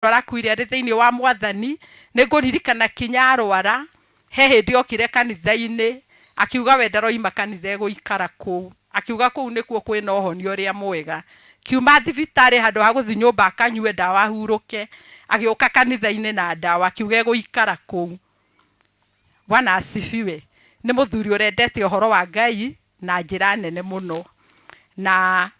Arakuire arĩ thĩinĩ wa Mwathani. Nĩ ngũririkana kinya arwara, he hĩndĩ okire kanitha-inĩ akiuga we ndaroima kanitha, egũikara kũu. Akiuga kũu nĩkuo kwĩna ũhonia ũrĩa mwega. Kiuma thibitarĩ, handũ ha gũthiĩ nyũmba akanyue ndawa ahurũke, agĩũka kanitha-inĩ na ndawa, akiuga egũikara kũu. Bwana asifiwe. Nĩ mũthuri ũrendete ũhoro wa Ngai na njĩra nene mũno, na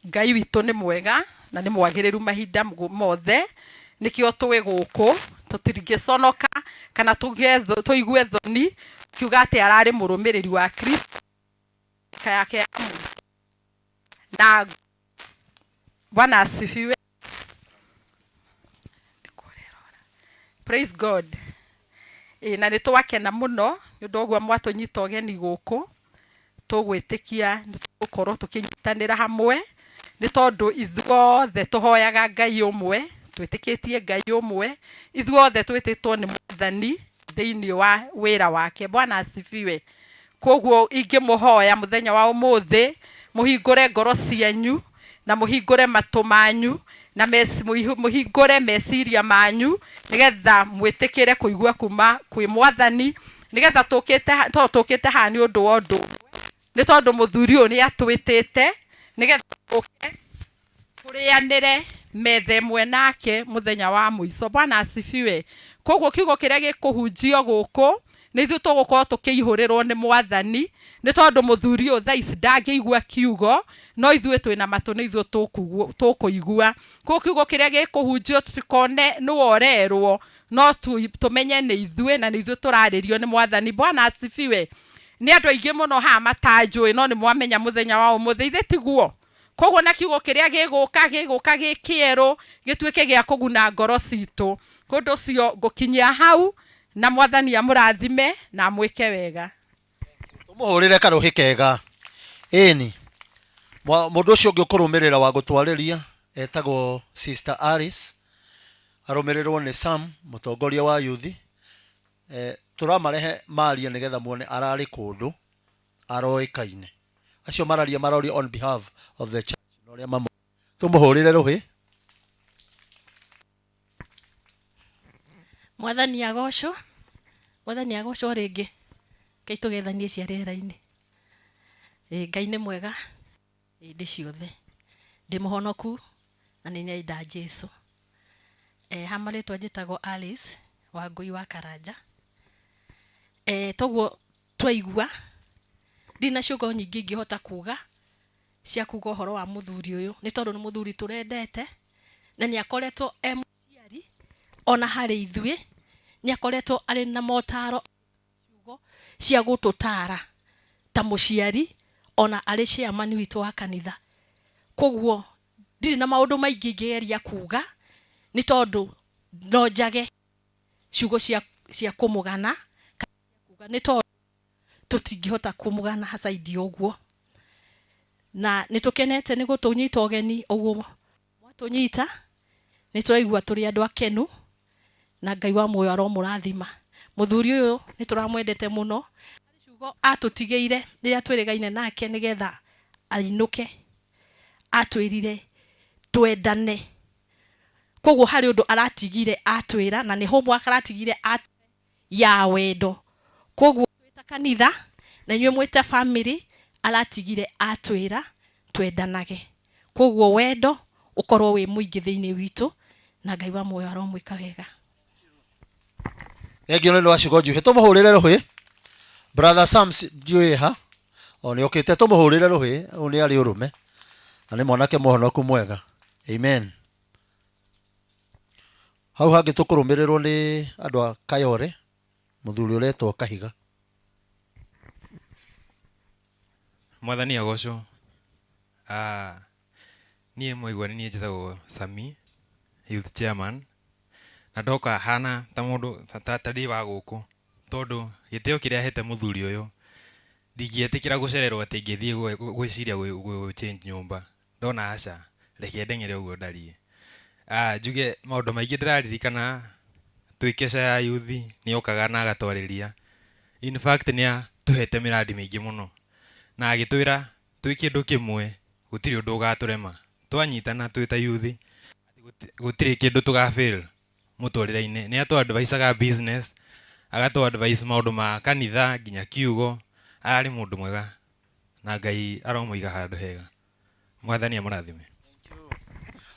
Ngai witũ nĩ mwega na nĩ mwagĩrĩru mahinda mothe. Nĩkĩo twĩ gũkũ, tũtingĩconoka kana tũigue thoni kiuga atĩ ararĩ mũrũmĩrĩri wa Kristo yake ya mũico. Na Bwana asifiwe. Praise God. Ĩ na nĩ twakena mũno nĩ ũndũ ũguo mwatũnyita ũgeni gũkũ. Tũgwĩtĩkia nĩ tũgũkorwo tũkĩnyitanĩra hamwe, nĩ tondũ ithuothe tũhoyaga Ngai ũmwe, twĩtĩkĩtie Ngai ũmwe, ithuothe twĩtĩtwo nĩ Mwathani thĩinĩ wa wĩra wake. Bwana asifiwe. Koguo ingĩmũhoya mũthenya wa ũmũthĩ, mũhingũre ngoro cianyu na mũhingũre matũ manyu na mũhingũre meciria manyu, nĩgetha mwĩtĩkĩre kũigua kuma kwĩ Mwathani, nĩgetha tũkĩte, tondũ tũkĩte haha nĩ ũndũ wa ũndũ ũmwe, nĩ tondũ mũthuri ũyũ nĩ atwĩtĩte nĩgetha tũke tũrĩanĩre metha ĩmwe nake mũthenya wa mũico. Bwana asifiwe. Koguo kiugo kĩrĩa gĩkũhunjio gũkũ, nĩ ithuĩ tũgũkorwo tũkĩihũrĩrwo nĩ Mwathani, nĩ tondũ mũthuri ũyũ thaa ici ndangĩigua kiugo, no ithuĩ twĩna matũ, nĩ ithuĩ tũkũigua. Koguo kiugo kĩrĩa gĩkũhunjio tũtikone nĩwe ũrerwo, no tũmenye nĩ ithuĩ, na nĩ ithuĩ tũrarĩrio nĩ Mwathani. Bwana asifiwe. Nĩ andũ aingĩ mũno haha matanjũĩ, no nĩ mwamenya mũthenya wa ũmũthĩ, ithe tiguo? Koguo na kiugo kĩrĩa gĩgũka, gĩgũka gĩ kĩerũ, gĩtuĩke gĩa kũguna ngoro citũ. Ũndũ ũcio ngũkinyia hau, na Mwathani amũrathime na amwĩke wega. Tũmũhũrĩre karũhĩ kega. Ĩni. Mũndũ ũcio ũngĩ ũkũrũmĩrĩra wa gũtwarĩria etagwo Sister Alice, arũmĩrĩrwo nĩ Sam, mũtongoria wa yuthi. Tũramarehe marie nĩgetha muone ararĩ kũndũ aroĩkaine. Acio mararia maroria on behalf of the church na ũrĩa mamũ. Tũmũhũrĩre rũhĩ. Mwathani agocwo, Mwathani agocwo rĩngĩ. Ngai tũgethanie cia rĩera-inĩ. Ĩ Ngai nĩ mwega hĩndĩ ciothe. Ndĩ mũhonoku na nĩ nyenda Jesu. E, ha marĩtwa njĩtagwo Alice Wangũi wa Karanja. E, toguo twaigua, ndirĩ na ciugo nyingĩ ingĩhota kuga cia kuga ũhoro wa mũthuri ũyũ, nĩ tondũ nĩ mũthuri tũrendete na nĩ akoretwo e mũciari ona harĩ ithuĩ, nĩ akoretwo arĩ na motaro, ciugo cia gũtũtara ta mũciari ona arĩ chairman witũ wa kanitha. Koguo ndirĩ na maũndũ maingĩ ingĩgeria kuga nĩ tondũ no njage ciugo cia kũmũgana kana cia kuga, nĩ tondũ tũtingĩhota kũmũgana zaidi ũguo. Na nĩ tũkenete nĩ gũtũnyita ũgeni ũguo mwatũnyita, nĩ tũraigua tũrĩ andũ akenu, na Ngai wa muoyo aromũrathima. Mũthuri ũyũ nĩ tũramwendete mũno, harĩ ciugo atũtigĩire rĩrĩa twĩrĩgaine nake nĩgetha ainũke, atwĩrire twendane. Koguo harĩ ũndũ aratigire atwĩra, na nĩ homework aratigire atwĩra ya wendo. Koguo twĩ ta kanitha na inyuĩ mwĩ ta family, aratigire atwĩra twendanage. Koguo wendo ũkorwo wĩ mũingĩ thĩinĩ witũ, na Ngai wa muoyo aromwĩka wega. Thengiũ nĩ ũndũ wa ciugo njũhĩ. Tũmũhũrĩre rũhĩ. Brother Sams ndiũĩ ha. O nĩ okĩte, tũmũhũrĩre rũhĩ. Ũyũ nĩ arĩ ũrũme. Na nĩ mwanake mũhonoku mwega. Amen. Hau hangĩ tũkũrũmĩrĩrwo nĩ andũ a Kayore, mũthuri ũretwo Kahiga. Mwathani agocwo. Ah, niĩ mwaigua nĩ niĩ njĩtagwo Sami, youth chairman, na ndoka hana ta mũndũ ta ndĩ wa gũkũ, tondũ gĩtĩo kĩrĩa hete mũthuri ũyũ, ndingĩetĩkĩra gũcererwo atĩ ngĩthiĩ gwĩciria gũ change nyũmba. Ndona aca, reke ndeng'ere ũguo ndariĩ. Ah, njuge maũndũ maingĩ ndĩraririkana twĩ kesha ya yuthi nĩ okaga na agatwarĩria. In fact nĩ atũhete mĩrandi mĩingĩ mũno na agĩtwĩra twĩ kĩndũ kĩmwe gũtirĩ ũndũ ũgatũrema. Twanyitana twĩ ta yuthi atĩ Gũtirĩ kĩndũ tũga fail mũtũrĩre-inĩ. Nĩ atũ adviceaga business, agatũ advice maũndũ ma kanitha nginya kiugo. Ararĩ mũndũ mwega na Ngai aromũiga handũ hega. Mwathani amũrathime.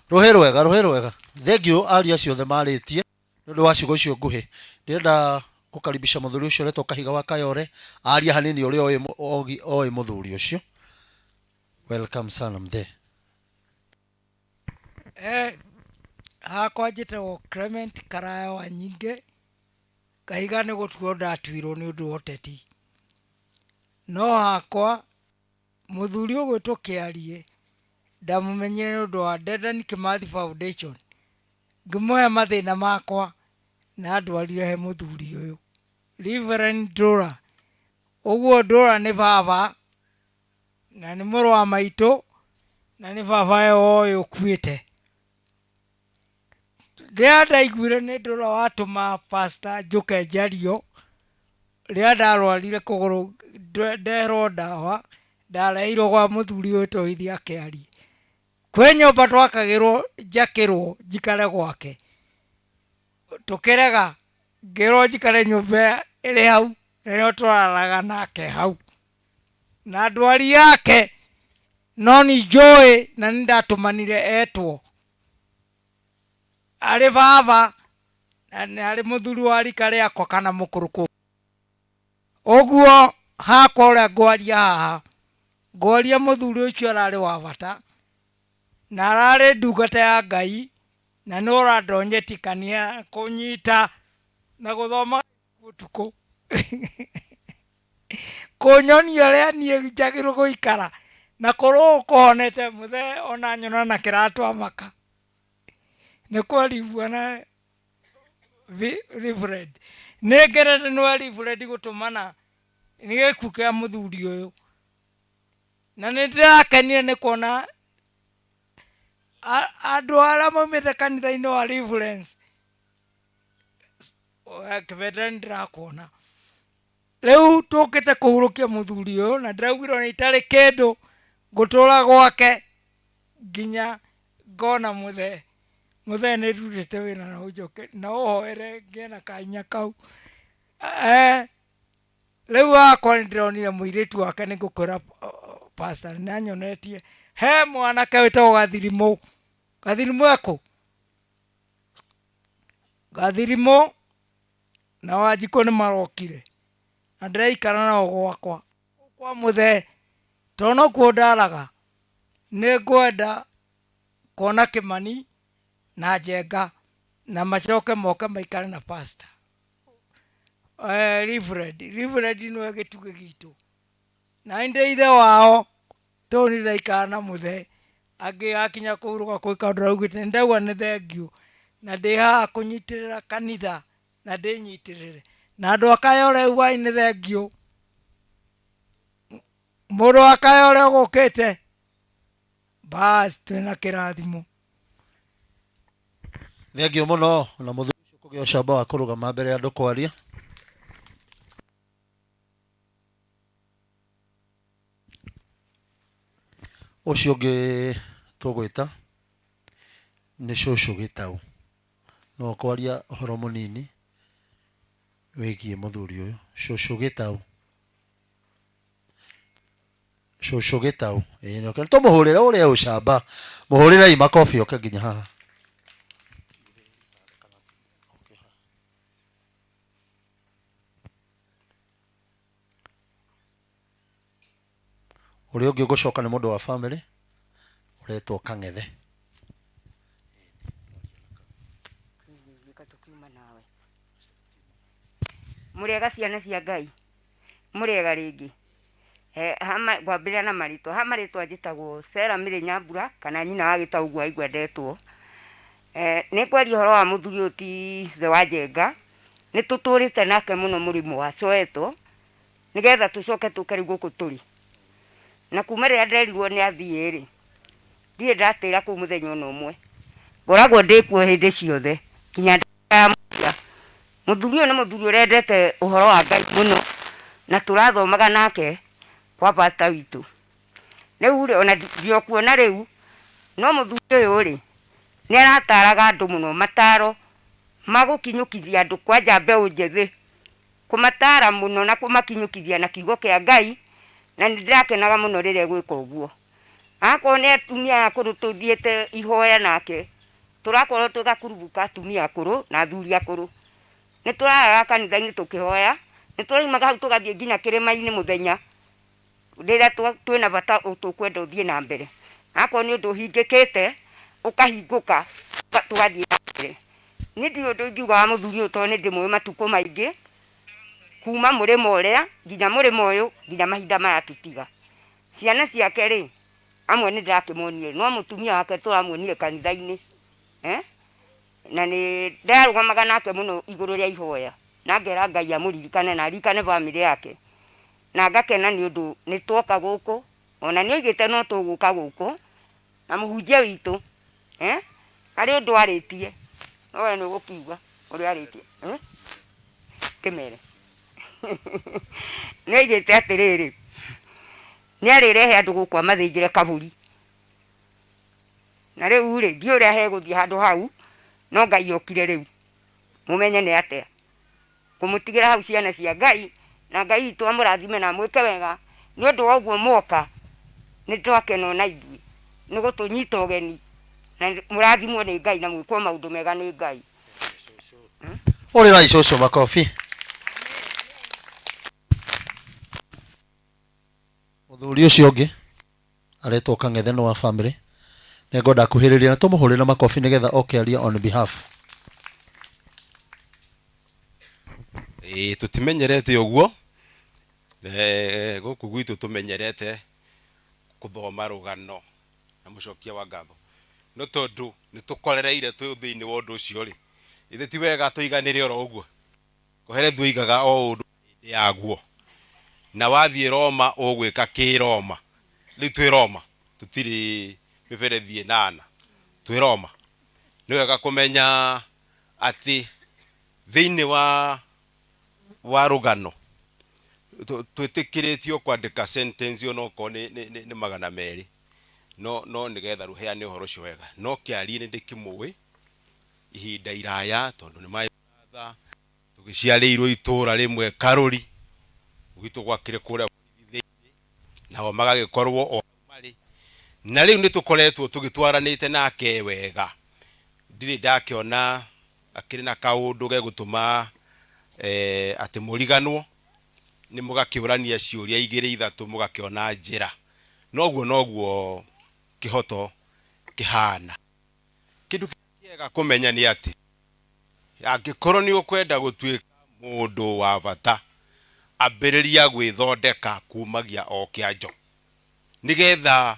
Rũhĩ rwega, rũhĩ rwega. Thengiũ aria acio othe marĩtie nĩ ũndũ wa ciugo icio nguhĩ. Ndĩrenda gũkaribisha mũthuri ũcio ũretwo Kahiga wa Kayore aria hanini ũrĩa oĩ oĩ mũthuri ũcio. Welcome sana mzee. Hakwa njĩtagwo Clement Karaya wa Nyingĩ. Kahiga nĩ gũtuo ndatuirwo nĩ ũndũ wa ũteti, no hakwa mũthuri ũgwĩtwo Kĩarie ndamũmenyire nĩ ũndũ wa Dedan Kimathi Foundation. Ngĩmũhe mathĩna makwa na ndwarire he mũthuri ũyũ Reverend Ndũra. Ũguo Ndũra nĩ baba na nĩ mũrũ wa maitũ na nĩ baba we ũyũ ũkuĩte. Rĩrĩa ndaiguire nĩ Ndũra watũma pastor njũke njario, rĩrĩa ndarwarire kũgũrũ nderwo ndawa, ndareheirwo gwa mũthuri ũyũ wĩtwo Kĩarie. Kwĩ nyũmba twakagĩrwo njakĩrwo njikare gwake, tũkĩrega, ngĩrwo njikare nyũmba ĩrĩ hau na nĩyo tũraraga nake hau na ndwari yake, no nĩ njũĩ na nĩ ndatũmanire etwo arĩ baba na nĩ arĩ mũthuri wa rika rĩakwa kana mũkũrũ kũ ũguo. Hakwa ũrĩa ngwaria haha, ngwaria mũthuri ũcio ararĩ wa bata na ararĩ ndungata ya Ngai na nĩ ũrandonyetie kanitha kũnyita na gũthoma ũtukũ kũnyonia ũrĩa niĩ njagĩrĩirwo gũikara na korwo kũhonete mũthee ona nyona na kĩratũ amaka nĩ kwaribua na Reverend. Nĩ ngenete nĩ Reverend gũtũmana nĩ gĩkuũ kĩa mũthuri ũyũ, na nĩ ndĩrakenire nĩ kuona andũ arĩa maumĩte kanitha-inĩ wa Reverend Kĩbendera. Nĩ ndĩrakuona rĩu tũkĩte kũhurũkia mũthuri ũyũ na ndĩraugire ona itarĩ kĩndũ ngũtũra gwake nginya ngona mũthee. Mũthee nĩ ndutĩte wĩra na ũnjoke na ũhoere ngĩe na kahinya kau. Rĩu hakwa nĩ ndĩronire mũirĩtu wake, nĩ ngũkwĩra pastor nĩ anyonetie he mwanake wĩtagwo Gathirimũ. Gathirimũ ekũ Gathirimũ na Wanjikũ nĩ marokire na ndĩraikara nao gwakwa kwa mũthee tondũ nokuo ndaraga. Nĩ ngwenda kuona Kĩmani na Njenga na macoke moke maikare na pastor Reverend. Reverend nĩwe gĩtugĩ gitũ na nĩ ndĩ ithe wao tondũ nĩ ndĩraikara na mũthee. Angĩ akinya kũhurũka kwĩ kaũndũ araugĩte nĩ ndauga nĩ thengiũ na ndĩ haha kũnyitĩrĩra kanitha na ndĩnyitĩrĩre na andũ a Kayore. Ugai nĩ thengiũ mũndũ wa Kayore ũgũkĩte bas twĩna kĩrathimo. Thengiũ mũno na mũthuri ũcio kũgĩa ũcamba wa kũrũgama mbere ya andũ kwaria. Ũcio ũngĩ tũgwĩta nĩ cũcũ Gĩtaũ, no kwaria ũhoro mũnini wĩgiĩ mũthuri ũyũ. Cũcũ Gĩtaũ, cũcũ Gĩtaũ, ĩĩ nĩ oke. Tũmũhũrĩre ũrĩa ũcamba, mũhũrĩrei makobi oke nginya haha. Ũrĩa ũngĩ ũgũcoka nĩ mũndũ wa family ũretwo Kang'ethe. Gĩka tũkiuma nawe. Mũrĩega ciana cia Ngai, mũrĩega rĩngĩ. Hama ngwambĩrĩria na marĩtwa. Ha marĩtwa njĩtagwo Sarah Mĩrĩ Nyambura kana nyina wa Gĩtaũ ũguo aigua ndetwo. Nĩ ngwaria ũhoro wa mũthuri ũyũ ti ithe wa Njenga. Nĩ tũtũrĩte nake mũno mũrĩmo wa Soweto nĩgetha tũcoke tũke rĩu gũkũ tũrĩ. Na kuma rĩrĩa nderirwo nĩ athiĩ rĩ, ndirĩ ndatĩra kũu mũthenya ona ũmwe. Ngoragwo ndĩ kuo hĩndĩ ciothe nginya ndagĩka ya mũthia. Mũthuri ũyũ nĩ mũthuri ũrendete ũhoro wa Ngai mũno na tũrathomaga nake kwa pastor witũ. Rĩu rĩ, ona ndiokuona rĩu, no mũthuri ũyũ rĩ, Nĩ arataraga andũ mũno mataro ma gũkinyũkithia andũ kwanja mbeũ njĩthĩ, kũmatara mũno na kũmakinyũkithia na kiugo kĩa Ngai, na nĩ ndĩrakenaga mũno rĩrĩa egwĩka ũguo. Akorwo nĩ atumia aya akũrũ tũthiĩte ihoya nake, tũrakorwo twĩ gakurubu ka atumia akũrũ na athuri akũrũ. Nĩ tũraraga kanitha-inĩ tũkĩhoya, nĩ tũraumaga hau tũgathiĩ nginya kĩrĩma-inĩ mũthenya rĩrĩa twĩna bata tũkwenda ũthiĩ na mbere. Akorwo nĩ ũndũ ũhingĩkĩte, ũkahingũka tũgathiĩ na mbere. Niĩ ndirĩ ũndũ ingiuga wa mũthuri ũyũ tondũ nĩ ndĩmũĩ matukũ maingĩ, kuma mũrĩmo ũrĩa nginya mũrĩmo ũyũ nginya mahinda maya tũtiga. Ciana ciake rĩ, amwe nĩ ndĩrakĩmonire, no mũtumia wake tũramuonire kanitha-inĩ, eh? Na nĩ ndarũgamaga nake mũno igũrũ rĩa ihoya, na ngera Ngai amũririkane na aririkane bamĩrĩ yake. Na ngakena nĩ ũndũ nĩ twoka gũkũ, ona nĩ oigĩte no tũgũka gũkũ, na mũhunjia witũ, eh? Harĩ ũndũ arĩtie, no we nĩ ũgũkiuga ũrĩa arĩtie, eh? Kĩmere. Nĩ oigĩte atĩrĩrĩ, nĩ arĩrehe andũ gũkũ amathĩnjĩre kabũri. Na rĩu rĩ, ndiũĩ ũrĩa hegũthiĩ handũ hau, no Ngai okire rĩu. Mũmenye nĩ atĩa. Kũmũtigĩra hau ciana cia Ngai, na Ngai witũ amũrathime na amwĩke wega, nĩ ũndũ wa ũguo mwoka, nĩ twakena ona ithuĩ, nĩ gũtũnyita ũgeni, na mũrathimwo nĩ Ngai na mwĩkwo maũndũ mega nĩ Ngai. Hũrĩrai cũcũ makobi. Mũthuri ũcio ũngĩ aretwo Kang'ethe nĩ wa family. Nĩngwenda akuhĩrĩrie na tũmũhũrĩre makobi nĩgetha oke arie on behalf. Ĩĩ tũtimenyerete ũguo, gũkũ gwitũ tũmenyerete kũthoma rũgano na mũcokia wa ngatho. No tondũ nĩ tũkorereire twĩ thĩinĩ wa ũndũ ũcio rĩ, githĩ ti wega tũiganĩre oro ũguo? Kohelethu oigaga o ũndũ na hĩndĩ yaguo. Na wathiĩ Roma ũgwĩka kĩ Roma? Rĩu twĩ Roma, tũtirĩ mĩberethi ĩnana, twĩ Roma. Nĩ wega kũmenya atĩ thĩinĩ wa wa rũgano twĩtĩkĩrĩtio kwandĩka sentence onokorwo nĩ, nĩ, nĩ, nĩ magana merĩ no, no nĩgetha rũheane ũhoro ũcio wega. No kĩarie nĩ ndĩkĩmũĩ ihinda iraya tondũ nĩ my brother, tũgĩciarĩirwo itũra rĩmwe Karũri, gwitũ gwakĩrĩ kũrĩa borithi thĩinĩ, nao magagĩkorwo o hau marĩ. Na rĩu nĩ tũkoretwo tũgĩtwaranĩte nake wega, ndirĩ ndakĩona akĩrĩ na kaũndũ gegũtũma atĩ mũriganwo, nĩ mũgakĩũrania ciũria igĩrĩ ithatũ mũgakĩona njĩra. Noguo noguo kĩhoto kĩhana. Kĩndũ kĩrĩa kĩega kũmenya nĩ atĩ, angĩkorwo nĩ ũkwenda gũtuĩka mũndũ wa bata, ambĩrĩria gwĩthondeka kumagia o kĩanjo, nĩgetha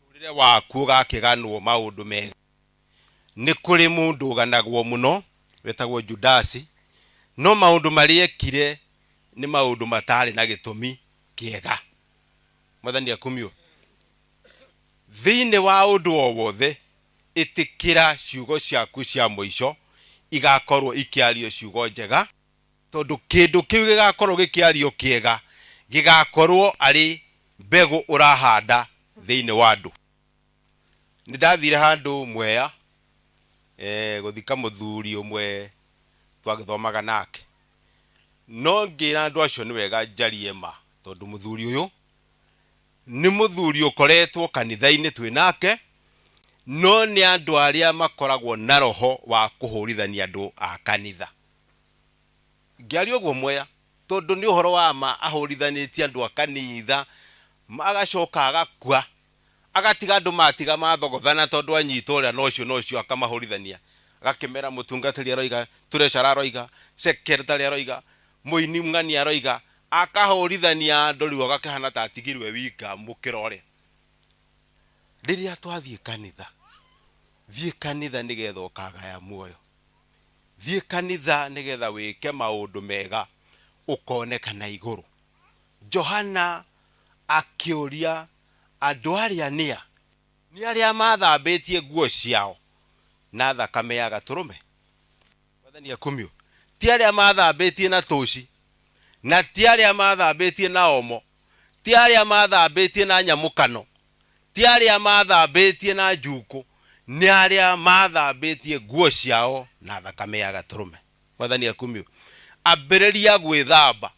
mũtũrĩre waku ũgakĩganwo maũndũ mega. Nĩ kũrĩ mũndũ ũganagwo mũno wetagwo Judasi, no maũndũ marĩa ekire nĩ maũndũ matarĩ na gĩtũmi kĩega. Mwathani akumio. Thĩinĩ wa ũndũ o wothe, ĩtĩkĩra ciugo ciaku cia mũico igakorwo ikĩario ciugo njega, tondũ kĩndũ kĩu gĩgakorwo gĩkĩario kĩega gĩgakorwo arĩ mbegũ ũrahanda thĩinĩ wa andũ. Nĩ ndathire handũ Mwea gũthika mũthuri ũmwe twagĩthomaga nake, no ngĩra andũ acio nĩ wega njarie ma, tondũ mũthuri ũyũ nĩ mũthuri ũkoretwo kanitha-inĩ twĩ nake, no nĩ andũ arĩa makoragwo na roho wa kũhũrithania andũ a kanitha. Ngĩaria ũguo Mwea, tondũ nĩ ũhoro wa ma ahũrithanĩtie andũ a kanitha, agacoka agakua, agatiga andũ matiga mathogothana tondũ anyita ũrĩa na ũcio na ũcio akamahũrithania, agakĩmera mũtungatĩri aroiga, treasurer aroiga, secretary aroiga, mũini ng'ania aroiga, akahũrithania andũ rĩu agakĩhana ta atigirwo e wika mũkĩra ũrĩa. Rĩrĩa twathiĩ kanitha, thiĩ kanitha nĩgetha ũkagaya muoyo. Thiĩ kanitha nĩgetha wĩke maũndũ mega ũkonekana igũrũ. Johana akĩũria andũ arĩa nĩa? Nĩ arĩa mathambĩtie nguo ciao na thakame ya Gatũrũme. Mwathani akumio. Ti arĩa mathambĩtie na tũci, na ti arĩa mathambĩtie na omo, ti arĩa mathambĩtie na nyamũkano, ti arĩa mathambĩtie na njukũ, Nĩ arĩa mathambĩtie nguo ciao na thakame ya gatũrũme. Mwathani akumio. Ambĩrĩria gwĩthamba,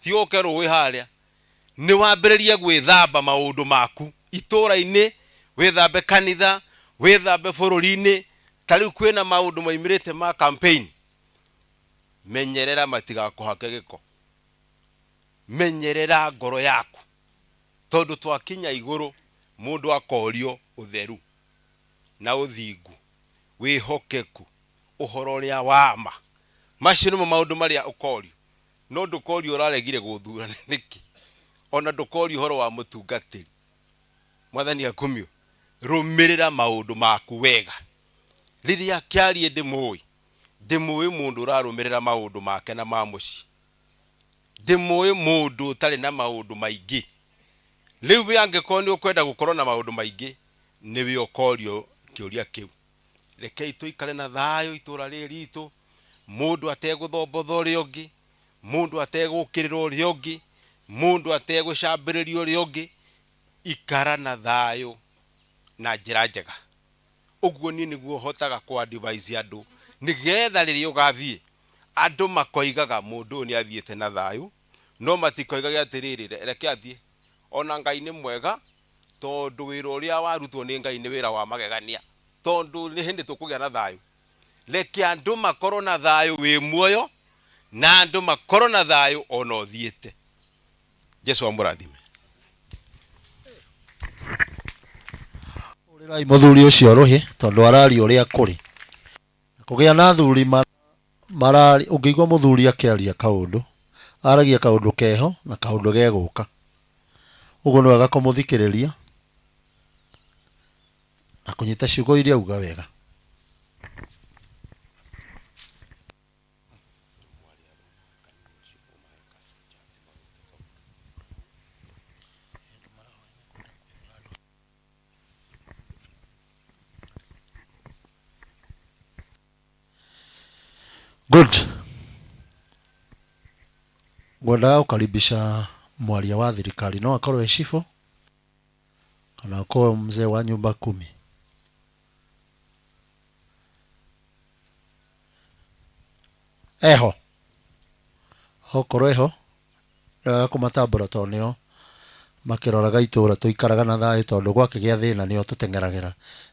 ti ũke rũĩ harĩa, nĩ wambĩrĩrie gwĩthamba maũndũ maku itũũra-inĩ, wĩthambe kanitha, wĩthambe bũrũri-inĩ. Ta rĩu kwĩna maũndũ maimĩrĩte ma campaign, menyerera matigakũhake gĩko, menyerera ngoro yaku, tondũ twakinya igũrũ mũndũ akorio ũtheru na ũthingu, wĩhokeku, ũhoro ũrĩa wa ma. Macio nĩmo maũndũ marĩa ũkorio. No ndũkorio ũraregire gũthura nĩkĩ, ona ndũkorio ũhoro wa mũtungatĩri. Mwathani akumio. Rũmĩrĩra maũndũ maku wega. Rĩrĩa kĩarie ndĩmũĩ, ndĩmũĩ mũndũ ũrarũmĩrĩra maũndũ make na ma mũciĩ, ndĩmũĩ mũndũ ũtarĩ na maũndũ maingĩ. Rĩu we angĩkorwo nĩ ũkwenda gũkorwo na maũndũ maingĩ, nĩwe ũkorio kĩũria kĩu. Rekei tũikare na thayũ itũra rĩrĩ ritũ, mũndũ ategũthombotha ũrĩa ũngĩ, mũndũ ategũkĩrĩra ũrĩa ũngĩ, mũndũ ategũcambĩrĩria ũrĩa ũngĩ. Ikara na thayũ na njĩra njega. Ũguo niĩ nĩguo hotaga kũ advise andũ, nĩgetha rĩrĩa ũgathiĩ andũ makoigaga mũndũ ũyũ nĩ athiĩte na thayũ, no matikoigage atĩrĩrĩ, reke athiĩ, ona Ngai nĩ mwega, tondũ wĩra ũrĩa warutwo nĩ Ngai nĩ wĩra wa magegania, tondũ nĩ hĩndĩ tũkũgĩa na thayũ. Reke andũ makorwo na thayũ wĩ muoyo, na andũ makorwo na thayũ ona ũthiĩte. Jesu amũrathime. Hũrĩrai mũthuri ũcio rũhĩ, tondũ araria ũrĩa kũrĩ. Kũgĩa na athuri marari, ũngĩigua mũthuri akĩaria kaũndũ, aragia kaũndũ keho na kaũndũ gegũka. Ũguo nĩ wega kũmũthikĩrĩria na kũnyita ciugo iria auga wega. Good. Ngwendaga gũkaribisha mwaria wa thirikari, no akorwo e cibũ kana akorwo mzee wa nyumba kumi. Eho, okorwo eho nĩ wega kũmatambũra, tondũ nĩo makĩroraga itũra tũikaraga na thayũ, tondũ gwakĩgĩa thĩna nĩo tũteng'eragĩra.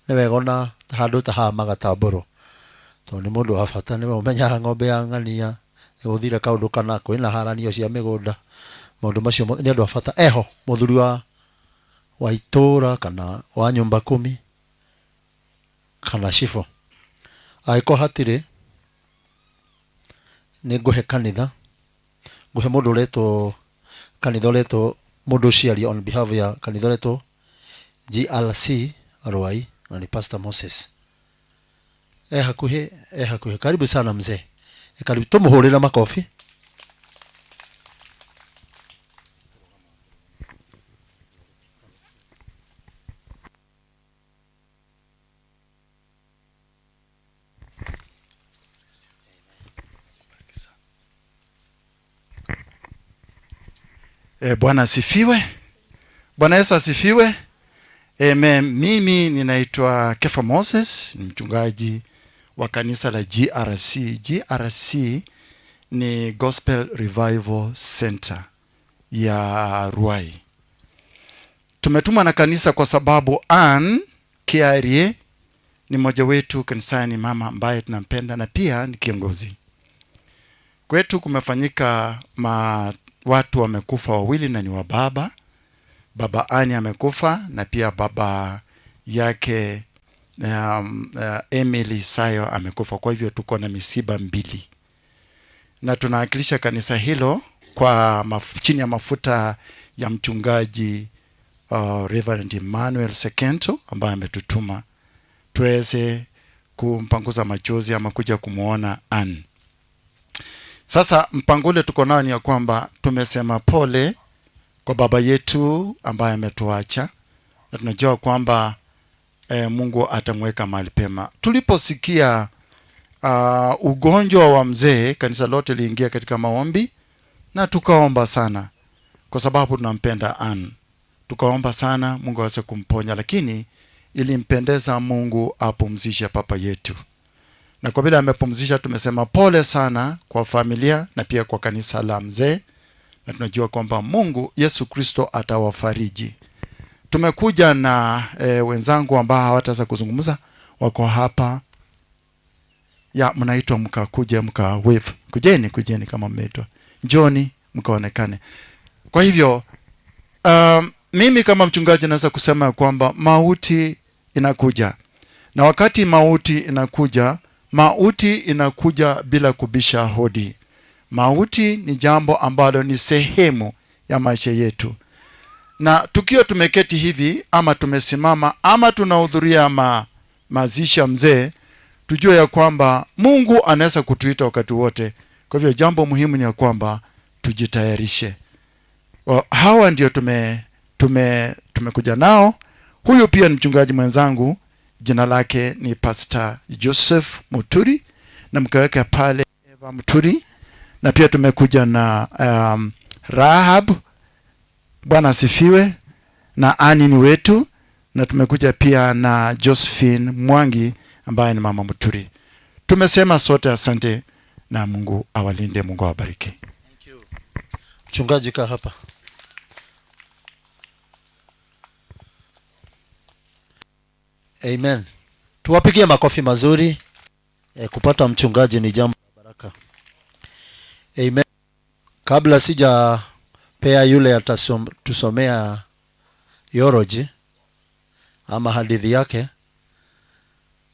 Nĩ wega ona handũ ta haha magatambũrwo, tondũ nĩ mũndũ wa bata, nĩwe ũmenyaga ng'ombe ya ng'ania nĩgũthire kaũndũ kana kwĩna haranio cia mĩgũnda, maũndũ macio mothe nĩ andũ a bata. Eho mũthuri wa itũra kana wa nyumba kumi kana cibũ? Angĩkorwo hatirĩ, nĩ ngũhe kanitha, ngũhe mũndũ ũretwo kanitha ũretwo, mũndũ ũcio aria on behalf ya kanitha ũretwo GRC Ruai, na nĩ Pastor Moses. E hakuhĩ, e hakuhĩ. Karibu sana mzee. E, karibu, tũmũhũrĩre makobi. Bwana asifiwe. Bwana Yesu asifiwe. Amen. Mimi ninaitwa Kefa Moses, ni mchungaji wa kanisa la GRC. GRC ni Gospel Revival Center ya Ruai. Tumetumwa na kanisa kwa sababu Ann Kiarie ni mmoja wetu kanisani, mama ambaye tunampenda na pia ni kiongozi. Kwetu kumefanyika watu wamekufa wawili na ni wa baba. Baba Ann amekufa na pia baba yake Emily Sayo amekufa. Kwa hivyo tuko na misiba mbili. Na tunawakilisha kanisa hilo kwa chini ya mafuta ya mchungaji Reverend Emmanuel Sekento ambaye ametutuma tuweze kumpanguza machozi ama kuja kumuona Ann. Sasa mpango ule tuko nao ni ya kwamba tumesema pole kwa baba yetu ambaye ametuacha, na tunajua kwamba Mungu atamweka mahali pema. Tuliposikia ugonjwa wa mzee, kanisa lote liingia katika maombi na tukaomba sana kwa sababu tunampenda Ann. Tukaomba sana Mungu aweze kumponya, lakini Ilimpendeza Mungu apumzishe papa yetu, na kwa vile amepumzisha, tumesema pole sana kwa familia na pia kwa kanisa la mzee, na tunajua kwamba Mungu Yesu Kristo atawafariji. Tumekuja na wenzangu ambao hawataweza kuzungumza, wako hapa ya mnaitwa mkakuje mka wave. Kujeni, kujeni kama mmeitwa, njoni mkaonekane. Kwa hivyo mimi kama mchungaji naweza kusema kwamba mauti inakuja, na wakati mauti inakuja, mauti inakuja bila kubisha hodi. Mauti ni jambo ambalo ni sehemu ya maisha yetu, na tukiwa tumeketi hivi ama tumesimama ama tunahudhuria mazishi ya mzee, tujue ya kwamba Mungu anaweza kutuita wakati wote. Kwa hivyo jambo muhimu ni ya kwamba tujitayarishe. Hawa ndio tumekuja nao. Huyu pia ni mchungaji mwenzangu, jina lake ni Pastor Joseph Muturi, na mkaweka pale Eva Muturi, na pia tumekuja na Rahab, Bwana asifiwe, na Ani ni wetu, na tumekuja pia na Josephine Mwangi ambaye ni mama Muturi. Tumesema sote asante, na Mungu awalinde, Mungu awabariki. Mchungaji, kaa hapa. Amen. Tuwapigie makofi mazuri. Kupata mchungaji ni jambo la baraka. Amen. Kabla sijapea yule atatusomea eulogy ama hadithi yake,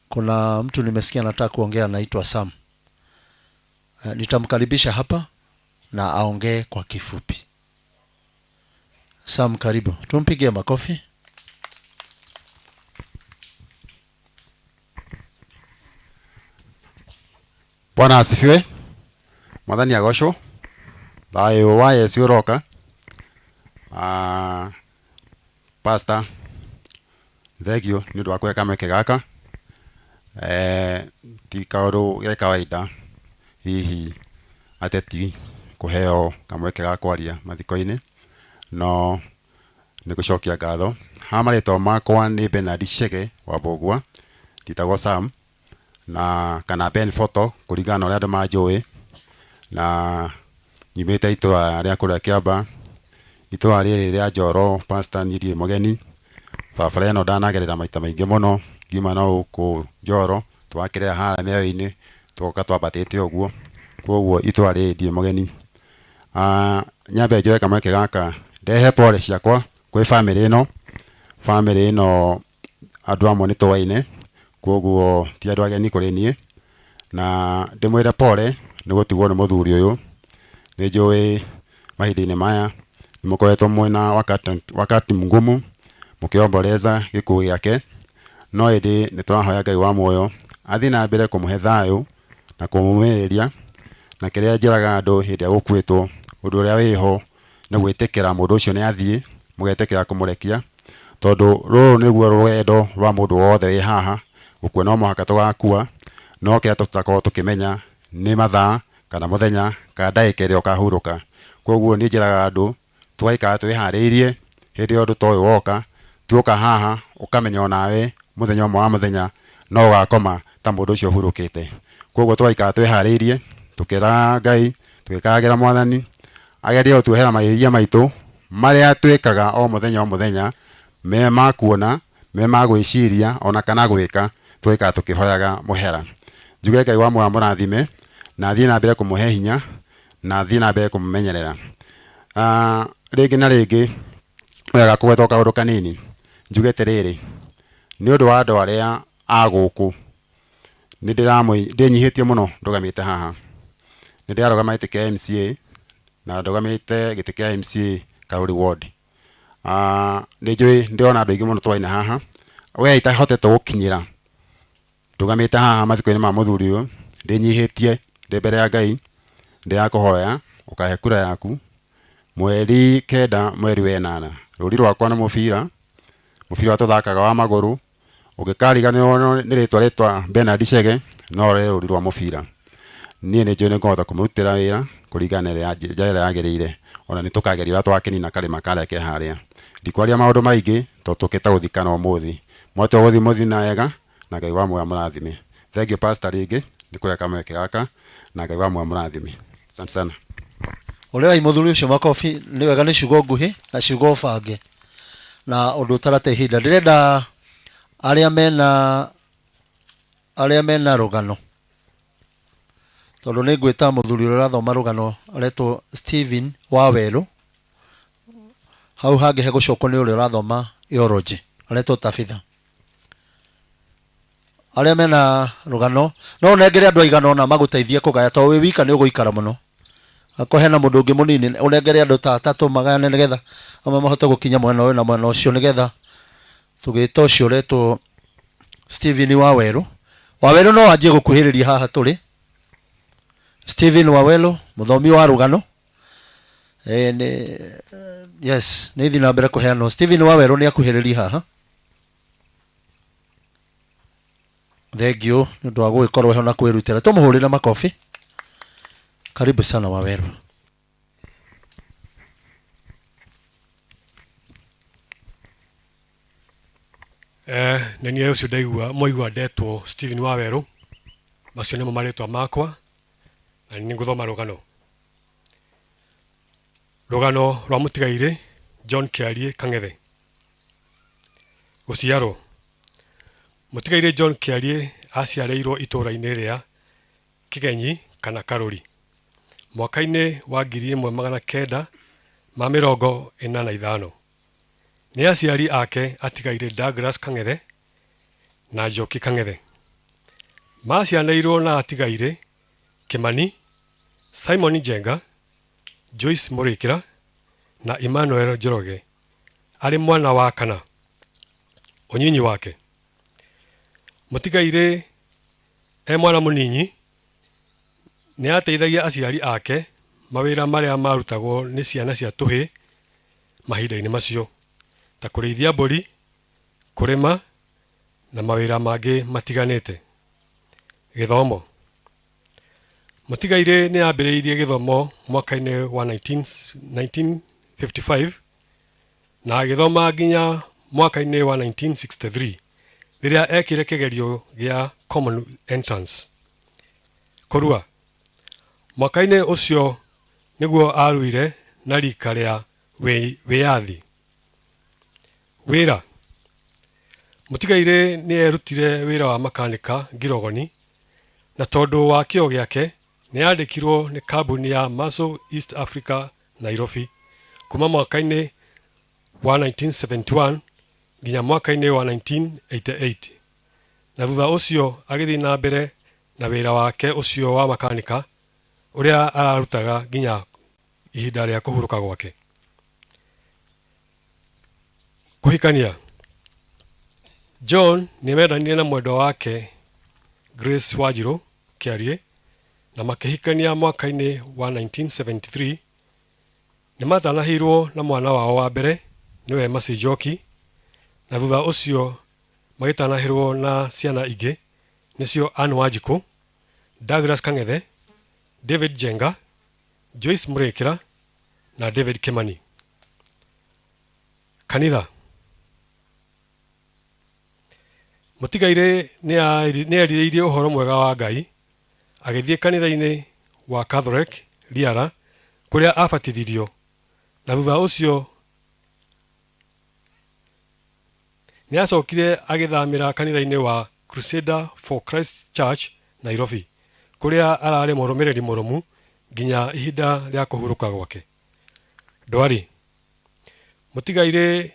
kuna mtu nimesikia anataka kuongea, anaitwa Sam. Nitamkaribisha hapa na aongee kwa kifupi. Sam, karibu. Tumpigie makofi. Bwana asifiwe. Mwathani agocwo. Thayũ wa Yesu ũroka. Pastor, thengio nĩ ũndũ wa kũhe kamweke gaka. Ti kaũndũ ge kawaida hihi ateti kũheo kamweke ga kwaria mathiko-inĩ, no nĩ gũcokia ngatho. Ha marĩtwa makwa nĩ Bernard Chege wa Mbũgua, njĩtagwo Sam na kana Ben Photo kũringana na ũrĩa andũ manjũĩ, na nyumĩte itũra rĩa kũrĩa Kĩamba, itũra rĩrĩ rĩa Njoro. Pastor, niĩ ndirĩ mũgeni barabara ĩno, ndanagerera maita maingĩ mũno ngiuma na gũkũ Njoro, twakĩrĩra harĩa mĩayo-inĩ, tũgoka twambatĩte ũguo, koguo itũra rĩrĩ ndirĩ mũgeni. Nyambe njoe kamweke gaka ndehe pole ciakwa kwĩ famĩlĩ ĩno. Famĩlĩ ĩno andũ amwe nĩ tũaine, koguo ti andũ ageni kũrĩ niĩ, na ndĩmwĩre pole nĩ gũtigwo nĩ mũthuri ũyũ. Nĩ njũĩ mahinda-inĩ maya nĩ mũkoretwo mwĩna wakati mgumu mũkĩomboleza gĩkuũ gĩake, no ĩndĩ nĩ tũrahoya Ngai wa muoyo athiĩ na mbere kũmũhe thayũ na kũmũmĩrĩria, na kĩrĩa njĩraga andũ hĩndĩ ĩrĩa gũkuĩtwo, ũndũ ũrĩa wĩho nĩ gwĩtĩkĩra mũndũ ũcio nĩ athiĩ, mũgetĩkĩra kũmũrekia, tondũ rũrũ nĩguo rũgendo rwa mũndũ wothe wĩ haha. Gũkua no mũhaka tũgakua, no kĩrĩa tũtakorwo tũkĩmenya nĩ mathaa kana mũthenya kana ndagĩka ĩrĩa ũkahurũka. Koguo niĩ njĩraga andũ tũgaikara twĩharĩirie hĩndĩ ĩyo ũndũ ta ũyũ woka, tuoka haha ũkamenya onawe mũthenya ũmwe wa mũthenya no ũgakoma ta mũndũ ũcio ũhurũkĩte. Koguo tũgaikara twĩharĩirie tũkĩraga Ngai, tũgĩkayagĩra Mwathani agerie gũtuohera mahĩtia maitũ marĩa twĩkaga o mũthenya o mũthenya, me ma kuona, me ma gwĩciria ona kana gwĩka, tũgaikara tũkĩhoyaga mũhera. Njuge Ngai wa muoyo amũrathime na athiĩ na mbere kũmũhe hinya na athiĩ na mbere kũmũmenyerera. Rĩngĩ na rĩngĩ wega kũgwetwo kaũndũ kanini, njuge atĩrĩrĩ, nĩ ũndũ wa andũ arĩa a gũkũ nĩ ndĩnyihĩtie mũno ndũgamĩte haha. Nĩ ndĩrarũgama gĩtĩ kĩa MCA na ndũgamĩte gĩtĩ kĩa MCA Karuri Ward. Nĩ njũĩ ndĩrona andũ aingĩ mũno twaina haha, we itahotete gũkinyĩra ndũgamĩte haha mathiko-inĩ ma mũthuri ũyũ, ndĩnyihĩtie ndĩ mbere ya Ngai, ndĩrakũhoya ũkahe kura yaku mweri 9 mweri wa 8. Rũri rwakwa nĩ mũbira, mũbira ũrĩa tũthakaga wa magũrũ, ũngĩkariganĩrwo nĩ rĩtwa Bernard Chege, no rĩrĩ rũri rwa mũbira. Niĩ nĩ njũĩ nĩ ngũhota kũmũrutĩra wĩra kũringana na njĩra ĩrĩa yagĩrĩire, ona nĩ tũkageria ũrĩa tũgakĩnina karĩma karĩa ke harĩa. Ndikwaria maũndũ maingĩ tondũ tũkĩte gũthikana ũmũthĩ. Mwatua gũthiĩ mũthiĩ na wega na Ngai wa muoyo amũrathime. Thank you pastor rĩngĩ nĩ kũhe kamweke gaka na Ngai wa muoyo amũrathime. Asante sana. Hũrĩrai mũthuri ũcio makobi nĩ wega nĩ ciugo nguhĩ na ciugo bange na ũndũ ũtarate ihinda. Ndĩrenda arĩa mena arĩa mena rũgano tondũ nĩ ngwĩta mũthuri ũrĩa ũrathoma rũgano aretwo Stephen Wawerũ hau hangĩ hegũcokwo nĩ ũrĩa ũrathoma eulogy aretwo Tabitha. Arĩa mena rũgano no ũnengere andũ aigana ũna magũteithie kũgaya tondũ wĩ wika nĩ ũgũikara mũno. Akorwo hena mũndũ ũngĩ mũnini ũnengere andũ ta atatũ magayane nĩgetha amwe mahote gũkinya mwena ũyũ na mwena ũcio nĩgetha tũgĩta ũcio ũretwo Stephen Wawerũ. Wawerũ no anjie gũkuhĩrĩria haha tũrĩ. Stephen Wawerũ mũthomi wa rũgano. E, nĩ, yes, nĩ thiĩ na mbere kũheanwo. Stephen Wawerũ nĩ akuhĩrĩrie haha. Thank you nĩ ũndũ wa gũgĩkorwo ho na kwĩrutĩra. Tũmũhũrĩre makobi. Karibu sana Wawerũ. Eh, nĩ niĩ ũcio ndaigua mwaigua ndetwo Stephen Wawerũ, macio nĩmo marĩtwa makwa na nĩ ngũthoma rũgano. Rũgano rwa mũtigairĩ John Kĩariĩ Kang'ethe. Gũciarwo. Mũtigairĩ John Kĩariĩ aciarĩirwo itũũra-inĩ rĩa Kĩgenyi kana Karũri mwaka-inĩ wa 1945. Nĩ aciari ake atigairĩ Douglas Kang'ethe na Njoki Kang'ethe. Macianĩirwo na atigairĩ Kĩmani, Simon Njenga, Joyce Mũrĩkĩra na Emmanuel Njoroge arĩ mwana wa kana. Ũnyinyi wake. Mũtigairĩ e mwana mũninyi nĩ ateithagia aciari ake mawĩra marĩa marutagwo nĩ ciana cia tũhĩĩ mahinda-inĩ macio ta kũrĩithia mbũri, kũrĩma na mawĩra mangĩ matiganĩte. Gĩthomo. Mũtigairĩ nĩ ambĩrĩirie gĩthomo mwaka-inĩ wa 1955 na agĩthoma nginya mwaka-inĩ wa 1963 rĩrĩa ekire kĩgerio gĩa Common Entrance. Kũrua. Mwaka-inĩ ũcio nĩguo aruire na rika rĩa wĩyathi. Wĩra. Mũtigairĩ nĩ erutire wĩra wa makanika Ngirogoni na tondũ wa kĩo gĩake nĩ andĩkirwo nĩ kambuni ya Muscle East Africa Nairobi kuma mwaka-inĩ wa 1971 nginya mwaka-inĩ wa 1988 na thutha ũcio agĩthiĩ na mbere na wĩra wake ũcio wa makanika ũrĩa ararutaga nginya ihinda rĩa kũhurũka gwake. Kũhikania. John nĩ mendanire na mwendwa wake Grace Wanjirũ Kĩariĩ na makĩhikania mwaka-inĩ wa 1973. Nĩ matanahĩirwo na mwana wao wa mbere nĩwe Mercy Njoki na thutha ũcio magĩtanahĩrwo na ciana ingĩ nĩcio Ann Wanjikũ, Douglas Kang'ethe, David Njenga, Joyce Mũrĩkĩra na David Kĩmani. Kanitha. Mũtigairĩ nĩ erirĩirie ũhoro mwega wa Ngai agĩthiĩ kanitha-inĩ wa Catholic Riara kũrĩa abatithirio na thutha ũcio nĩ acokire agĩthamĩra kanitha-inĩ wa Crusader for Christ Church Nairobi kũrĩa ararĩ mũrũmĩrĩri mũrũmu nginya ihinda rĩa kũhurũka gwake. Ndwari. Mũtigairĩ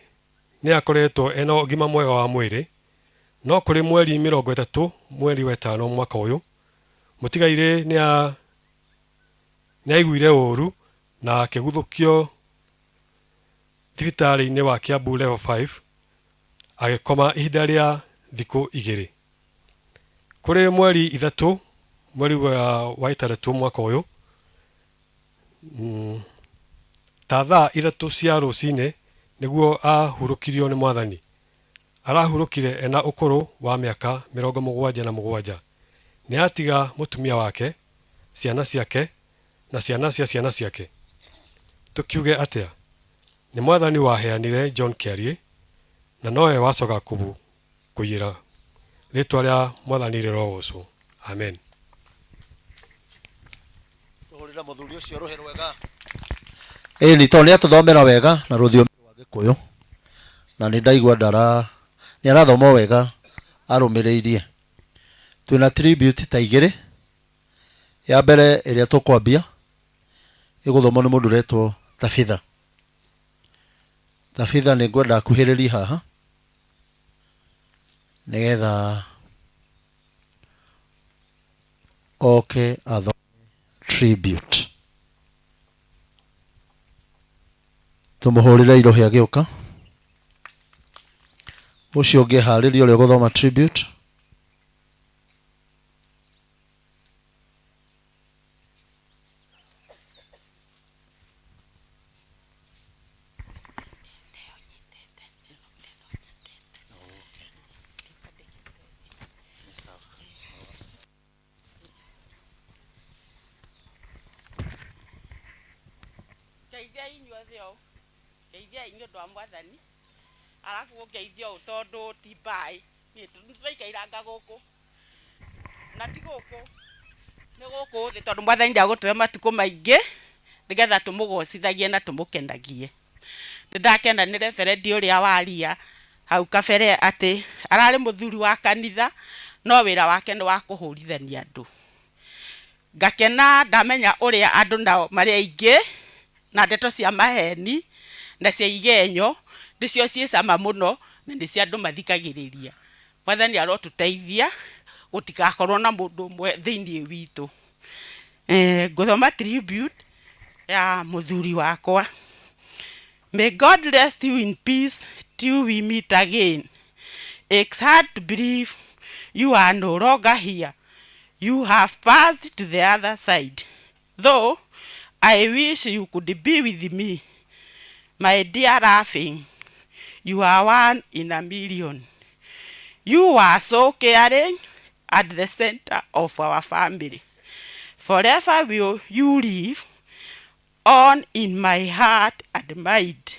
nĩ akoretwo ena ũgima mwega wa mwĩrĩ no kũrĩ mweri 30 mweri wa ĩtano mwaka ũyũ mũtigairĩ nĩ aiguire ũũru na akĩguthũkio thibitarĩ-inĩ wa Kiambu Level 5 agĩkoma ihinda rĩa thikũ igĩrĩ. Kũrĩ mweri 3 mweri wa ĩtandatũ mwaka ũyũ ta thaa 3 cia rũcinĩ nĩguo ahurũkirio nĩ mwathani. Arahurũkire ena ũkũrũ wa mĩaka 77. Nĩ atiga mũtumia wake, ciana ciake na ciana cia ciana ciake. Tũkiuge atĩa? Nĩ mwathani waheanire John Kĩariĩ na nowe wacoka Kũiyĩra. Rĩtwa rĩa Mwathani rĩrogocwo. Amen. Tũhũrĩre mũthuri ũcio rũhĩ rwega. Ĩni tondũ nĩ atũthomera wega na rũthiomi rwa Gĩkũyũ na nĩ ndaigua ndara nĩ arathoma o wega arũmĩrĩirie. Twĩna tribute ta igĩrĩ, ya mbere ĩrĩa tũkwambia ĩgũthomwo nĩ mũndũ ũretwo Tabitha. Tabitha nĩ ngwenda akuhĩrĩrie haha nĩgetha oke athome tribute. Tũmũhũrĩre irũhĩ agĩũka. Ũcio ũngĩ eharĩrie ũrĩa ũgũthoma tribute. Ngeithiai inyuothe ũũ, ngeithiai nĩ ũndũ wa Mwathani, arabu gũngeithia ũũ tondũ ti mbaĩ, niĩ nĩtũraikairanga gũkũ, na ti gũkũ, nĩ gũkũ thĩ tondũ Mwathani ndegũtũhe matukũ maingĩ, nĩgetha tũmũgocithagie na tũmũkenagie. Nĩndakena nĩ reverendi ũrĩa waria hau kabere atĩ ararĩ mũthuri wa kanitha, no wĩra wake nĩ wa kũhũrithania andũ. Ngakena ndamenya ũrĩa andũ nao marĩ aingĩ na ndeto cia maheni na cia igenyo nĩcio ciĩ cama mũno na nĩcio andũ mathikagĩrĩria. Mwathani arotũteithia gũtigakorwo na mũndũ ũmwe thĩiniĩ witũ. Ngũthoma tribute ya mũthuri wakwa. May God rest you in peace till we meet again. It's hard to believe you are no longer here. You have passed to the other side. Though I wish you could be with me. My dear laughing, you are one in a million. You are so caring at the center of our family. Forever will you live on in my heart and mind.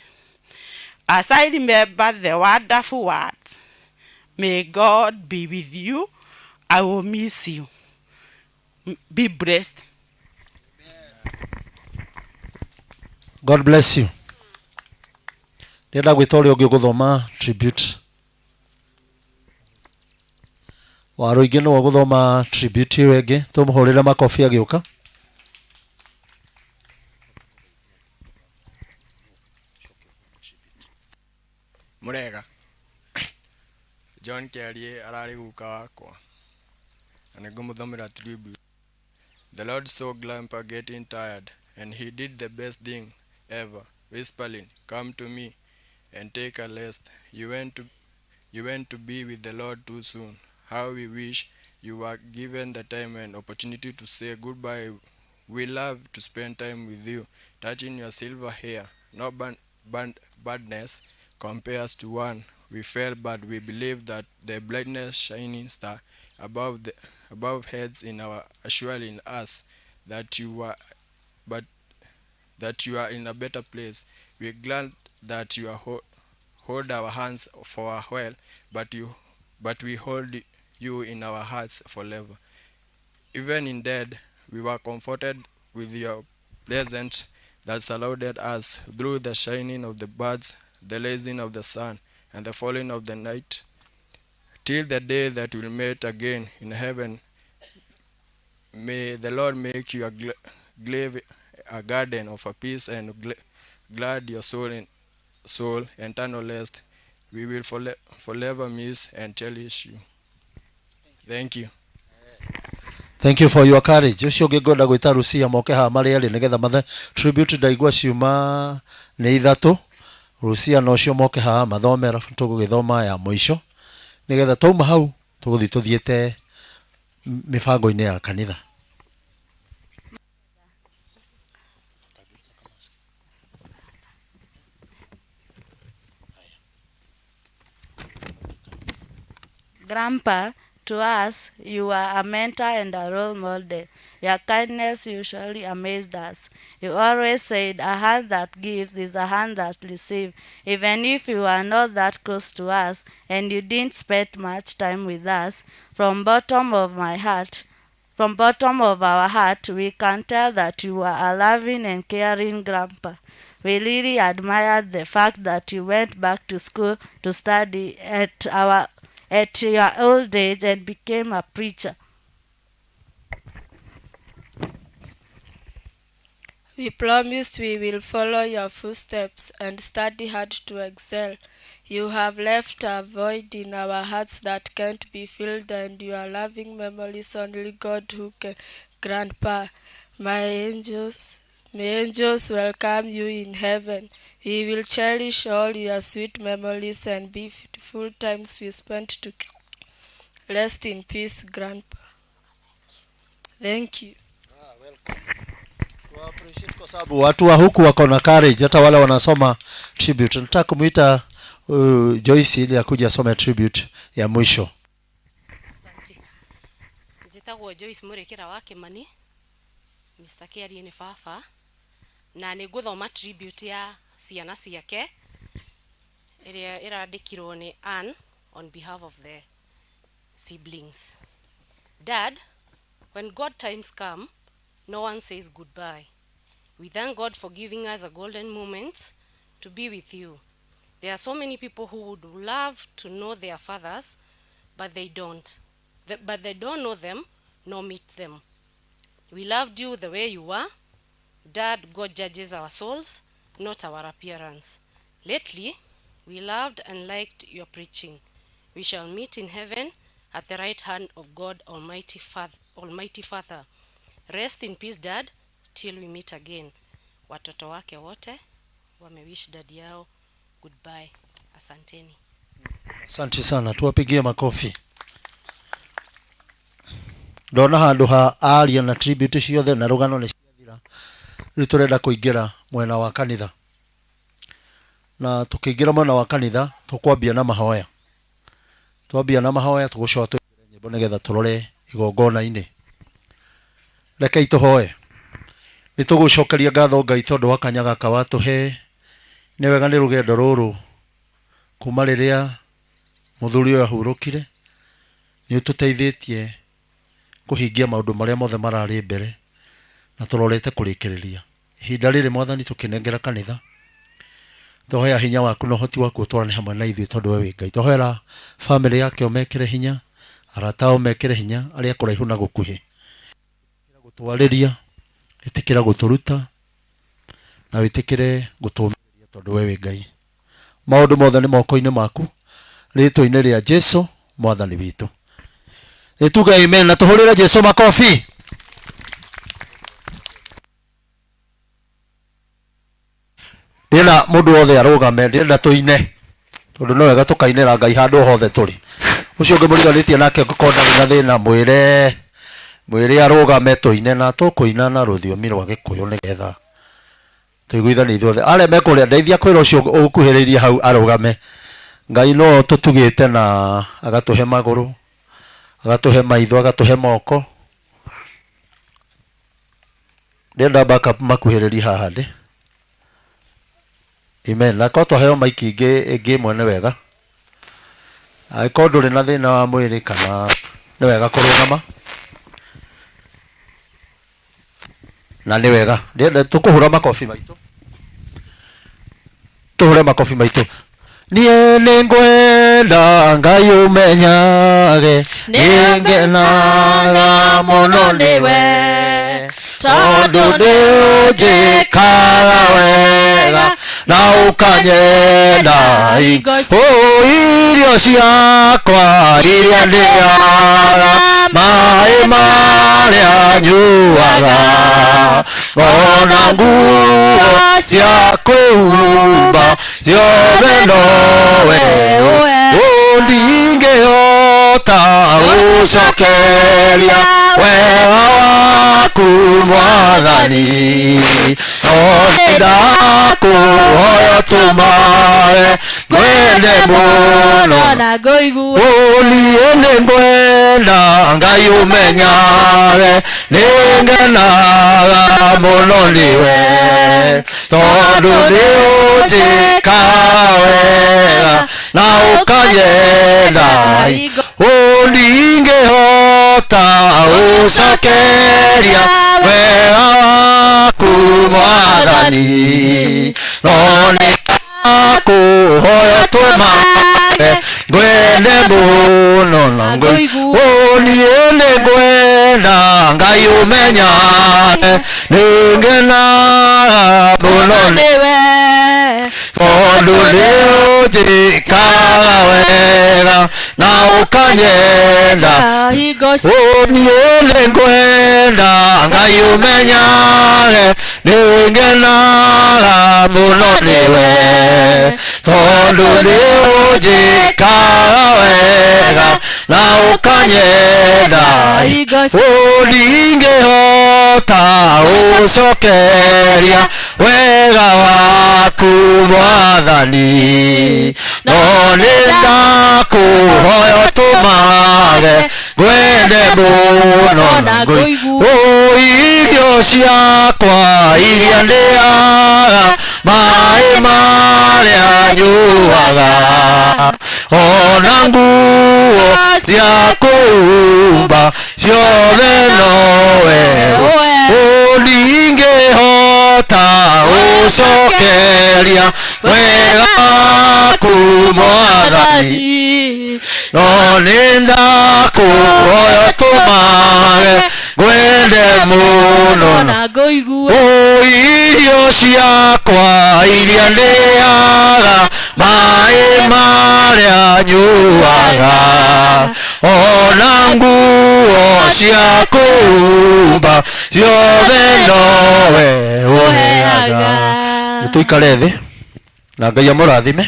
As I remember the wonderful words, may God be with you. I will miss you. Be blessed. God bless you. Ndĩrenda gwĩta ũrĩa ũngĩ ũgũthoma tribute. Warũingĩ nĩwe ũgũthoma tribute ĩyo ĩngĩ. Tũmũhũrĩre makobi agĩũka. Mũrega. John Kĩariĩ ararĩ guka wakwa na nĩngũmũthomera tribute. The Lord saw Grandpa getting tired and he did the best thing ever, whispering, "Come to me and take a rest. You went to be with the Lord too soon. How we wish you were given the time and opportunity to say goodbye. We love to spend time with you, touching your silver hair. No badness compares to one we felt, but we believe that the brightness shining star above heads in our assuring us that you are but that you are in a better place. We're glad that you are hold our hands for a while, but we hold you in our hearts forever. Even in death, we were comforted with your presence that surrounded us through the shining of the birds, the rising of the sun, and the falling of the night, till the day that we'll meet again in heaven. May the Lord make your grave a garden of a peace and glad your soul in soul eternal rest. We will forever miss and cherish you. Thank you. Thank you for your courage. Ũcio ũngĩ ngwenda gwĩta Rucia moke haha marĩ erĩ nĩgetha mathe tribute. Ndaigua ciuma nĩ ithatũ. Rucia na ũcio moke haha mathome, arabu tũgũgĩthoma ya mũico nĩgetha twauma hau tũgũthiĩ tũthiĩte mĩbango-inĩ ya kanitha. Grandpa. To us, you were a mentor and a role model. Your kindness usually amazed us. You always said, a hand that gives is a hand that receives. Even if you are not that close to us and you didn't spend much time with us, from bottom of my heart, from bottom of our heart, we can tell that you were a loving and caring grandpa. We really admired the fact that you went back to school to study at our at your old age and became a preacher. We promise we will follow your footsteps and study hard to excel. You have left a void in our hearts that can't be filled, and your loving memories only God who can. Grandpa, my angels, may angels welcome you in heaven. We will cherish all your sweet memories and beautiful times we spent together. Rest in peace, Grandpa. Thank you. Kwa sababu watu wa huku wako na courage, hata wale wanasoma tribute. Nataka kumuita Joyce ili akuje asome tribute ya mwisho. Njĩtagwo Joyce Mũrĩkĩra wa Kĩmani. Mr. Kĩarie nĩ baba na nĩ ngũthoma tribute ya ciana ciake ĩrĩa ĩrandĩkirwo nĩ Ann on behalf of the siblings. Dad, when God times come, no one says goodbye. We thank God for giving us a golden moment to be with you. There are so many people who would love to know their fathers, but they don't. But they don't know them nor meet them. We loved you the way you were. Dad, God judges our souls, not our appearance. Lately, we loved and liked your preaching. We shall meet in heaven at the right hand of God Almighty Father. Almighty Father. Rest in peace, Dad, till we meet again. Watoto wake wote wamewish dad yao goodbye. Asanteni. Asante sana, tuwapigie makofi. Ndona handũ ha aria na tribute ciothe na rũgano nĩ ciathira. Rĩu tũrenda kũingĩra mwena wa kanitha, na tũkĩingĩra mwena wa kanitha tũkwambia na mahoya. Twambia na mahoya tũgũcoka tũingĩre nyĩmbo nĩgetha tũrore igongona-inĩ. Rekei tũhoe. Nĩ tũgũcokeria ngatho Ngai tondũ wa kanya gaka watũhe. Nĩ wega nĩ rũgendo rũrũ kuma rĩrĩa mũthuri ũyũ ahurũkire, nĩ ũtũteithĩtie kũhingia maũndũ marĩa mothe mararĩ mbere na tũrorete kũrĩkĩrĩria ihinda rĩrĩ. Mwathani, tũkĩnengera kanitha, tũhoya hinya waku na ũhoti waku ũtwarane hamwe na ithuĩ tondũ we wĩ Ngai. Tũhoera famĩlĩ yake ũmekĩre hinya, arata ao mekĩre hinya, arĩa kũraihu na gũkuhĩ. Gũtwarĩria, ĩtĩkĩra gũtũruta na wĩtĩkĩre gũtũũmĩrĩria tondũ we wĩ Ngai. Maũndũ mothe nĩ moko-inĩ maku, rĩtwa-inĩ rĩa Jesu Mwathani witũ. Nĩtuge amen na tũhũrĩre Jesu makofi. Ndĩrenda mũndũ wothe arũgame, ndĩrenda tũine tondũ no wega tũkainĩra Ngai handũ hothe tũrĩ. Ũcio ũngĩ mũriganĩtie nake angĩkorwo ndarĩ na thĩna, mwĩre mwĩre arũgame tũine, na tũkũina na rũthiomi rwa Gĩkũyũ nĩgetha tũiguithanie ithuothe. Arĩa mekũrĩa ndeithia kwĩra ũcio ũkuhĩrĩirie hau arũgame. Ngai no tũtugĩte na agatũhe magũrũ, agatũhe maitho, agatũhe moko. Ndĩrenda backup makuhĩrĩrie haha ndĩ. Amen. Na korwo twaheo maiki ĩngĩ ĩngĩ ĩmwe nĩ wega. Angĩkorwo ndũrĩ na thĩna wa mwĩrĩ kana nĩ wega kũrũgama na nĩ wega. Ndĩrenda tũkũhũra makobi maitũ, tũhũre makobi maitũ. Niĩ nĩngwenda Ngai ũmenyage nĩngenaga mũno nĩwe tondũ nĩũnjĩkaga wega na ũkanyenda. Irio ciakwa iria ndĩaga, maĩ marĩa nyuaga, ona nguo cia kwĩhumba ciothe nowe. Ndingĩhota gũcokeria wega waku Mwathani, no nĩndakũhoya ũtũmage ngwende mũno. Na ngũigue. Niĩ nĩngwenda. Nĩngwenda Ngai ũmenyage nĩngenaga mũno nĩwe tondũ nĩũnjĩkaga wega na ũkanyenda ũndingĩhota gũcokeria wega waku Mwathani no nĩndakũhoya tũmage ngwende mũno na niĩ nĩngwenda Ngai ũmenyage nĩngenaga mũno nĩwe tondũ nĩũnjĩkaga wega na ũkanyenda niĩ nĩngwenda Ngai ũmenyage nĩngenaga mũno nĩwe tondũ nĩũnjĩkaga wega na ũkanyenda ndingĩhota gũcokeria wega waku Mwathani no nĩndakũhoya ũtũmage ngwende mũno na irio ciakwa iria ndĩaga maĩ marĩa nyuaga ona nguo cia kũhumba ciothe nowe ndingĩhota gũcokeria wega waku Mwathani no nĩndakũhoya ũtũmage ngwende mũno na irio ciakwa iria ndĩaga maĩ marĩa nyuaga ona nguo cia kũhumba ciothe nowe ũheaga. Nĩtũikare thĩ na Ngai amũrathime.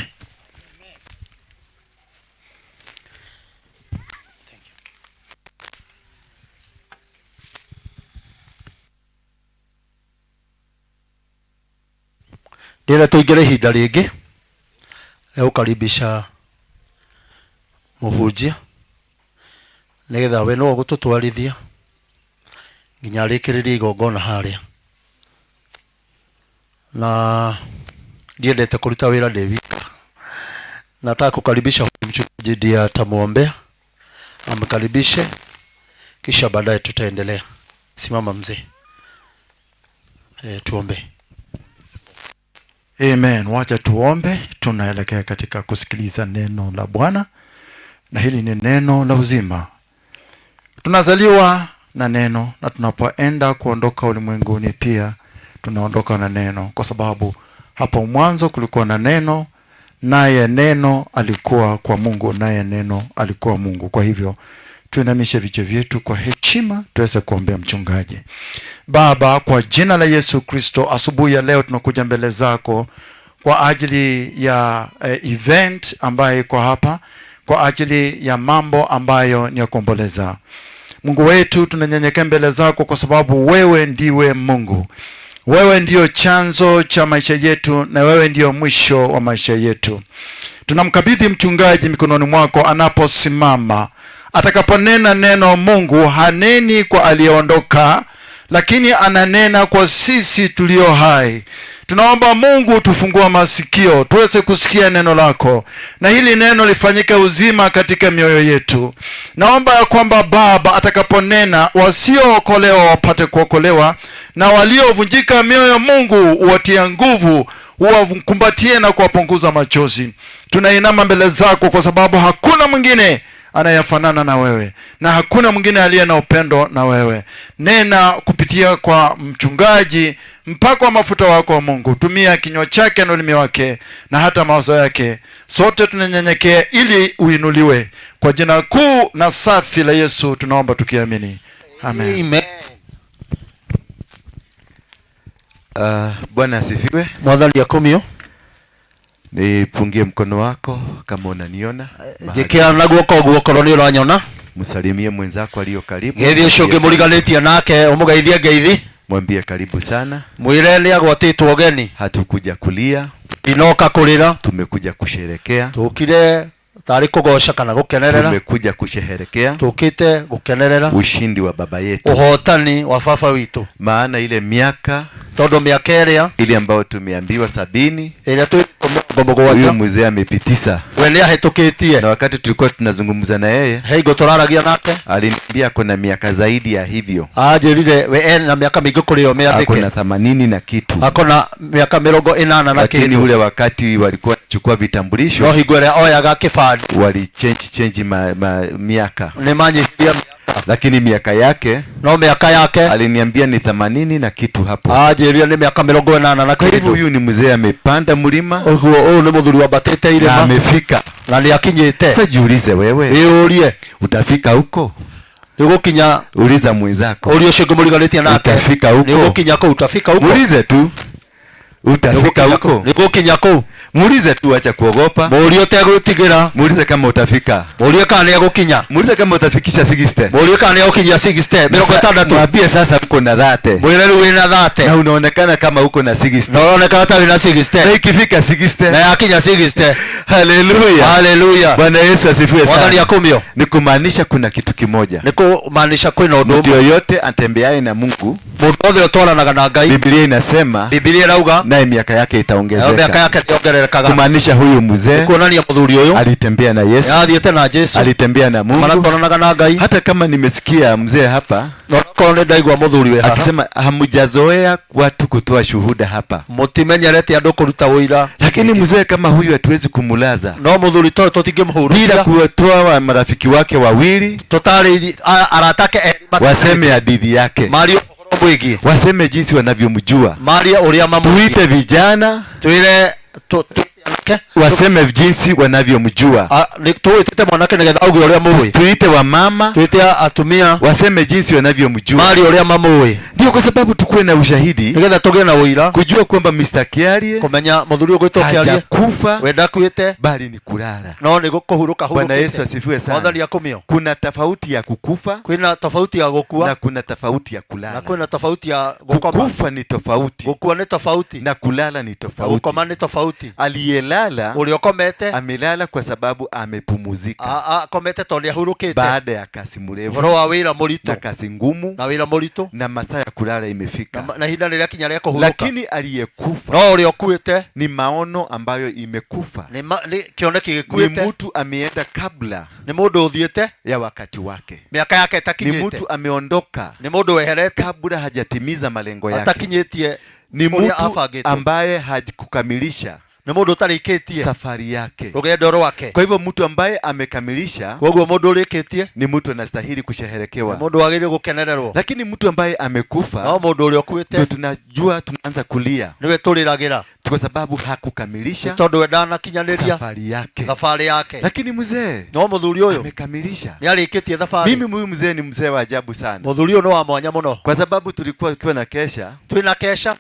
Ndĩrenda tũingĩre ihinda rĩngĩ rĩa gũkaribisha mũhunjia nĩgetha we no ũgũtũtwarithia nginya arĩkĩrĩrie igongona harĩa na ndiendete kũruta wĩra ndĩ wika. Nataka kukaribisha mchungaji ndiye atamwombea, amkaribishe, kisha baadaye tutaendelea. Simama mzee. Tuombe. Amen. Wacha tuombe. Tunaelekea katika kusikiliza neno la Bwana, na hili ni neno la uzima. Tunazaliwa na neno, na tunapoenda kuondoka ulimwenguni pia tunaondoka na neno, kwa sababu hapo mwanzo kulikuwa na neno, naye neno alikuwa kwa Mungu, naye neno alikuwa Mungu. Kwa hivyo tuinamishe vichwa vyetu kwa heshima tuweze kuombea mchungaji. Baba, kwa jina la Yesu Kristo, asubuhi ya leo tunakuja mbele zako kwa ajili ya event ambayo iko hapa, kwa ajili ya mambo ambayo ni ya kuomboleza. Mungu wetu, tunanyenyekea mbele zako kwa sababu wewe ndiwe Mungu. Wewe ndiyo chanzo cha maisha yetu na wewe ndiyo mwisho wa maisha yetu. Tunamkabidhi mchungaji mikononi mwako anaposimama. Atakaponena neno Mungu, haneni kwa aliyeondoka, lakini ananena kwa sisi tulio hai. Tunaomba Mungu tufungue masikio tuweze kusikia neno lako, na hili neno lifanyike uzima katika mioyo yetu. Naomba ya kwamba Baba atakaponena, wasiookolewa wapate kuokolewa, na waliovunjika mioyo Mungu uwatie nguvu, uwakumbatie na kuwapunguza machozi. Tunainama mbele zako kwa sababu hakuna mwingine anayefanana na wewe, na hakuna mwingine aliye na upendo na wewe. Nena kupitia kwa mchungaji, mpako wa mafuta wako wa Mungu. Tumia kinywa chake na ulimi wake na hata mawazo yake. Sote tunanyenyekea ili uinuliwe. Kwa jina kuu na safi la Yesu tunaomba tukiamini. Amen. Amen. Bwana asifiwe. Mwathani akumio. Nipungie mkono wako kama unaniona. Njĩkĩra na guoko guo korwo nĩ ũranyona. Msalimie mwenzako aliyo karibu. Geithie ũcio ũngĩ mũriganĩtie nake, ũmũgeithie ngeithi. Mwambie karibu sana. Mwĩre nĩ agwatĩtwo ũgeni. Hatukuja kulia. Inoka kũrĩra. Tumekuja kusherekea. Tũkire Tarĩ kũgoca kana gũkenerera. Tumekuja kusherehekea Tũkĩte gũkenerera ushindi wa baba yetu, ũhotani wa baba witũ. Maana ile miaka Tondũ mĩaka ĩrĩa ile ambayo tumeambiwa 70, ĩrĩa twĩ mĩrongo huyu mũgwanja, mzee amepitisa. We nĩ ahĩtũkĩtie. Na wakati tulikuwa tunazungumza na yeye, He hingo tũraragia nake, aliniambia kuna miaka zaidi ya hivyo, anjĩrire we ena mĩaka mĩingĩ kũrĩ ĩyo ako mĩandĩke. Na 80 na kitu, Akona mĩaka 80 na lakini kĩndũ. ule wakati walikuwa wanachukua No vitambulisho hingo ĩrĩa oyaga kĩbandĩ, wali change change ma miaka, nĩ manyihirie, lakini miaka yake no mĩaka yake aliniambia ni 80 na kitu hapo. Anjĩrire nĩ mĩaka 80 na Kwa hivyo kĩndũ. huyu ni mzee amepanda mlima Ũguo ũyũ nĩ mũthuri wambatĩte na irĩma amefika. Na nĩ akinyĩte. Sasa jiulize wewe, Wĩyũrie, utafika huko? Nĩ ũgũkinya? Uliza mwenzako, Ũria ũcio ũngĩ mũriganĩtie nake, utafika nĩ huko? ũgũkinya kũu? Utafika huko? Muulize tu, utafika huko? Nĩ ũgũkinya kũu? Muulize tu, acha kuogopa. Mũũrie ũtegwĩtigĩra. Muulize kama utafika. Mũũrie kana nĩ egũkinya. Muulize kama utafikisha 60. Mũũrie kana nĩ egũkinyia 60, 60. Mwambie sasa uko na 30. Mwĩre rĩu wĩna 30. Na unaonekana kama uko na 60. Na ũronekana ta wĩna 60. Na ikifika 60. Na yakinya 60. Haleluya. Haleluya. Bwana Yesu asifiwe Mwathani sana. akumio. Ni kumaanisha kuna kitu kimoja. Nĩ kũmaanisha kwĩna ũndũ Mtu ũmwe. yoyote atembeaye na Mungu, Mũndũ wothe ũtwaranaga na Ngai, Biblia inasema Biblia ĩrauga naye miaka yake nayo mĩaka itaongezeka. Yake nĩyongererekaga. Kumaanisha huyu mzee Kuonania mũthuri ũyũ alitembea na Yesu, nĩathiĩte na Jesu, alitembea na Mungu. Maratwaranaga na Ngai. Hata kama nimesikia mzee hapa Na onakorwo nĩ ndaigua mũthuri wĩ haha akisema hamjazoea watu kutoa shuhuda hapa, mũtimenyerete andũ kũruta ũira, lakini mzee kama huyu hatuwezi kumulaza no mũthuri toyũ bila tũtingĩmũhurũkia kuwatoa wa marafiki wake wawili tũtarĩ arata ake erĩ waseme hadithi yake, marie ũhoro mwĩgiĩ, waseme jinsi wanavyomjua, marie ũrĩa mamũĩ, tuite vijana twĩre anake waseme jinsi wanavyomjua, Tũwĩtĩte mwanake nĩgetha auge ũrĩa mũĩ, tuite wamama twĩte atumia waseme jinsi wanavyomjua, marie ũrĩa mamũĩ, ndio kwa sababu tukuwe na ushahidi nĩgetha tũgĩe na ũira kujua kwamba Mr. Kiarie kũmenya mũthuri ũgwĩtwo Kĩarie hajakufa we ndakuĩte, bali ni kulala. No nĩ kũhurũka Bwana Yesu hurũkĩte. asifiwe sana. Mwathani akumio. Kuna tofauti ya kukufa Kwĩna tofauti ya gũkua na kuna tofauti ya na kulala. Kwĩna tofauti ya gũkoma. Kukufa ni tofauti Gũkua nĩ tofauti na kulala ni na tofauti. gũkoma nĩ tofauti. Aliyelala Ũrĩa ũkomete amelala kwa sababu amepumuzika akomete tondũ nĩ ahurũkĩte baada ya kazi mrefu ũhoro wa wĩra na mũritũ kazi ngumu na wĩra mũritũ na masaa ya kulala imefika. Na ihinda rĩrĩa kinya rĩa kũhurũka. Lakini aliyekufa No ũrĩa ũkuĩte ni maono ambayo imekufa, nĩ kĩoneki ni gĩkuĩte, mtu ameenda kabla nĩ mũndũ ũthiĩte ya wakati wake, mĩaka yake ni ĩtakinyĩte, mtu ameondoka nĩ mũndũ weherete kabla hajatimiza malengo yake, atakinyĩtie ni ũrĩa mtu abangĩtwo, ambaye hajakukamilisha nĩ mũndũ ũtarĩkĩtie safari yake. Rũgendo rwake. Kwa hivyo mtu ambaye amekamilisha Koguo mũndũ ũrĩkĩtie ni mtu anastahili kusheherekewa, mũndũ wagĩrĩire gũkenererwo, lakini mtu ambaye amekufa no mũndũ ũrĩa ndio ũkuĩte tunajua tunaanza kulia nĩwe tũrĩragĩra kwa sababu hakukamilisha tondũ we ndanakinyanĩria safari yake. Thabarĩ yake. Lakini mzee No mũthuri ũyũ amekamilisha. Nĩ arĩkĩtie thabarĩ. Mimi huyu mzee ni mzee wa ajabu sana, Mũthuri ũyũ nĩ wa mwanya mũno kwa sababu tulikuwa tukiwa na kesha twĩna kesha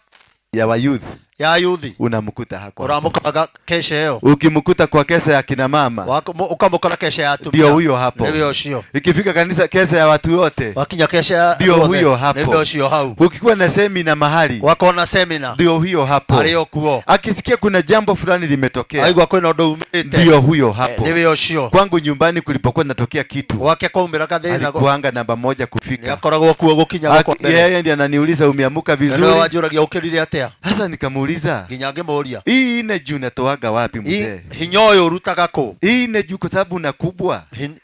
ya wa youth, ya yuthi, unamkuta hako, ũramũkoraga kesha ĩyo. Ukimkuta kwa kesha ya kina mama Ũkamũkora kesha ya atumia, ndio huyo hapo. Nĩwe ũcio. Ikifika kanisa kesha ya watu wote Wakinya kesha ya ndio othe, huyo hapo. Nĩwe ũcio hau. Ukikuwa na semina mahali Wakona semina ndio huyo hapo. Arĩ o kuo. Akisikia kuna jambo fulani limetokea Aigua kwĩna ũndũ umĩrĩte ndio huyo hapo. Nĩwe ũcio. Kwangu nyumbani kulipokuwa natokea kitu Gwake kwaumĩra gathĩna alikuanga namba moja kufika. Nĩakoragwo kuo gũkinya gũkwa mbere. Yeye ndiye ananiuliza umeamuka Na nĩwe vizuri? wanjũragia ũkĩrire atĩa. Sasa nikamuuliza, Nginya ngĩmũria, hii energy unatoaga wapi mzee? Hinya ũyũ ũrutaga kũ? Hii energy kwa sababu unakubwa.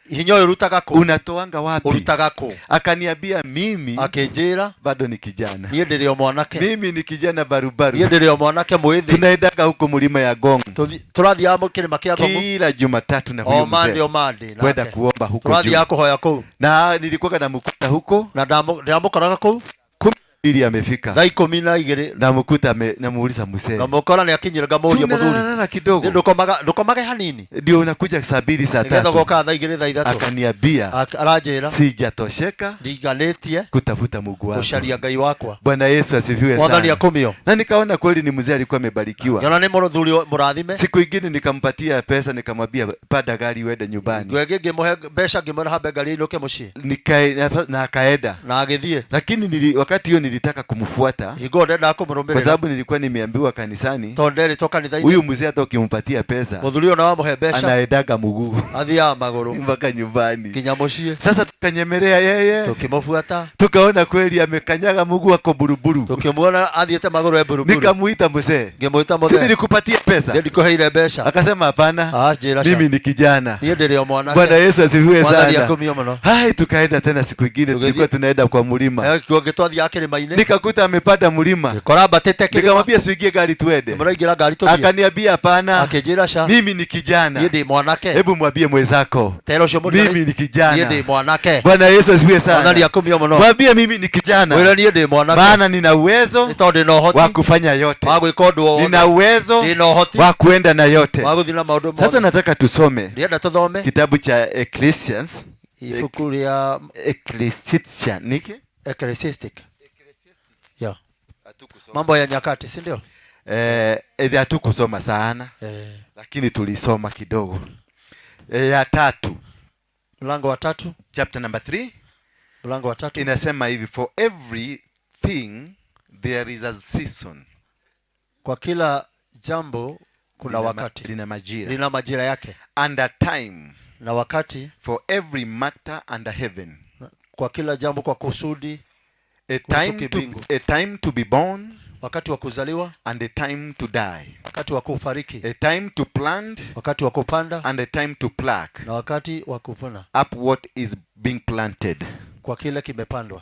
Hinya ũyũ ũrutaga kũ? Unatoanga wapi? Ũrutaga kũ? Akaniambia mimi akĩnjĩra bado ni kijana. Niĩ ndĩrĩ o mwanake. Mimi ni kijana barubaru. Niĩ ndĩrĩ o mwanake mwĩthĩ. Tunaendaga huko mlima ya Gong. Tũrathiaga kĩrĩma kĩa Ngong kila Jumatatu na huyo o Monday, mzee o Monday nake. kwenda kuomba huko juu. Tũrathiaga kũhoya kũu Na nilikuwa namkuta huko na ndĩramũkoraga kũu 12 amefika thaa 12. Namkuta namuuliza mzee, Ngamũkora nĩ akinyire ngamũria Si mũthuri, unalala kidogo? Ndũkomage hanini ndio unakuja saa 2 saa nĩgetha 3. ũgokaga thaa 2 thaa 3. Akaniambia Aranjĩra sijatosheka ndiganĩtie kutafuta Mungu wangu, gũcaria Ngai wakwa. Bwana Yesu asifiwe Mwathani sana. akumio. Na nikaona kweli ni mzee alikuwa amebarikiwa. Nyona nĩ mũthuri mũrathime. Siku ingine nikampatia pesa nikamwambia panda gari uende nyumbani. Ngwenge ngĩmũhe mbeca ngĩmwĩra hambe ngari ĩinũke mũciĩ. Na akaenda na agĩthiĩ. Lakini wakati hiyo nilitaka kumfuata Hingo ndendaga kwa kũmũrũmĩrĩra sababu nilikuwa nimeambiwa kanisani, tondũ nderĩtwo kanitha-inĩ huyu mzee hata ukimpatia pesa mũthuri ũyũ na wamũhe mbeca anaendaga mguu athiaga magũrũ mpaka nyumbani. Nginya mũciĩ. Sasa tukanyemelea yeye, Tukĩmũbuata. Tukaona kweli amekanyaga mguu, ako buruburu. Tukimuona athiĩte magũrũ e buruburu. Nikamuita mzee, Ngĩmwĩta si mũthee. nilikupatia pesa? Nĩ ndikũheire mbeca. Akasema hapana, Ah, njĩra ca. mimi ni kijana. Niĩ ndĩrĩ o mwanake. Bwana Yesu asifiwe Mwathani sana. akumio mũno. Hai, tukaenda tena siku ingine, tulikuwa tunaenda kwa mlima, Kĩo twathiaga kĩrĩma-inĩ. Nikakuta amepanda mlima, Ngĩkora ambatĩte kĩrĩma. Nikamwambia suingie gari tuende. Mũraingĩra ngari tũthiĩ. Akaniambia hapana, Akĩnjĩra ca. mimi ni kijana. Niĩ ndĩ mwanake. Hebu mwambie mwenzako, Tera ũcio mũndũ mimi ni kijana. Niĩ ndĩ mwanake. Bwana Yesu asifiwe sana. Mwathani akumio mũno. Mwambie mimi ni kijana, Mwĩre niĩ ndĩ mwanake. maana nina uwezo Nĩ tondũ ndĩna ũhoti wa kufanya yote, wa gwĩka ũndũ o wothe. nina uwezo Ndĩna ũhoti wa kuenda na yote. wa gũthiĩ na maũndũ mothe. Sasa nataka tusome Ndĩrenda tũthome kitabu cha Ecclesiastes, ibuku rĩa Ecclesiastes niki Ecclesiastic. Yeah. Mambo ya nyakati, si ndio? Hatukusoma sana lakini tulisoma kidogo. Ya tatu, Mlango wa tatu, chapter number 3, mlango wa tatu inasema hivi, for everything there is a season, kwa kila jambo kuna Lina wakati, lina majira, lina majira yake, and a time na wakati for every matter under heaven, kwa kila jambo kwa kusudi a kuhusu time to, kibingu. a time to be born wakati wa kuzaliwa and a time to die, wakati wa kufariki, a time to plant wakati wa kupanda and a time to pluck na wakati wa kuvuna up what is being planted. kwa kile kimepandwa.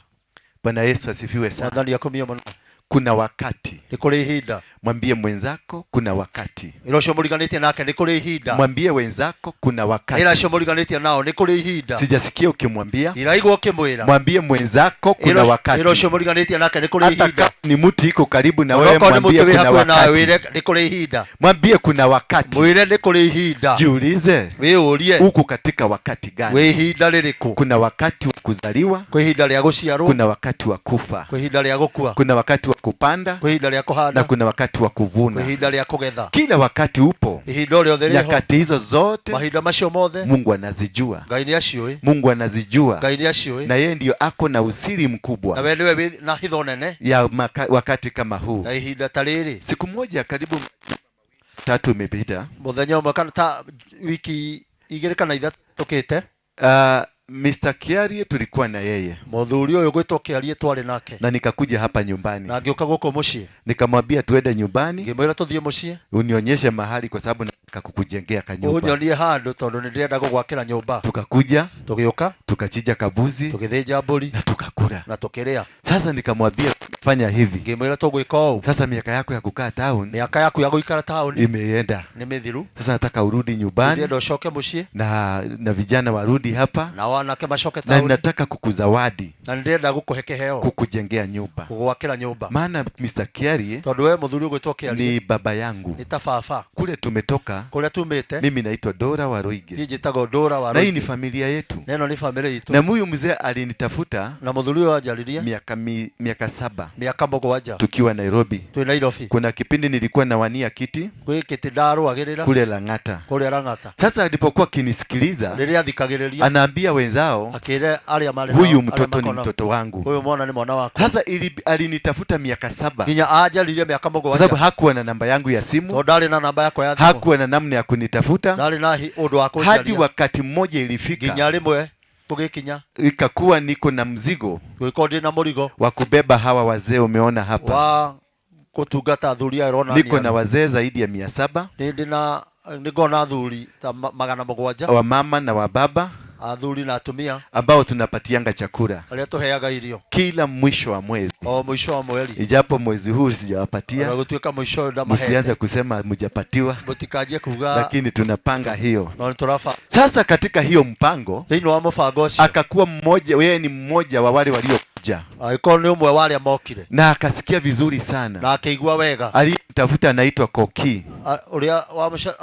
Bwana Yesu asifiwe sana. Mwathani akumio mũno. Kuna wakati, Nĩ kũrĩ ihinda. Mwambie mwenzako kuna wakati. Ĩra ũcio mũriganĩtie nake nĩ kũrĩ ihinda. Mwambie wenzako kuna wakati. Ĩra acio mũriganĩtie nao nĩ kũrĩ ihinda. Sijasikia ukimwambia. Iraigua ũkĩmwĩra. Mwambie mwenzako kuna wakati. Ĩra ũcio mũriganĩtie nake nĩ kũrĩ Hata ihinda. kama ni mti iko karibu na wewe, Onokorwo nĩ mwambie mũtĩ wĩ kuna hakuhĩ nawe wakati. wĩre nĩ kũrĩ ihinda. Mwambie kuna wakati. Mwĩre nĩ kũrĩ ihinda. Jiulize, Wĩyũrie uko katika wakati gani? wĩ ihinda rĩrĩkũ. Kuna wakati wa kuzaliwa, Kwĩ ihinda rĩa gũciarwo, kuna wakati wa kufa, kwĩ ihinda rĩa gũkua, kuna wakati wa kupanda kwĩ ihinda rĩa kũhanda, na kuna wakati wa kwĩ kuvuna. ihinda rĩa kũgetha. Kila wakati upo, Ihinda o rĩothe rĩho, nyakati hizo zote mahinda macio mothe Mungu anazijua. Ngai nĩ aciũĩ. Mungu anazijua, Ngai nĩ aciũĩ. na yeye ndiyo ako na usiri Na mkubwa we nĩwe wĩ na hitho nene ya wakati kama huu. ya ihinda ta rĩrĩ. Siku moja karibu 3 imepita, Mũthenya ũmwe kana ta wiki igĩrĩ kana ithatũ tũkĩte, Mr. Kiarie tulikuwa na yeye mũthuri ũyũ gwĩtwo Kĩarie twarĩ nake na nikakuja hapa nyumbani, na ngĩũka gũkũ mũciĩ, nikamwambia tuende nyumbani ngĩmwĩra tũthiĩ mũciĩ unionyeshe mahali, kwa sababu nataka kukujengea kanyumba. ũnyonie handũ tondũ nĩ ndĩrenda gũgwakĩra nyũmba. Tukakuja Tũgĩũka tukachinja kabuzi tũgĩthĩnja mbũri na tukakula. na tũkĩrĩa. Sasa nikamwambia fanya hivi, Ngĩmwĩra tũgwĩka ũũ, sasa miaka yako ya kukaa town mĩaka yaku ya gũikara taũni imeenda, nĩ mĩthiru, sasa nataka urudi nyumbani ndĩrenda ũcoke mũciĩ na vijana warudi hapa, na wanake macoke na taũni, nataka kukuzawadi, na nĩ ndĩrenda gũkũhe kĩheo, kukujengea nyumba, gũgwakĩra nyũmba, maana Mr. Kiarie tondũ we mũthuri ũgwĩtwo Kĩarie ni baba yangu. nĩ ta baba. Kule tumetoka, Kũrĩa tumĩte, mimi naitwa Dora Waruige, niĩ njĩtagwo Ndũra wa na hii ni Rũingĩ. familia yetu. Na ĩno nĩ bamĩrĩ itũ. Na huyu mzee alinitafuta Na mũthuri ũyũ anjaririe miaka 7 mĩaka 7 tukiwa Nairobi. Twĩ Nairobi. Kuna kipindi nilikuwa nawania kiti Gwĩ kĩtĩ ndarũagĩrĩra kule Lang'ata. kũrĩa Lang'ata. Sasa alipokuwa akinisikiliza, Rĩrĩa athikagĩrĩria anaambia wenzao, akĩra arĩa marĩ huyu nao, arĩa mtoto ni makona, mtoto wangu. Huyu mwana ni mwana wakwa. Sasa alinitafuta miaka 7 Nginya anjaririe mĩaka kwa sababu 7 hakuwa na namba yangu ya simu, tondũ ndarĩ na namba yakwa ya thimũ, hakuwa na namna ya kunitafuta. Ndarĩ na ũndũ wa Hadi kũnjaria. wakati mmoja ilifika Nginya rĩmwe tũgĩkinya ikakuwa niko na mzigo gũgĩkorwo ndĩ na mũrigo wa kubeba hawa wazee umeona hapa. wa kũtungata athuri aya ũrona Niko niĩ na wazee zaidi ya 700, nĩ ndĩ na nĩ ngoragwo na athuri ta 700, wa mama na wa baba athuri na atumia ambao tunapatianga chakula arĩa tũheaga irio kila mwisho wa mwezi, o mũico wa mweri, ijapo mwezi huu sijawapatia. Ona gũtuĩka mũico ũyũ ndamahete, Msianze kusema mjapatiwa, mũtikanjie kuga, lakini tunapanga hiyo. No nĩ tũraba. Sasa katika hiyo mpango, Thĩinĩ wa mũbango ũcio, akakuwa mmoja, yeye ni mmoja wa wale waliokuja agĩkorwo nĩ ũmwe wa arĩa mokire na akasikia vizuri sana na akĩigua wega aliyemtafuta Aliyemtafuta anaitwa Koki. Ũrĩa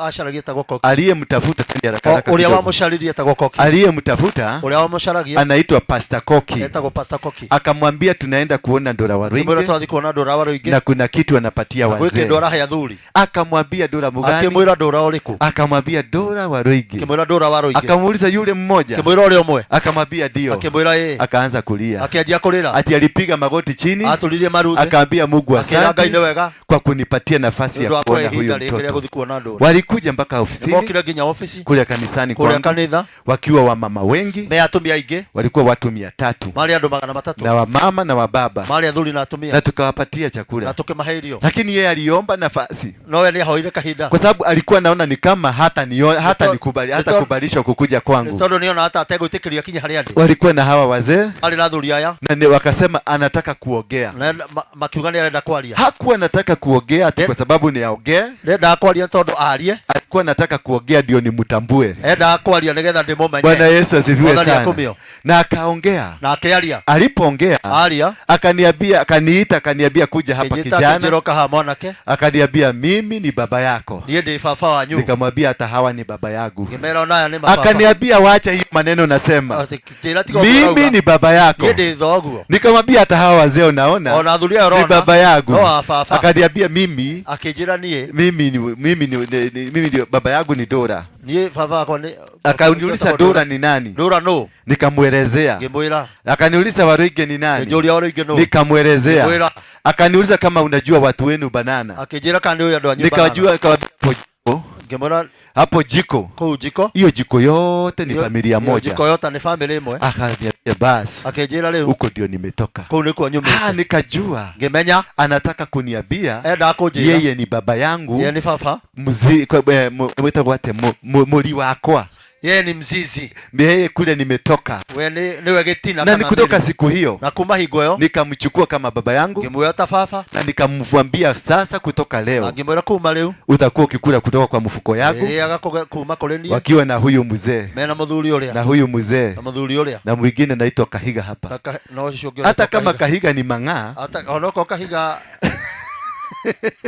acaragia etagwo Koki. Aliyemtafuta tena haraka haraka Ũrĩa kidogo. wamũcaririe etagwo Koki. Aliyemtafuta Ũrĩa wamũcaragia anaitwa Pastor Koki. Etagwo Pastor Koki. Akamwambia tunaenda kuona Ndura Akĩmwĩra Waruinge tũrathiĩ kuona Ndura Waruinge na kuna kitu anapatia na gwĩ wazee. kĩndũ arahe athuri. Akamwambia Ndura mugani? Akĩmwĩra Ndura ũrĩkũ? Akamwambia Ndura Waruinge. Akĩmwĩra Ndura Waruinge. Akamuuliza yule mmoja. Akĩmwĩra ũrĩa ũmwe. Akamwambia ndio. Akĩmwĩra ĩĩ. Akaanza kulia. Akĩanjia kũrĩra. Ati alipiga magoti chini. Aturirie maru thĩ. Akaambia Mungu Akĩra Ngai nĩ asante wega kwa kunipatia nafasi nĩ ya ũndũ wa kuona kũhe huyu ihinda rĩngĩ rĩa mtoto. gũthiĩ kuona Ndura. Walikuja mpaka ofisini Nĩmokire nginya ofici kule kanisani kũrĩa kwangu kanitha wakiwa wamama wengi, me atumia aingĩ walikuwa watu 300 marĩ andũ 300 na wamama na wababa, marĩ athuri na atumia na tukawapatia na chakula, tũkĩmahe irio. lakini yeye aliomba nafasi No we nĩahoire kahinda kwa sababu alikuwa naona ni kama hata nio, hata Nĩ nikubali hata kubalishwa kukuja nĩ kwangu. tondũ nĩona hata ategwĩtĩkĩrio akinya harĩa ndĩ. Walikuwa na hawa wazee Arĩ na athuri aya na ni wakasema anataka kuongea. na makiuga nĩ arenda kwaria. Hakuwa anataka kuongea ati kwa sababu ni aongee, Ndendaga kwaria tondũ arie, alikuwa anataka kuongea ndio nimtambue. Endaga kwaria nĩgetha ndĩmũmenye. Bwana Yesu asifiwe Mwathani sana. akumio. Na akaongea, Na akĩaria. alipoongea Aria akaniambia, akaniita, akaniambia kuja hapa akĩnjĩta kijana, akĩnjĩra ũka haha mwanake, akaniambia mimi ni baba yako. Niĩ ndĩ baba wanyu. Nikamwambia hata hawa ni baba yangu. Ngĩmera ona aya nĩ mababa. Akaniambia wacha hiyo maneno nasema, Akĩnjĩra tiga ũguo mimi ũrauga. ni baba yako. Niĩ ndĩ thoguo. Nikamwambia hata hawa wazee unaona Ona athuri aya ni ũrona baba yangu. no a baba. Akaniambia mimi Akĩnjĩra niĩ mimi ni mimi ni, ni, ni mimi ndio baba yangu ni Dora. Niĩ baba wakwa nĩ Akaniuliza Dora ni nani? Dora nũ? Nikamwelezea. Ngĩmwĩra. Akaniuliza Waruinge ni nani? Ngĩnjũria Waruinge nũ? Nikamwelezea. Ngĩmwĩra. Akaniuliza kama unajua watu wenu banana. Akĩnjĩra kana nĩũĩ andũ anyu Nikajua, nikamwambia hapo jiko. Ngĩmwĩra Hapo jiko. Kũu jiko. Hiyo jiko yote ni familia Hiyo moja. jiko yote ni family ĩmwe. Akaniambia basi. Akĩnjĩra rĩu Huko ndio nimetoka. Kũu nĩkuo nyumĩte. Nikajua. Ngĩmenya anataka kuniambia endaga kũnjĩra yeye ni baba yangu. Yeye ni baba. Mzi, kwa, wĩtagwo atĩa? Mũri wakwa. Yeye ni mzizi. Yeye kule nimetoka. We niwe gĩtina Na kana ni kutoka mĩri. siku hiyo Na kuma hingo ĩyo nikamchukua kama baba yangu ngĩmuoya ta baba na nikamwambia sasa, kutoka na leo ngĩmwĩra kuma rĩu utakuwa ukikula kutoka kwa mfuko yangu, rĩaga kuma kũrĩ niĩ wakiwa na huyu mzee mena mũthuri ũrĩa na huyu mzee na mũthuri ũrĩa na mwingine anaitwa Kahiga hapa. Na na ũcio ũngĩ Hata ũretwo kama Kahiga. Kahiga ni mang'aa, Hata onokorwo Kahiga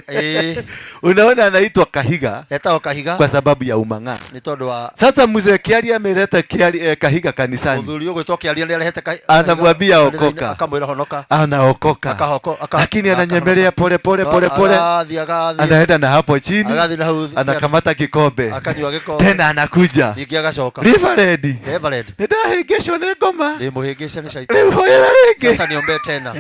ĩĩ unaona anaitwa Kahiga etagwo Kahiga kwa sababu ya umang'aa. nĩ tondũ wa Sasa mzee Kiaria ameleta Kahiga kanisani, mũthuri ũgwĩtwo Kĩaria nĩarehete anamwambia kanitha-inĩ, okoka, akamwĩra honoka anaokoka, lakini ananyemelea pole pole pole pole, agathiĩ agathiĩ anaenda na hapo chini, agathiĩ na hau anakamata kikombe akanyua gĩkombe tena anakuja ningĩ agacoka Reverend, Reverend nĩndahĩngĩcwo nĩ ngoma ndĩmũhĩngĩce nĩ shaitani rĩu hoera rĩngĩ. Sasa niombee tena.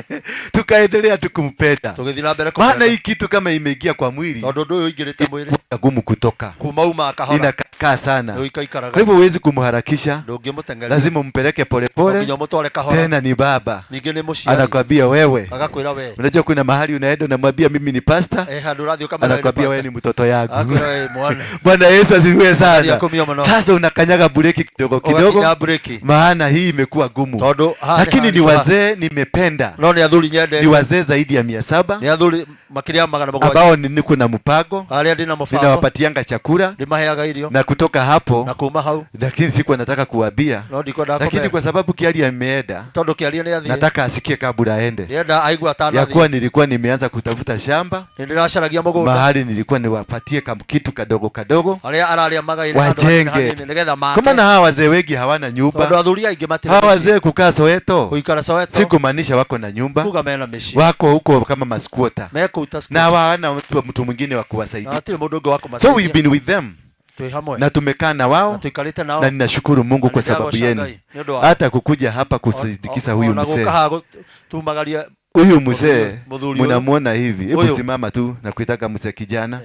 Tukaendelea tu kumpenda, Tũgĩthiĩ na mbere maana kũmwenda. hii kitu kama imeingia kwa mwili, tondũ ũndũ ũyũ ũingĩrĩte mwĩrĩ gumu kutoka, kuma uma kahora inakaa sana. Nĩũikaikaraga. Kwa hivyo huwezi kumharakisha, ndũngĩmũteng'eria lazima umpeleke No polepole. nginya ũmũtware kahora Tena ni baba ningĩ nĩ mũciari anakwambia wewe, agakwĩra we unajua kuna mahali unaenda unamwambia mimi ni pastor, eh handũ ũrathiĩ ũkamwĩra we nĩ anakwambia wewe pastor. ni mtoto yangu. Agakwĩra we mwana Bwana Yesu asifiwe Mwathani sana. akumio mũno. Sasa unakanyaga breki kidogo kidogo, Ũgakinya breki. maana hii imekuwa gumu, Tondũ haha nĩ lakini ni haritũha. wazee nimependa, no nĩ athuri nyendete, ni wazee zaidi ya 700 nĩ athuri makĩria ya 700 ambao niko na mpango, arĩa ndĩ na mũbango, ninawapatianga chakula ndĩmaheaga irio na kutoka hapo na kuma hau, lakini sikuwa nataka kuambia, no ndikwendaga lakini kũmera. kwa sababu Kiaria ameenda, tondũ Kiaria nĩ athiĩ, nataka asikie kabla aende, ndĩrenda aigue ya atanathiĩ. kuwa nilikuwa nimeanza kutafuta shamba Nĩ ndĩracaragia mũgũnda mahali nilikuwa niwapatie kitu kadogo kadogo arĩa ararĩa magaĩre handũ hanini wajenge, hanini nĩgetha make. kwa maana hawa wazee wengi hawana nyumba. Tondũ athuri aingĩ matirĩ Hawa mĩciĩ. wazee kukaa Soweto Gũikara Soweto si kumaanisha wako na nyumba, kuga mena mĩciĩ, wako huko kama maskuota mekũu ta na hawana mtu mwingine wa kuwasaidia. Na hatirĩ mũndũ ũngĩ wa So kũmateithia. we've been with them Twĩ hamwe na tumekaa na wao na tuikarĩte nao na ninashukuru Mungu Na kwa sababu nĩndĩragoca yenu, Ngai nĩ ũndũ wao. hata kukuja hapa kusindikiza huyu Ona mzee. gũka haha tumagarie Huyu mzee mũthuri ũyũ. mnamuona hivi, hebu Huyu. simama tu na kuitaka mzee kijana,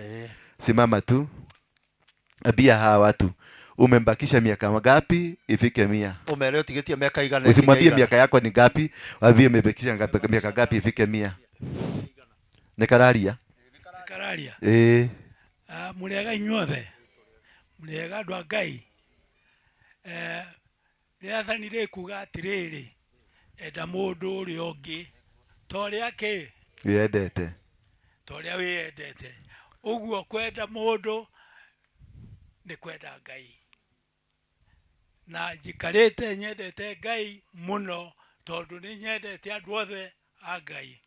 simama tu, ambia hawa watu umembakisha miaka ngapi ifike 100. Ũmere ũtigĩtie mĩaka igana Usimwambie ĩkinye igana. miaka yako ni ngapi, waambie umebakisha miaka ngapi ifike 100. Nĩ kararia. Kararia. Eh. Mũrĩega inyuothe, mũrĩega andũ a Ngai. Rĩathani rĩkuga atĩrĩrĩ, enda mũndũ ũrĩa ũngĩ ta ũrĩa kĩ? Wĩyendete. Ta ũrĩa wĩyendete. Ũguo kwenda mũndũ nĩ kwenda Ngai. Na njikarĩte nyendete Ngai mũno tondũ nĩ nyendete andũ othe a Ngai.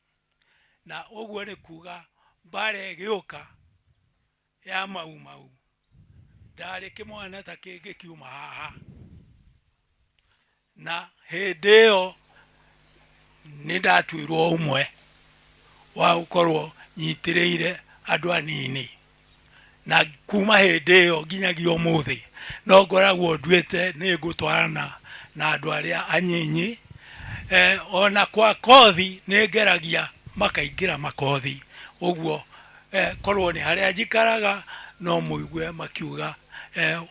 Na ũguo nĩ kuga Mbara ĩgĩũka ya Mau Mau, ndarĩ kĩmwana ta kĩngĩ kiuma haha. Na hĩndĩ ĩyo nĩ ndatuirwo ũmwe wa gũkorwo nyitĩrĩire andũ anini. Na kuma hĩndĩ ĩyo nginyagia ũmũthĩ no ngoragwo nduĩte nĩ ngũtwarana na andũ arĩa anyinyi. Ona kwa kothi nĩ ngeragia makaingĩra makothi ũguo, korwo nĩ harĩa njikaraga no mũigue makiuga,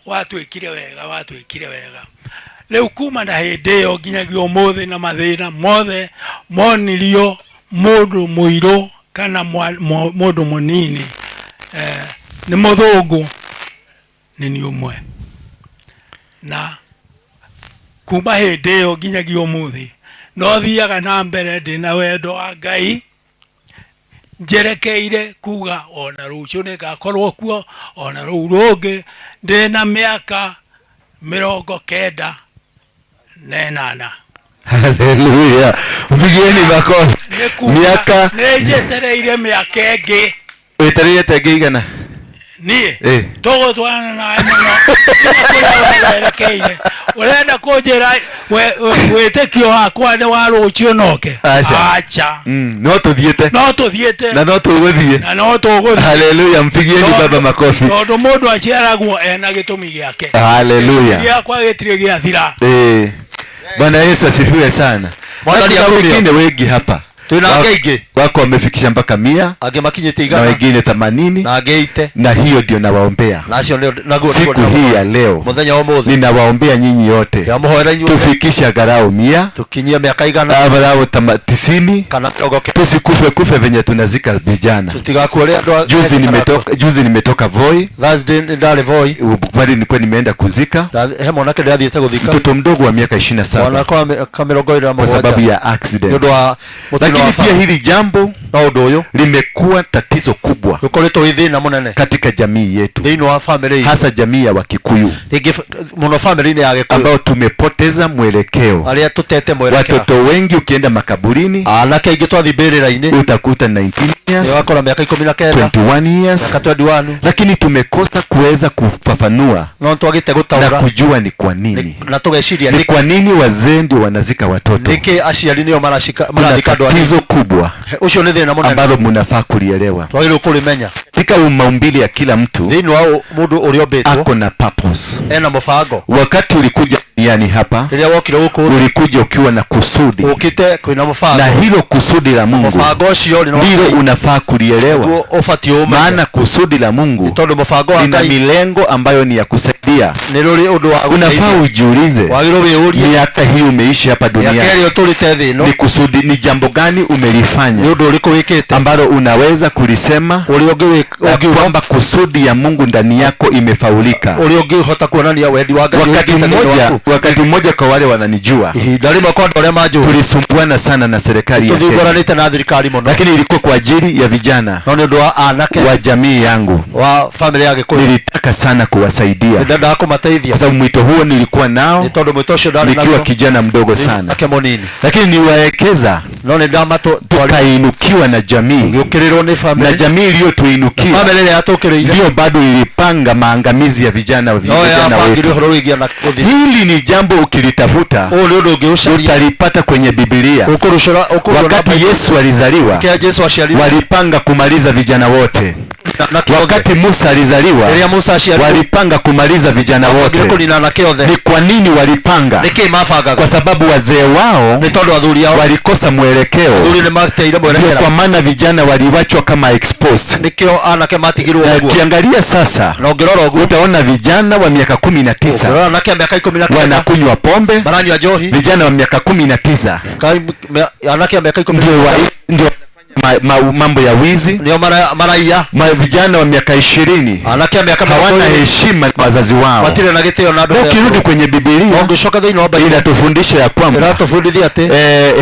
watwĩkire wega, watwĩkire wega. Rĩu kuma na hĩndĩ ĩyo nginyagia ũmũthĩ, na mathĩna mothe monirio mũndũ mũirũ kana mũndũ mũnini, nĩ mũthũngũ, nĩ niĩ ũmwe. Na kuma hĩndĩ ĩyo nginyagia ũmũthĩ no thiaga na mbere ndĩna wendo wa Ngai, njerekeire kuga ona rũciũ nĩngakorwo kuo, ona rũu rũngĩ, ndĩna mĩaka 98. Haleluya! Mpigieni makofi. Nĩ kuga Miaka nĩ njetereire mĩaka ĩngĩ. Wetereire ta ĩngĩ igana? Niĩ tũgũtwarana nawe mũno nginya kũrĩa werekeire. Ũrenda kũnjĩra wĩtĩkio wakwa nĩ wa rũciũ noke? Aca. Aca. No tũthiĩte. No tũthiĩte. Na no tũgũthiĩ. Na no tũgũthiĩ. Haleluya! Mpigieni baba makofi. Tondũ mũndũ aciaragwo ena gĩtũmi gĩake. Haleluya! Gĩakwa gĩtirĩ gĩathira. Bwana Yesu asifiwe sana. Mwathani Na kuna akurio. wengine wengi hapa Tuna angĩ aingĩ. Wako wamefikisha mpaka 100 angĩ makinyĩte na 100 wengine 80 na angĩ 80 na hiyo ndio nawaombea na acio nĩo- naguo nĩguo siku hii ya leo. Mũthenya wa ũmũthĩ ninawaombea nyinyi yote ndĩramũhoera inyuothe tufikishe angalau 100 tukinyie mĩaka 100 angalau 90 kana 90. Tusikufe kufe venye tunazika vijana. Tũtigakue ũrĩa andũ Juzi nimetoka Voi. Thursday nĩ ndarĩ Voi. Bali nilikuwa nimeenda kuzika He mwanake ndĩrathiĩte gũthika mtoto mdogo wa miaka 27 mwanake wa mĩaka mĩrongo ĩrĩ na kwa mũgwanja sababu ya accident. nĩ ũndũ wa mũtino Lakini wa pia bara. hili jambo Na ũndũ ũyũ limekuwa tatizo kubwa ũkoretwo wĩ thĩna mũnene katika jamii yetu, thĩinĩ wa famĩlĩ itũ, hasa jamii ya Wakikuyu rĩngĩ mũno famĩlĩ-inĩ ya Gĩkũyũ ambao tumepoteza mwelekeo. Arĩa tũtete mwerekera. Watoto wengi ukienda makaburini anake aingĩ twathiĩ mbĩrĩra-inĩ utakuta 19 years, nĩwakora mĩaka 19, 21 years, mĩaka 21, lakini tumekosa kuweza kufafanua no twagĩte na gũtaũra kujua ni kwa nini, na tũgeciria ni kwa nini wazee ndio wanazika watoto. Nĩkĩ aciari nĩo Kuna marathika andũ anini. tatizo kubwa Ũcio nĩ thĩna mũnene ambalo mnafaa kulielewa twagĩrĩirwo kũrĩmenya. katika maumbile ya kila mtu. Thĩinĩ wa mũndũ ũrĩa ũmbĩtwo ako na purpose. Ena mũbango. Wakati ulikuja duniani hapa, rĩrĩa wokire gũkũ thĩ, ulikuja ukiwa na kusudi, ũkĩte kwĩna mũbango, na hilo kusudi la Mungu mũbango ũcio nĩ wa ndilo Ngai. unafaa kulielewa, Nĩguo ũbatiĩ ũmenye. maana kusudi la Mungu tondũ mũbango wa lina Ngai milengo ambayo ni ya kusaidia. Nĩ rũrĩ ũndũ wa Unafaa gũteithia. ujiulize, Wagĩrĩirwo wĩyũrie, miaka hii umeishi hapa mĩaka duniani, ĩrĩa ũtũrĩte thĩ ĩno ni kusudi, ni jambo gani umelifanya nĩ ũndũ ũrĩkũ wĩkĩte ambalo unaweza kulisema ũrĩa ya ũngiuga kwamba kusudi ya Mungu ndani yako imefaulika. Ũrĩa ũngĩhota kuonania wendi wa Ngai Wakati ũingĩte thĩinĩ mmoja, waku. wakati mmoja kwa wale wananijua, ihinda rĩmwe kwa andũ arĩa manjũĩ, tulisumbuana sana na serikali ya Kenya, tũthumbũranĩte na thirikari mũno, lakini ilikuwa kwa ajili ya vijana no nĩ ũndũ wa anake wa jamii yangu. Wa famĩlĩ ya Gĩkũyũ. Nilitaka sana kuwasaidia nĩndendaga kũmateithia kwa sababu mwito huo nilikuwa nao nĩ tondũ mwĩto ũcio ndarĩ nikiwa naguo kijana mdogo sana, nake mũnini, lakini niwaekeza no nĩ ndamatũ tukainukiwa na jamii, tũgĩũkĩrĩrwo nĩ na famĩlĩ, jamii iliyotuinukia famĩlĩ ĩrĩa yatũkĩrĩire ndio bado ilipanga maangamizi ya vijana no vijana yabangire wetu. ũhoro wĩgiĩ anake gũthiĩ. Hili ni jambo ukilitafuta Ũyũ nĩ ũndũ ũngĩũcaria utalipata kwenye Biblia. ũkũrũcũra ũkũruona. Wakati Yesu alizaliwa, Kĩa Jesu aciarirwo walipanga kumaliza vijana wote. anake othe. Wakati Musa alizaliwa, Rĩrĩa Musa aciarirwo walipanga kumaliza vijana mabangire wote. kũnina anake othe. Ni kwa nini walipanga? Nĩkĩ mabangaga? Kwa sababu wazee wao nĩ tondũ athuri ao walikosa mwelekeo. Athuri nĩ mateire Ndio mwerekera. kwa maana vijana waliwachwa kama exposed. Nĩkĩo anake matigirwo Na ũguo. ukiangalia sasa Na ũngĩrora ũguo utaona vijana wa miaka 19 ũngĩrora anake a mĩaka 19 wanakunywa pombe, maranyua njohi, vijana wa miaka 19 anake a mĩaka ikũmi na ndio ndio mambo ya wizi, nĩo maraiya, vijana wa miaka 20 anake a mĩaka hawana 20 heshima kwa wazazi wao. matirĩ na gĩtĩo na andũ Na ukirudi kwenye Biblia ũngĩcoka thĩinĩ wa Bible inatufundisha ya kwamba ĩratũbundithia atĩ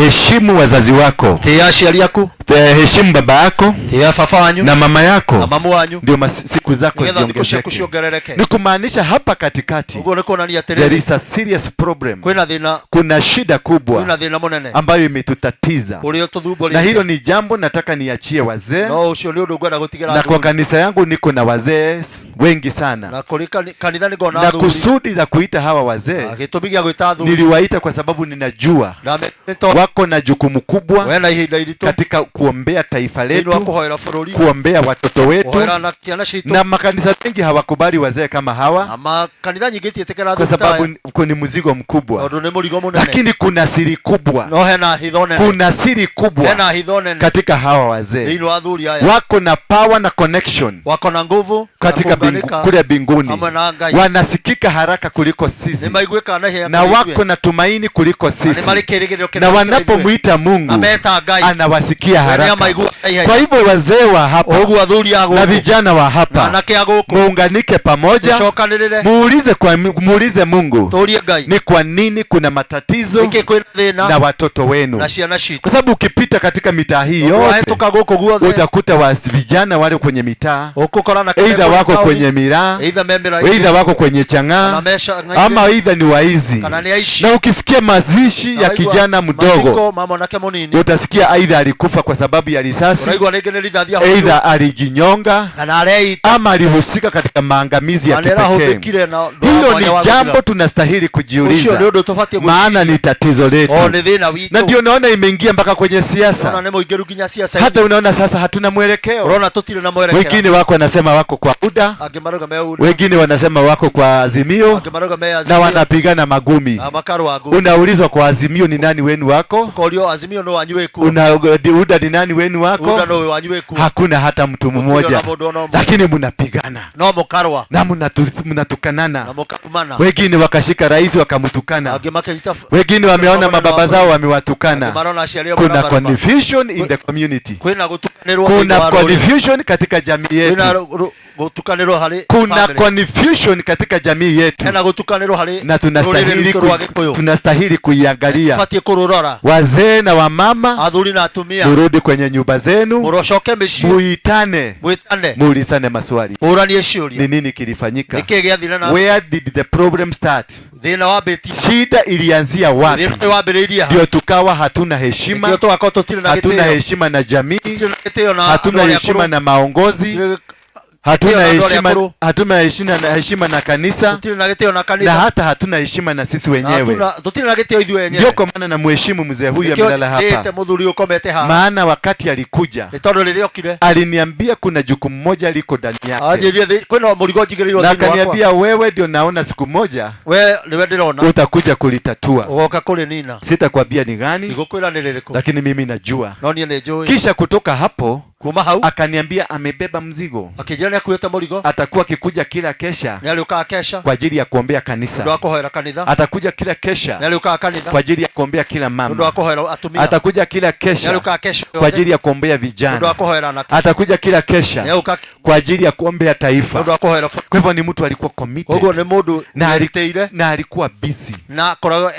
heshimu wazazi wako, tĩĩa aciari aku, Heshimu baba yako ya baba wanyu na mama yako na mamu wanyu, ndio siku zako nĩgetha thikũ ciaku ziongezeke. Ciongerereke. Ni kumaanisha hapa katikati Ũguo nĩ kuonania there atĩrĩrĩ, is a serious problem. Kwĩna thĩna. Kuna shida kubwa Kwĩna thĩna mũnene ambayo imetutatiza, ũrĩa ũtũthumbũrĩte. Na hilo ni jambo nataka niachie wazee, No ũcio nĩ ũndũ ngwenda gũtigĩra na kwa athuri. Kanisa yangu niko na wazee wengi sana, Na kũrĩ kanitha nĩ ngona na athuri. kusudi la kuita hawa wazee, Gĩtũmi gĩa gwĩta athuri, niliwaita kwa sababu ninajua na metĩtwo wako na jukumu kubwa wena ihinda iritũ katika kuombea taifa thĩinĩ wa letu, kũhoera bũrũri, kuombea watoto wetu, kũhoera na ciana citũ. Na makanisa mengi hawakubali wazee kama hawa Na makanitha nyingĩ itiĩtĩkĩra kwa athuri ta sababu aya, ni mzigo mkubwa, tondũ nĩ mũrigo mũnene. Lakini kuna siri kubwa, No hena hitho nene, kuna siri kubwa hena hitho nene katika hawa wazee. Thĩinĩ wa athuri aya. Wako na power na connection Wako na nguvu na katika kuunganika kule mbinguni, hamwe na Ngai. Wanasikika haraka kuliko sisi, Nĩ maiguĩkaga na ihenya na kũrĩ wako ithuĩ. na tumaini kuliko Na sisi, nĩ marĩ kĩĩrĩgĩrĩro kĩnene na kũrĩ ithuĩ. wanapomwita Na Mungu meta Ngai, anawasikia we nĩ haraka. amaiguaga ihenya. Kwa hivyo wazee wa hapa Ũguo athuri a na gũkũ vijana wa na hapa, anake a gũkũ, muunganike pamoja, tũcokanĩrĩre, muulize Mungu tũrie Ngai ni kwa nini kuna matatizo nĩkĩ kwĩna thĩna na watoto wenu, na ciana citũ. Kwa sababu ukipita katika mitaa hii yote Wahĩtũka gũkũ guothe, utakuta wa vijana wale kwenye mitaa, ũgũkora na either wako taũni, kwenye miraa, either me mĩraa-inĩ, either wako kwenye kana chang'aa, me cang'aa-inĩ, ama either ni waizi. Kana nĩ aici. Na ukisikia mazishi Na ya waigua kijana mdogo, mathiko ma mwanake mũnini, utasikia aidha alikufa kwa sababu ya risasi, ũraigua rĩngĩ nĩ rithathi ahũrirwo, aidha alijinyonga, kana areita, ama alihusika katika maangamizi ya kana kipekee. nĩarahũthĩkire na ũndũ wa Hilo mwanya ni wa jambo gũthira. Tunastahili Ũcio kujiuliza, nĩ ũndũ tũbatiĩ maana ni tatizo o letu, nĩ thĩna na witũ. ndio unaona imeingia mpaka kwenye Ũrona siasa. nĩ mũingĩru nginya siasa. Hata unaona sasa hatuna mwelekeo. Ũrona tũtirĩ na mwerekera. Wengine wako wanasema wako kwa UDA, Angĩ marauga me UDA, wengine wanasema wako kwa Azimio, angĩ marauga me na Azimio, wanapigana magumi. Na makarũa ngumi. Unaulizwa kwa Azimio ni nani wenu wako, Ũkorio Azimio nĩ wanyu wĩkuo, UDA ni nani wenu wako? UDA nĩ wanyu wĩkuo. Hakuna hata mtu Gũtirĩ mmoja, ona mũndũ ona ũmwe. Lakini mnapigana No mũkarũa na mnatukanana. Na mũkarumana. Wengine wakashika rais wakamtukana, Angĩ makĩnyita wengine wameona mũnene mababa wa zao bũrũri. Wamewatukana. Angĩ marona aciari ao Kuna maramaruma. confusion in the community, Kwĩna gũtukanĩrwo thĩinĩ kuna wa rũrĩrĩ. confusion katika jamii Kwĩna yetu, gũtukanĩrwo harĩ kuna family. confusion katika jamii yetu, Hena gũtukanĩrwo harĩ na rũrĩrĩ tunastahili rwitũ rwa Gĩkũyũ. tunastahili kuiangalia. Tũbatiĩ kũrũrora. Wazee na wamama, Athuri na atumia, murudi kwenye nyumba zenu, mũrocoke mĩciĩ, muitane, mwĩtane, muulizane maswali, mũranie ciũria, ni nini kilifanyika, nĩkĩ gĩathire na where did the problem start, thĩna wambĩtie, shida ilianzia wapi, thĩna ũyũ wambĩrĩirie ha? Ndio tukawa hatuna heshima, Nĩkĩo tũgakorwo tũtirĩ na hatuna gĩtĩo, heshima na jamii, tũtirĩ na gĩtĩo na hatuna andũ arĩa heshima akũrũ, na maongozi, tũtirĩ hatuna na andũ arĩa heshima, akũrũ, hatuna heshima na kanisa, tũtirĩ na gĩtĩo na na kanitha, hata hatuna heshima na sisi na wenyewe. tũtirĩ na gĩtĩo ithuĩ enyewe. Ndio kwa maana namheshimu mzee huyu Nĩkĩo amelala ndĩĩte hapa, mũthuri ũkomete haha, maana wakati alikuja nĩ tondũ rĩrĩa okire aliniambia kuna jukumu moja liko ndani yake, anjĩrire kwĩna mũrigo njigĩrĩirwo na thĩinĩ wakwa. akaniambia wewe ndio naona siku moja We nĩwe ndĩrona utakuja kulitatua. Ũgoka kũrĩnina. Sitakwambia ni gani, Ndigũkwĩra nĩ rĩrĩkũ, lakini mimi najua. No niĩ nĩ njũĩ. Kisha kutoka hapo Kuma hau akaniambia amebeba mzigo, akĩnjĩra nĩ akuĩte mũrigo, atakuwa akikuja kila kesha nĩ arĩũkaga kesha kwa ajili ya kuombea nĩ ũndũ kanisa, wa kũhoera kanitha, atakuja kila kesha nĩ arĩũkaga kanitha kwa ajili ya kuombea kila nĩ ũndũ wa mama, kũhoera atumia, atakuja kila nĩ kesha arĩũkaga kesha kwa ajili ya kuombea nĩ ũndũ wa vijana, kũhoera anake, atakuja kila nĩ kesha arĩũkaga kwa ajili ya kuombea nĩ ũndũ taifa. wa kũhoera bũrũri. Kwa hivyo ni mtu alikuwa committed Ũguo nĩ mũndũ na, werutĩire, na alikuwa busy na akoragwo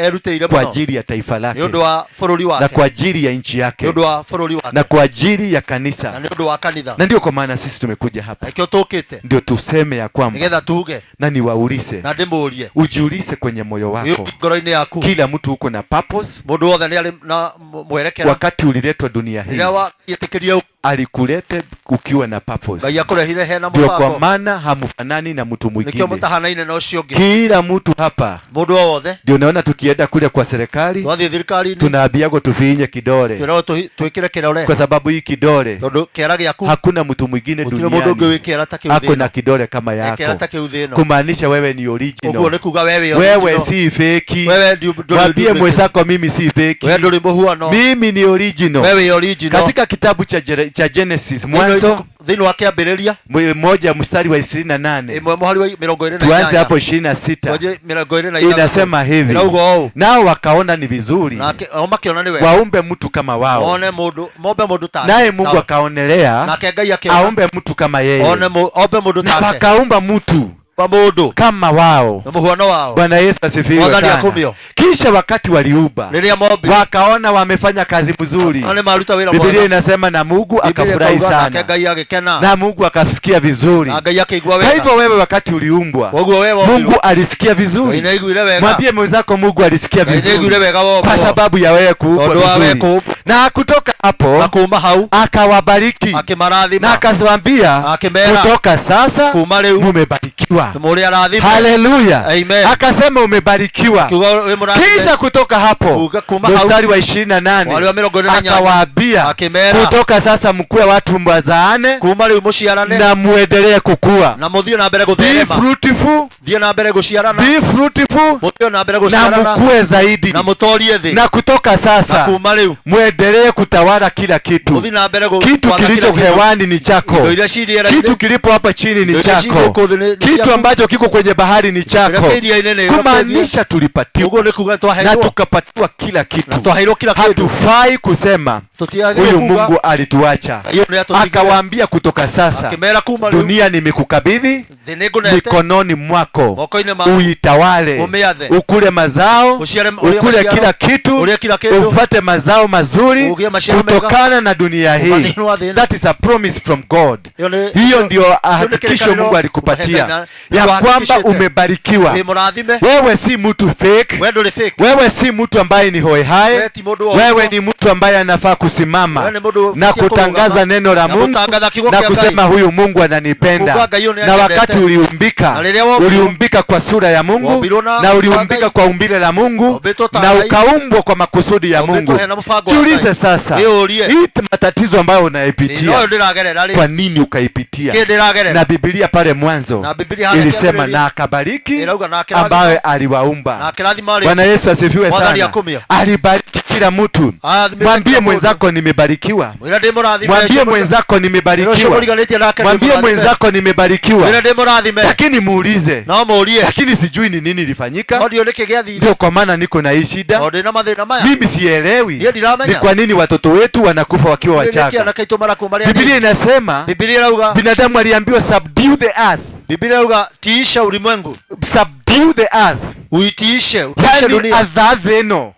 erutĩire kwa mũno ajili ya taifa nĩ lake ũndũ wa bũrũri na wake, kwa ajili ya nchi nĩ yake ũndũ wa bũrũri wake, na kwa ajili ya na kanisa. nĩ ũndũ wa kanitha. Na ndio kwa maana sisi tumekuja hapa Nĩkĩo tũkĩte ndio tuseme ya kwamba, nĩgetha tuge, na niwaulize, na ndĩmũrie, ujiulize kwenye moyo wako, wĩyũrie ngoro-inĩ yaku, kila mtu uko na purpose. Mũndũ wothe nĩ arĩ na mwerekera. Wakati uliletwa dunia hii, Rĩrĩa wetĩkĩrie, alikulete ukiwa na purpose. Ngai akũrehire hena Ndio kwa mũbango. maana hamfanani na mtu Nĩkĩo mwingine. mũtahanaine na ũcio ũngĩ. Kila mtu hapa, Mũndũ o wothe, ndio naona tukienda kule kwa serikali twathiĩ thirikari-inĩ, tunaambiagwo tufinye kidole, twĩragwo twĩkĩre kĩrore, kwa sababu hii kidole tondũ kĩara gĩaku, hakuna mtu mwingine gũtirĩ mũndũ ũngĩ duniani wĩ kĩara ta kĩu ako thĩ na ĩno. kidole kama E kĩara yako, ta kĩu thĩ ĩno. kumaanisha wewe ni Ũguo original, nĩ kuga we wĩ wewe original. si feki. Wewe ndũrĩ Mwambie duplicate. mwenzako mimi si feki, We ndũrĩ mũhuano. mimi ni original. We wĩ original. Katika kitabu cha Genesis, Thĩinĩ wa Mwanzo thĩinĩ wa kĩambĩrĩria 1 mstari wa 28, 1 mũhari wa 28, tuanze hapo 26, Twanjie 26. Inasema hivi, Ĩrauga ũũ, nao wakaona ni vizuri nake o makĩona nĩ wega waumbe mtu kama wao, one mũndũ mombe mũndũ take naye Mungu tao. akaonelea Nake Ngai akĩona aumbe mtu kama yeye, one ombe mũndũ na take, wakaumba mtu. Mũndũ kama wao. Na mũhuano wao. Bwana Yesu asifiwe Mwathani sana. akumio. Kisha wakati waliumba Rĩrĩa mombire, wakaona wamefanya kazi mzuri. na nĩ maruta wĩra Biblia mwega. inasema na Mungu Biblia akafurahi ĩkauga nake sana Ngai agĩkena, na Mungu akasikia vizuri. na Ngai akĩigua Kwa wega. hivyo wewe wakati uliumbwa, Koguo wewe wombirwo, Mungu alisikia Ngai vizuri. nĩaiguire wega. Mwambie mwenzako Mungu alisikia Ngai vizuri nĩaiguire wega wombwo. kwa sababu ya wewe kuumbwa Tondũ wa wewe vizuri. kũũmbwo. Na kutoka hapo Na kuma hau akawabariki na akĩmarathima, akawaambia, akĩmera kutoka sasa kuma rĩu mumebarikiwa. mũrĩ arathime. Haleluya! Amen. Akasema umebarikiwa. Kiuga wĩ mũrathime. Kisha kutoka hapo Kuga- kuma hau mstari wa 28 mwari wa 48 akawaambia, akĩmera kutoka sasa mkuwe watu mwazaane kuma rĩu mũciarane na muendelee kukua. na mũthiĩ na mbere Be gũtherema, fruitful, thiĩ na mbere gũciarana, be fruitful mũthiĩ na mbere na gũciarana mkue zaidi. na mũtorie thĩ, Na kutoka na sasa kuma rĩu muendelee kutawala kila kitu. mũthiĩ na mbere Kitu gwatha kila kilicho kĩndũ. hewani ni chako, Indo iria ciĩ rĩera-inĩ, kitu kilipo hapa chini ni indo iria ciĩ chako, gũkũ thĩ nĩ kitu ciaku, ambacho kiko kwenye bahari ni kĩrĩa chako. kĩ iria-inĩ nĩ Kumaanisha tulipatiwa ũguo nĩ kuga na twaheirwo tukapatiwa kila na kitu. twaheirwo kila kĩndũ. Hatufai kusema Tũtiagĩrĩirwo huyu kuga Mungu alituacha. hiyo nĩ atũtigire. Akawaambia kutoka sasa Akĩmera kuma rĩu dunia nimekukabidhi thĩ nĩngũnete mikononi mwako, moko-inĩ maku, uitawale, ũmĩathe, ukule mazao, ũciare ũrĩe ukule maciaro, kila kitu, ũrĩe kila kĩndũ, ufate mazao mazuri ũgĩe maciaro mega kutokana na dunia kuma hii. thĩinĩ wa thĩ ĩno. That is a promise from God. Hiyo nĩ Hiyo ndio hiyo nĩ hakikisho kĩrĩkanĩro Mungu alikupatia Ngai ya kwamba hakikishĩte. umebarikiwa. Wĩ mũrathime. Wewe si mtu fake, We ndũrĩ fake. wewe si mtu ambaye ni hoehae, We ti mũndũ wa wewe ũguo. ni mtu ambaye anafaa kusimama Wewe ni mũndũ na ũbatiĩ kutangaza kũrũgama neno la na Mungu gũtangatha kiugo na kĩa Ngai. kusema huyu Mungu ananipenda. Kuuga Ngai ũyũ nĩ Na wakati anyendete. uliumbika, Na rĩrĩa wombirwo, uliumbika kwa sura ya Mungu wombirwo na na wa uliumbika Ngai. kwa umbile la Mungu Wombĩtwo ta na Ngai. ukaumbwa kwa makusudi ya Wombĩtwo Mungu. hena mũbango wa Jiulize Ngai. sasa, Wĩyũrie. hii matatizo ambayo Thĩna unaipitia ũyũ ndĩragerera rĩ, kwa nini ukaipitia? kĩ ndĩragerera? Na Biblia pale mwanzo Na Biblia harĩa ilisema kĩambĩrĩria na akabariki ĩrauga na akĩrathima, ambaye aliwaumba. na akĩrathima Bwana arĩa Yesu asifiwe Mwathani sana. akumio. Alibariki kila mtu. Arathimĩte Mwambie kila mũndũ. mwenzako nimebarikiwa. Mwĩra ndĩ mũrathime. Mwambie mwenzako Ũcio nimebarikiwa. mũriganĩtie nake ndĩ Mwambie mũrathime. mwenzako nimebarikiwa, Mwĩre ndĩ mũrathime. lakini muulize, No mũũrie. lakini sijui ni nini ilifanyika, No ndiũĩ nĩkĩ gĩathire. ndio kwa maana niko na hii shida. Tondũ ndĩna mathĩna maya. Mimi sielewi Niĩ ndiramenya. ni kwa nini watoto wetu wanakufa wakiwa Nĩ nĩkĩ wachanga. anake aitũ marakua marĩ Biblia anini. inasema Biblia ĩrauga, binadamu aliambiwa subdue the earth, Biblia ĩrauga tiisha ulimwengu, subdue the earth, uitiishe, utiishe yani dunia. atha thĩ ĩno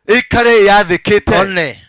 ĩikare yathĩkĩte. One.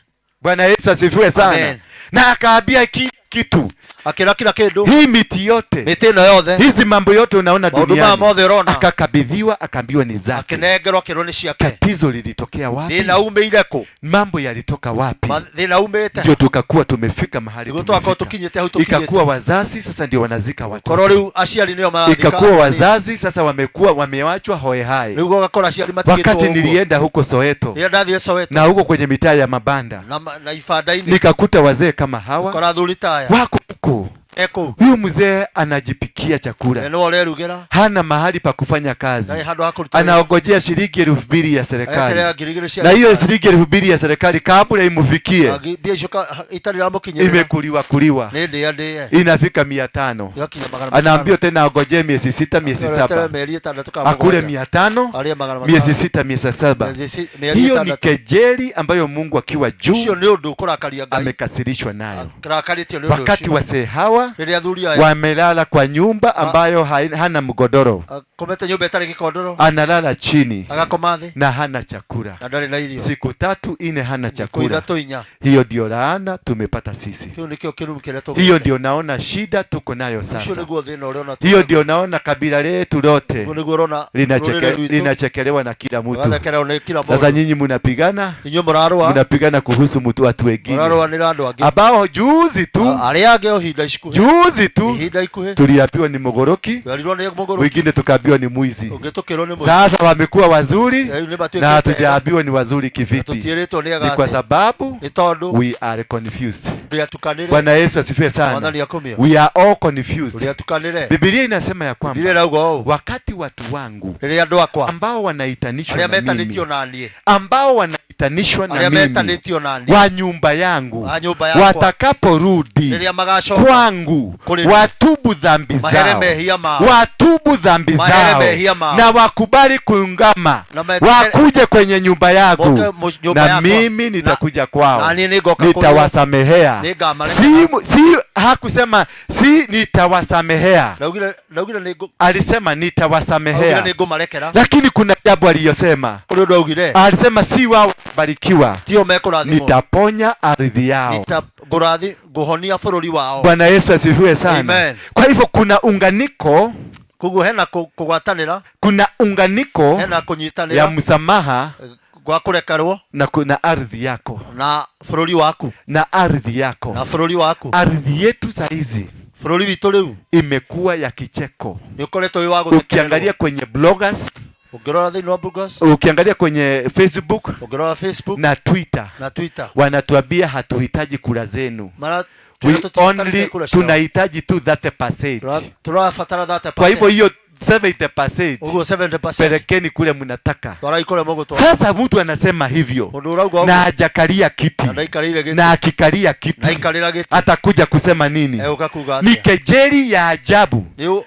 Bwana Yesu asifiwe sana. Amen. Na akaambia kitu, Akĩra kila kĩndũ, hii miti yote, mĩtĩ ĩno yothe, hizi mambo yote unaona maũndũ maya duniani, mothe ũrona, akakabidhiwa, akaambiwa ni zake. akĩnengerwo akĩrwo nĩ ciake. Tatizo lilitokea wapi? Thĩna umĩire kũ? Mambo yalitoka wapi? Thĩna umĩte Ndio tukakuwa tumefika mahali nĩguo twakorwo tumefika. tũkinyĩte hau tũkinyĩte. Ikakuwa wazazi sasa ndio wanazika watoto, Korwo rĩu aciari nĩo marathika ikakuwa wazazi sasa wamekuwa wamewachwa hoe hai. Rĩu ũgakora aciari matigĩtwo Wakati ũguo. nilienda huko Soweto Rĩrĩa ndathire Soweto na huko kwenye mitaa ya mabanda, na ibanda-inĩ nikakuta wazee kama hawa ũkora athuri ta aya wako huko. e kũu. Huyu mzee anajipikia chakula, We nĩwe ũrerugĩra, hana mahali pa kufanya kazi, ndarĩ handũ ha kũruta wĩra. anaongojea shilingi 2000 ya serikali, Eterera 2000 cia na hiyo thirikari. shilingi 2000 ya serikali kabla imufikie Na mbia icio itarĩ iramũkinyĩrĩra imekuliwa kuliwa, nĩ ndĩa ndĩe inafika 500. igakinya 500. Anaambiwa tena angojee miezi 6 miezi Eterere 7 mĩeri ĩtandatũ kana akule mũgwanja. 500 Arĩe 500. miezi 6 miezi 7. Mĩeri Hiyo ni ĩtandatũ. kejeli ambayo Mungu akiwa Ũcio juu nĩ ũndũ ũkũrakaria Ngai amekasirishwa nayo. kĩrakarĩtio nĩ ũndũ Wakati ũcio. wasee hawa Rĩrĩa athuri aya wamelala kwa nyumba ambayo hana mgodoro, akomete nyũmba ĩtarĩ gĩkondoro, analala chini agakoma thĩ na hana chakula na ndarĩ na irio siku 3 4, hana kũ chakula. 3 4. Hiyo ndio laana tumepata sisi. Kĩu nĩkĩo kĩrumi kĩrĩa tũgĩte. Hiyo ndio naona shida tuko nayo Ũcio sasa. nĩguo thĩna ũrĩa ona Hiyo ndio naona kabila letu lote Ũguo nĩguo ũrona rũrĩrĩ rwitũ linachekelewa na kila mtu. rũgathekererwo nĩ kila Sasa mũndũ. nyinyi mnapigana, Inyuĩ mũrarũa, mnapigana kuhusu mtu watu wengine mũrarũanĩra andũ angĩ ambao juzi tu, arĩa angĩ o ihinda ikuhĩ, juzi tu ihinda ikuhĩ tuliambiwa ni mogoroki, twerirwo nĩ mũgũrũki, wengine tukaambiwa ni mwizi. ũngĩ tũkĩrwo nĩ mũici. Sasa wamekuwa wazuri Rĩu nĩ matuĩkĩte na ega. hatujaambiwa ni wazuri kivipi? Tũtiĩrĩtwo nĩ ega Ni kwa atĩa. sababu Nĩ tondũ we are confused. ndĩatukanĩre. Bwana Yesu asifiwe sana. Mwathani akumio. We are all confused. Ndĩatukanĩre. Biblia inasema ya Biblia kwamba ĩrauga ũũ, wakati watu wangu rĩrĩa andũ akwa ambao wanaitanishwa arĩa na mimi, metanĩtio na niĩ, ambao wanaitanishwa wameitanishwa na Arĩa mimi, metanĩtio na niĩ, wa nyumba yangu, a nyũmba yakwa, watakaporudi rĩrĩa magacoka kwangu, kũrĩ niĩ, watubu dhambi mahere zao, mehia mao, watubu dhambi mahere zao mehia mao, na wakubali kuungama, na metĩkĩre wakuje kwenye nyumba yangu, moke nyũmba na yakwa, mimi na nitakuja kwao, na niĩ nĩngoka kũrĩ o, nitawasamehea. nĩngamarekera. Si hakusema si nitawasamehea, Ndaugire nĩngũ alisema augire nitawasamehea, nĩngũmarekera. lakini kuna jambo aliyosema. Kũrĩ ũndũ augire, Alisema si wao barikiwa, tio mekũrathimwo, nitaponya ardhi yao. ngũrathi ngũhonia bũrũri wao. Bwana Yesu asifiwe sana. Amen. Kwa hivyo kuna unganiko, Koguo hena kũgwatanĩra, kuna unganiko hena ya kũnyitanĩra msamaha gwa kũrekerwo na kuna ardhi yako na bũrũri waku, na ardhi yako na bũrũri waku. Ardhi yetu saizi Bũrũri witũ rĩu imekuwa ya kicheko. nĩ ũkoretwo wĩ wa gũthekererwo. Ukiangalia kwenye bloggers, Ũngĩrora thĩinĩ wa bloggers, ukiangalia kwenye Facebook ũngĩrora Facebook na Twitter, na Twitter, wanatuambia hatuhitaji kura zenu, mara we tũtibatarĩte only kura ciao, tunahitaji tu 30%. tũrabatara 30%. Kwa hivyo hiyo 70% Ũguo 70% pelekeni kule mnataka. twarai kũrĩa mũgũtwara. Sasa mtu anasema hivyo Mũndũ ũrauga na ũguo hajakalia kiti na ndaikarĩire gĩtĩ, na akikalia kiti na aikarĩra gĩtĩ atakuja kusema nini? egũka kuga Ni atĩa? kejeli ya ajabu, Nĩ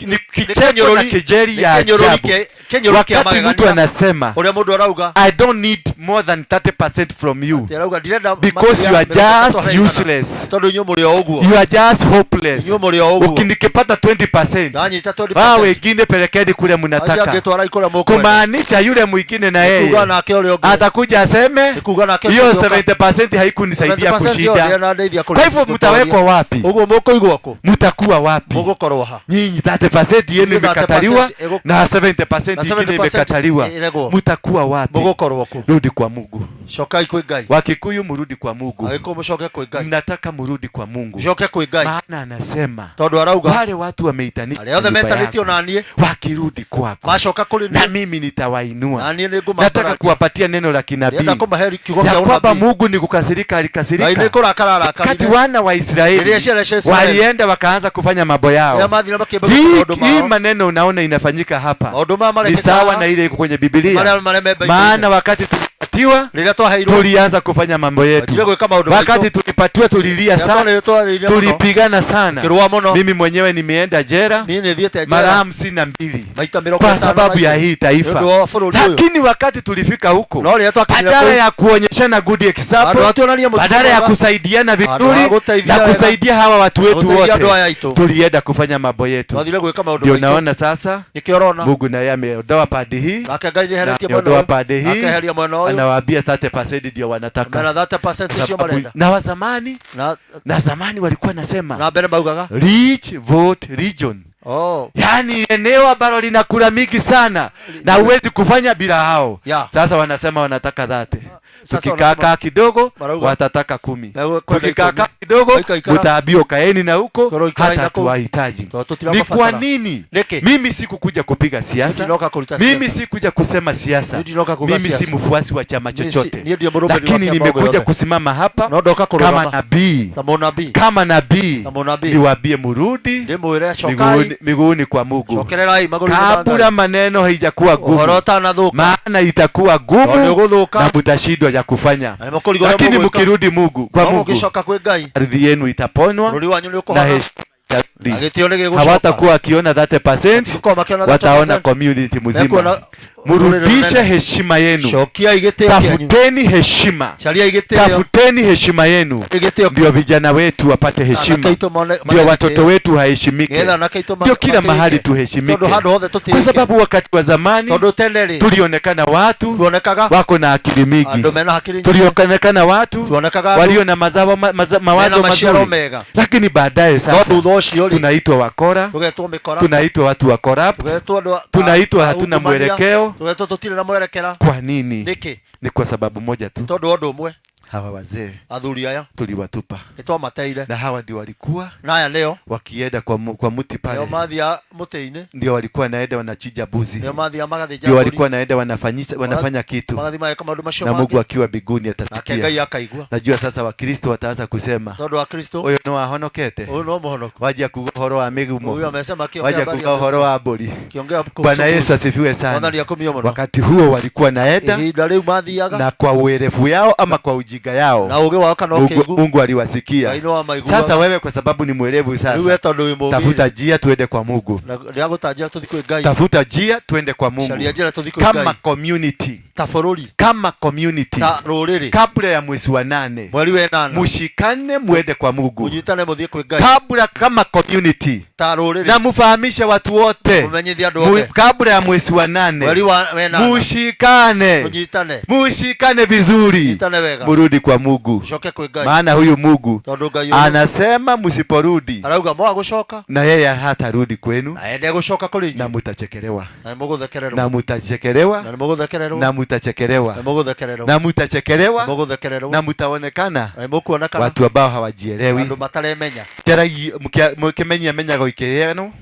ni kicheko na kejeli ya kĩnyũrũri ajabu. kĩnyũrũri kĩa Wakati mtu magegania anasema ũrĩa mũndũ arauga I don't need more than 30% from you atĩ arauga ndirenda because makĩria you are 30 just harĩ igana, useless, tondũ inyuĩ mũrĩ o ũguo, you are just hopeless. inyuĩ mũrĩ o ũguo, Ukinikipata 20%, ndanyita wao 20%, wengine pelekeni kule acio angĩ mnataka, twarai kũrĩa mũkwenda. kumaanisha yule mwingine na Nĩ yeye kuga nake ũrĩa ũngĩ, atakuja aseme nĩ kuga nake hiyo ũcio ũngĩ ũka, 70% haikunisaidia 70% ĩyo kushinda. ndĩrandeithia Kwa hivyo gũtooria. mtawekwa wapi? Ũguo mũkũigwo kũ? Mtakuwa wapi? Mũgũkorwo ha? Nyinyi 30% yenu Inyuĩ 30% imekataliwa na 70% na ingine 70% imekataliwa, ĩregwo. mtakuwa wapi? Mũgũkorwo kũ? Rudi kwa Mungu. Cokai kwĩ Ngai. Wakikuyu, murudi kwa Mungu. Agĩkũyũ mũcoke kwĩ Ngai, Mnataka murudi kwa Mungu, mũcoke kwĩ Ngai, maana anasema tondũ arauga wale watu wameitanisha arĩa othe nyumba metanĩtio yako na niĩ wakirudi kwako macoka kũrĩ na niĩ, mimi nitawainua. na niĩ Nataka nĩngũmatararia. kuwapatia neno la kinabii Ndĩrenda kũmahe kiugo ya kĩa kwamba ũnabii. Mungu ni kukasirika, Ngai alikasirika nĩ kũrakara wakati arakarire wana wa Israeli rĩrĩa ciana cia Israeli walienda wakaanza kufanya mambo rĩrĩa yao. mathire makĩamba gwĩka Hii, maũndũ hii mao, maneno unaona inafanyika hapa maũndũ maya ni marekĩka sawa haha na ile iko kwenye Biblia, marĩa marĩa me Bible-inĩ. maana wakati tulipatiwa Rĩrĩa twaheirwo tulianza kufanya mambo yetu. twambire gwĩka maũndũ Wakati maitũ, tulipatiwa tulilia rĩrĩa sana, twarĩria mũno, tulipigana sana. tũkĩrũa mũno. Mimi mwenyewe nimeenda jera Niĩ nĩ thiĩte mara njera 52 maita mĩrongo kwa ĩtano na sababu ya igĩrĩ hii nĩ taifa. ũndũ wa bũrũri ũyũ. Lakini wakati tulifika huko, No rĩrĩa twakinyire badala kũu, ya kuonyeshana good handũ example, ha tuonanie mũtugo badala ya mwega, kusaidiana handũ ha vizuri gũteithia na wega, kusaidia hawa watu wetu gũteithia andũ wote, aya aitũ, tulienda kufanya mambo yetu. twathire gwĩka maũndũ Ndio maitũ. naona sasa Nĩkĩo ũrona Mungu naye ameondoa pande hii nake Ngai na nĩeheretie mwena ameondoa ũyũ, pande hii, akeheria mwena ũyũ, anawaambia 30% ndio wanataka. mena 30% Kwa icio sababu- marenda. na wa zamani Na na zamani walikuwa nasema na mbere maugaga rich vote region, oh, yaani eneo ambalo lina kura mingi sana na huwezi kufanya bila hao. Yeah. Sasa wanasema wanataka 30. Sasa Tukikaa wanasema kidogo marauga watataka 10. na kwenda Tukikaa 10 kidogo Waikaikara. mtaambiwa kaeni na huko, Korwo ikarai hata na kũu. tuwahitaji. Tondũ Ni kwa tũtiramabatara. nini? Nĩkĩ? Mimi sikukuja kupiga siasa, Ndinoka kũruta mimi siasa. sikuja kusema siasa, Ndinoka kuga mimi si siasa. mfuasi wa chama chochote, Niĩ ndio mũrũmĩrĩri wa lakini kĩama o nimekuja gĩothe. kusimama hapa No ndoka kama kũrũgama nabii, ta mũnabii, kama nabii ta mũnabii niwaambie murudi ndĩmwĩre cokai, miguuni kwa Mungu cokererai magũrũ-inĩ ma kabla Ngai. maneno haijakuwa Ũhoro gumu, ũtanathũka, maana itakuwa tondũ gumu nĩ ũgũthũka, na mutashindwa ya kufanya. na nĩmũkũrigwo ũrĩa Lakini mũgwĩka. mkirudi Mungu kwa No Mungu, mũngĩcoka kwĩ Ngai, ardhi yenu itaponywa bũrũri wanyu nĩ na ũkũhona, heshima itarudi. na gĩtĩo nĩ gĩgũcoka. Hawatakuwa wakiona 30%, Matigũkorwo makĩona wataona 30%, community mzima. mekuona Murudishe rũrĩrĩ rũnene. heshima yenu, Cokiai gĩtĩo kĩanyu, tafuteni heshima, cariai gĩtĩo, tafuteni heshima yenu, gĩtĩo ndio vijana wetu wapate heshima, anake aitũ mone ndio mone watoto gĩtĩo, wetu waheshimike, nĩgetha anake aitũ ndio kila mahali matĩĩke, tuheshimike, tondũ handũ hothe kwa tũtĩĩke, sababu wakati wa zamani tondũ tene rĩ tulionekana watu tuonekaga wako na akili mingi, andũ mena hakiri nyingĩ, tulionekana watu tuonekaga andũ walio na mazao, mena mawazo maciaro mazuri, mega, lakini baadaye no sasa thutha ũcio rĩ tunaitwa wakora, tũgetwo mĩkora, tunaitwa watu wa corrupt, tũgetwo andũ tunaitwa hatuna aungumania, mwelekeo. tũgetwo tũtirĩ na mwerekera. Kwa nini? Nĩkĩ? Ni kwa sababu moja tu, Tondũ wa ũndũ ũmwe, Hawa wazee Athuri aya tuliwatupa, nĩ twamateire, na hawa ndio walikuwa na aya nĩo wakienda kwa muti nĩo pale, mathiaga mũtĩ-inĩ, ndio walikuwa naenda wanachinja mbuzi, nĩo mathiaga magathĩnja ndio mbũri, walikuwa naenda wanafanya kitu, magathiĩ mageka maũndũ macio na Mungu mangĩ, akiwa mbinguni nake atasikia. Ngai akaigua. Najua sasa Wakristo wataanza kusema Tondũ wa Kristo uyu no ahonokete, ũyũ no mũhonoku, wajia kuga uhoro wa mĩgumo, Huyu amesema akiongea wajia habari kuga ya uhoro wa mbũri. Akiongea kuhusu Bwana Yesu mbuzi. asifiwe sana. Mwathani akumio mũno. Wakati huo walikuwa naenda Ihinda rĩu mathiaga na kwa uerevu yao ama kwa ujinga yao, na ũgĩ wao kana Mungu, ũkĩgu, Mungu aliwasikia. Ngai nĩwamaiguaga. Sasa wewe kwa sababu ni mwerevu Rĩu we sasa, tondũ wĩ mũũgĩ tafuta njia tuende kwa Mungu, na nĩagũtanjĩra tũthiĩ kwĩ Ngai, tafuta njia tuende kwa Mungu caria njĩra tũthiĩ kwĩ kama Ngai community, ta bũrũri, kama community, ta rũrĩrĩ, kabla ya mwezi wa 8 mweri wa ĩnana mushikane muende kwa Mungu mũnyitane mũthiĩ kwĩ Ngai kabla, kama community, ta rũrĩrĩ, na mufahamishe watu wote mũmenyithie andũ othe kabla ya mwezi wa 8 mweri wa ĩnana mushikane, mũnyitane, mushikane vizuri, mũnyitane wega, murudi kwa Mungu, mũcoke kwĩ Ngai, maana huyu Mungu tondũ Ngai ũyũ anasema msiporudi arauga mwaga gũcoka na yeye hatarudi kwenu, na ende gũcoka kũrĩ na inyuĩ, mutachekelewa, na nĩmũgũthekererwo, na mutachekelewa, na nĩmũgũthekererwo, na mutachekelewa, na nĩmũgũthekererwo, na mutachekelewa, nĩmũgũthekererwo, na mutaonekana na nĩmũkuonekana watu ambao hawajielewi. andũ mataremenya. Charagi mukimenya menyago ikiheanwo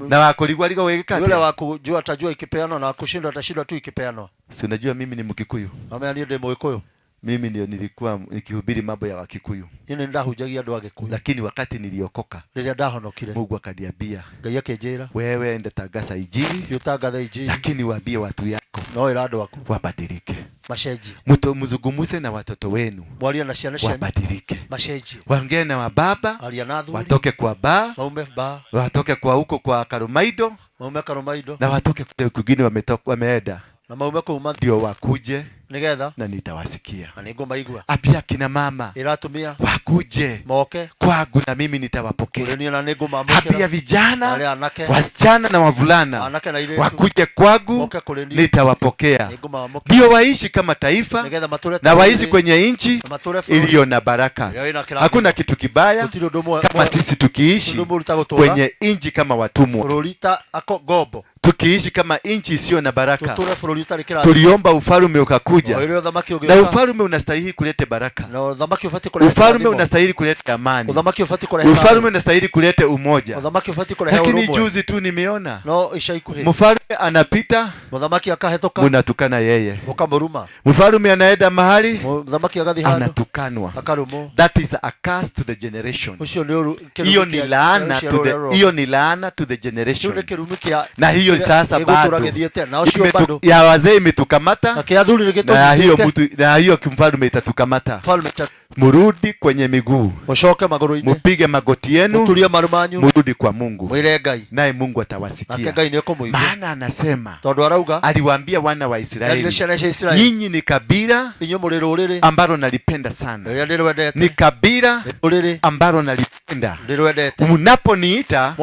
na wakurigwa wigika Yule wa kujua atajua ikipeanwa na wa kushindwa atashindwa tu ikipeanwa. Si unajua mimi ni Mkikuyu, Amenya niĩ ndĩ Mũgĩkũyũ, mimi ndio nilikuwa nikihubiri mambo ya Wakikuyu, niĩ nĩ ndahunjagia andũ a Gĩkũyũ, lakini wakati niliokoka rĩrĩa ndahonokire Mungu akaniambia, Ngai akĩnjĩra wewe enda tangaza injili, thiĩ ũtangathe injili, lakini waambie watu yako no ĩra andũ aku wabadilike, macenjie, mzungumze na watoto wenu mwarie na ciana cianyu wabadilike, macenjie, waongee na wababa aria na athuri watoke kwa baa, maume baa, watoke kwa huko kwa Karumaido maume Karumaido na watoke kule kwingine wameenda, na maume kũu mathiĩ ndio wakuje nĩgetha na nitawasikia. na nĩngũmaigua. Ambia kina mama Ĩra atumia wakuje moke kwangu na mimi nitawapokea. kũrĩ niĩ na nĩngũmamũkĩra. Ambia vijana Arĩa anake, wasichana na wavulana anake na airĩtu wakuje kwangu moke kũrĩ niĩ nitawapokea, nĩngũmamũkĩra, ndio waishi kama taifa nĩgetha matũre na ta waishi rũrĩrĩ, kwenye nchi na matũre bũrũri iliyo na baraka. ĩrĩa ĩna kĩrathimo. Hakuna kitu kibaya Gũtirĩ ũndũ kama sisi tukiishi ũndũ mũũru ta gũtũũra kwenye nchi kama watumwa, bũrũri ta ngombo, tukiishi kama nchi isiyo na baraka. tũtũre bũrũri ũtarĩ kĩrathimo. Tuliomba ufalme ukakuja, O ũrĩa ũthamaki na ũgĩũka, ufalme unastahili kuleta baraka, na ũthamaki ũbatiĩ kũrehe ufalme kĩrathimo. unastahili kuleta amani, Ũthamaki ũbatiĩ kũrehe ufalme thayũ. unastahili kuleta umoja. Ũthamaki ũbatiĩ kũrehe Lakini ũrũmwe. juzi tu nimeona No ica ikuhĩ mfalme anapita, mũthamaki akahĩtũka, munatukana yeye. mũkamũruma. Mfalme anaenda mahali Mũthamaki agathiĩ handũ anatukanwa. akarumwo. That is a curse to the generation. Ũcio nĩ ũru kĩrumi Hiyo ni kĩa- laana kĩa to rũciaro the, rũrĩa rũroka. hiyo ni laana to the Kĩu generation. nĩ kĩrumi kĩa Na hiyo kĩrĩa sasa gĩgũtũũra bado gĩthiĩte na ũcio bado ya wazee imetukamata na kĩa athuri nĩ na hiyo gĩtũnyitĩte. mtu na hiyo kimfalme itatukamata. Mfalme Murudi kwenye miguu, mũcoke magũrũ-inĩ, mupige magoti yenu, mũturie maru manyu, murudi kwa Mungu, mwĩre Ngai, naye Mungu nake atawasikia. Ngai nĩekũmũigua. Maana anasema, Tondũ arauga aliwaambia wana wa erire Israeli, ciana cia Isiraeli, nyinyi ni kabila inyuĩ mũrĩ rũrĩrĩ ambalo nalipenda sana, rĩrĩa ndĩrwendete, ni kabila rũrĩrĩ ambalo nalipenda. ndĩrwendete. Mnaponiita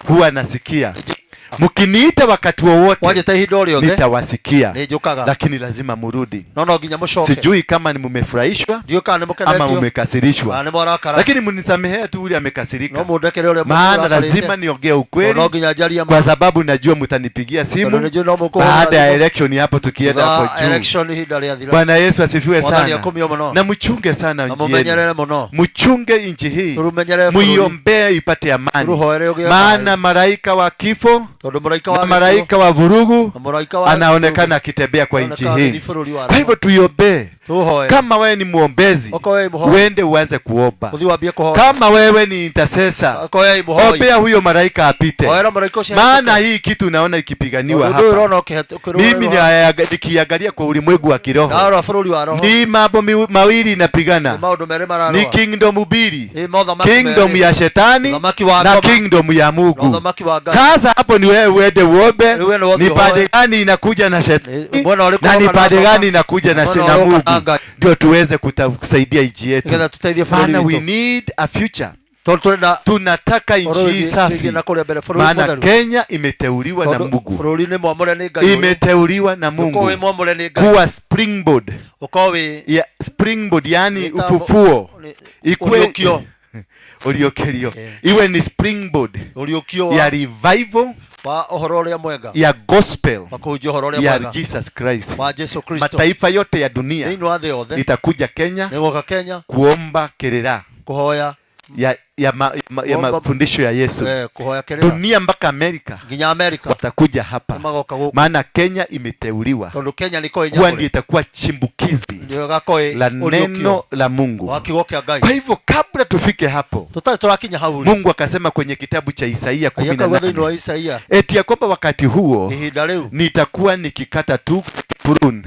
huwa nasikia, mkiniita wakati wowote Mwanjĩta ihinda o rĩothe nitawasikia, nĩnjũkaga, lakini lazima murudi. no nginya mũcoke. Sijui kama ni mumefurahishwa Ndiũĩ kana nĩ ama mũkenetio mumekasirishwa, kana nĩ mwarakara, lakini mnisamehee tu ule amekasirika, no mũndekere ũrĩa maana mũrakarĩte. lazima niongee ukweli, No nginya njarie ma kwa sababu najua mtanipigia tondũ simu nĩnjũĩ no mũkũhũra baada ya thimũ election hapo, tukienda thutha hapo wa juu. election ihinda rĩathira. Bwana Yesu asifiwe Mwathani sana, akumio mũno na mchunge sana na nchi yenu, mũmenyerere mũno, mchunge nchi hii, tũrũmenyerere bũrũri, muiombee ipate amani, tũrũhoere ũgĩe maana thayũ, malaika wa kifo tondũ mũraika na wa gĩkuũ malaika wa vurugu na mũraika wa anaonekana akitembea kwa nchi anaonekana hii. agĩthiĩ bũrũri wa Kwa hivyo tuiombee. Tũhoe. Kama wewe ni mwombezi, Okorwo wĩ mũhoi, uende uanze kuomba. ũthiĩ wambie kũhoya. Kama wewe ni intercessor, Okorwo wĩ mũhoi, ombea huyo malaika apite, hoera mũraika ũcio maana hii kitu unaona ikipiganiwa Ũndũ ũyũ hapa, ũrona ũkĩrũa mimi nikiangalia kwa ulimwengu wa kiroho ndarora bũrũri wa roho, ni mambo mawili nĩ inapigana, maũndũ merĩ ni mararũa, kingdom mbili, nĩ mothamaki kingdom merĩ, ya shetani ũthamaki wa na ngoma kingdom ya na Mungu. ũthamaki wa Ngai. Sasa hapo ni wewe uende uombe, Rĩu we nĩ ni ũthiĩ pande ũhoe. gani inakuja na shetani Mwena ũrĩkũ na ni ũroka na pande ngoma, gani inakuja na mwena na ũrĩa ũroka Mungu, na Ngai, ndio tuweze kusaidia nchi yetu, nĩgetha tũteithie bũrũri maana we witũ, need a future. tondũ tũrenda Tunataka ũhoro nchi hii wĩgiĩ safi, wĩgiĩ na kũrĩa mbere bũrũri maana mũtheru, Kenya imeteuliwa na tondũ Mungu, bũrũri nĩ mwamũre nĩ Ngai ũyũ, imeteuliwa na ũkorwo Mungu wĩ mwamũre nĩ Ngai, kuwa springboard ũkorwo wĩ ya springboard, yani nĩ ta- ufufuo, nĩ- ikue ũriũkio, uriũkĩrio, iwe ni springboard ũriũkio ya wa revival Wa ũhoro ũrĩa mwega. Ya gospel wa kũhunjia ũhoro ũrĩa ya mwega Jesus Christ. Wa Jesu Kristo. Mataifa yote ya dunia thĩinĩ wa thĩ yothe itakuja Kenya nĩgoka Kenya kuomba kirira kũhoya ya Kuomba- mafundisho ya Yesu. Kuhoya kirira. Dunia mpaka Amerika nginya Amerika watakuja hapa, nĩmagoka gũkũ maana Kenya imeteuliwa tondũ Kenya nĩko kuwa ndiyo itakuwa chimbukizi ndio ĩgakorwo la ũriũkio neno la Mungu. Wa kiugo kĩa Ngai. Kwa hivyo kabla tufike hapo, tũtarĩ tũrakinya hau rĩ, Mungu akasema kwenye kitabu cha Isaia akauga thĩinĩ wa 18 Isaia eti ya kwamba wakati huo ihinda rĩu nitakuwa nikikata tu prune,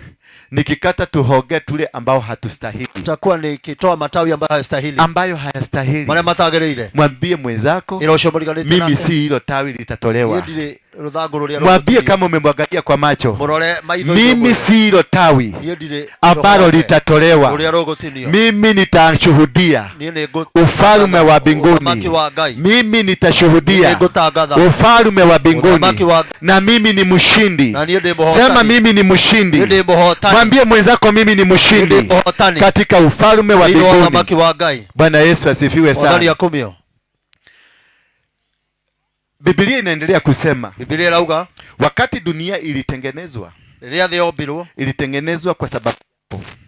nikikata tuhoge tule ambao hatustahili, tutakuwa nikitoa matawi ambayo hayastahili, ambayo hayastahili. Marĩa matagĩrĩire. Mwambie mwenzako, Ĩra ũcio mũriganĩtie mimi nake. si hilo tawi litatolewa. Niĩ ndirĩ rũthangũ rũrĩa Mwambie rũgũtinio. kama umemwangalia kwa macho, Mũrore maitho-inĩ mimi ũmwĩre. si hilo tawi Niĩ ndirĩ ambalo rũhonge litatolewa, rũrĩa rũgũtinio. mimi nitashuhudia Niĩ nĩ ufalume wa ũthamaki mbinguni, wa Ngai. mimi nitashuhudia Nĩngũtangatha ufalume wa mbinguni, ũthamaki wa na mimi ni mshindi. Na niĩ ndĩ mũhootani. Sema mimi ni mshindi. Niĩ ndĩ mũhootani. Mwambie mwenzako mimi ni mshindi Niĩ ndĩ mũhootani. katika ufalume wa Thĩinĩ wa mbinguni. ũthamaki wa Ngai. Bwana Yesu asifiwe Mwathani sana. akumio. Biblia inaendelea kusema, Biblia ĩrauga wakati dunia ilitengenezwa, rĩrĩa thĩ yombirwo, ilitengenezwa kwa sababu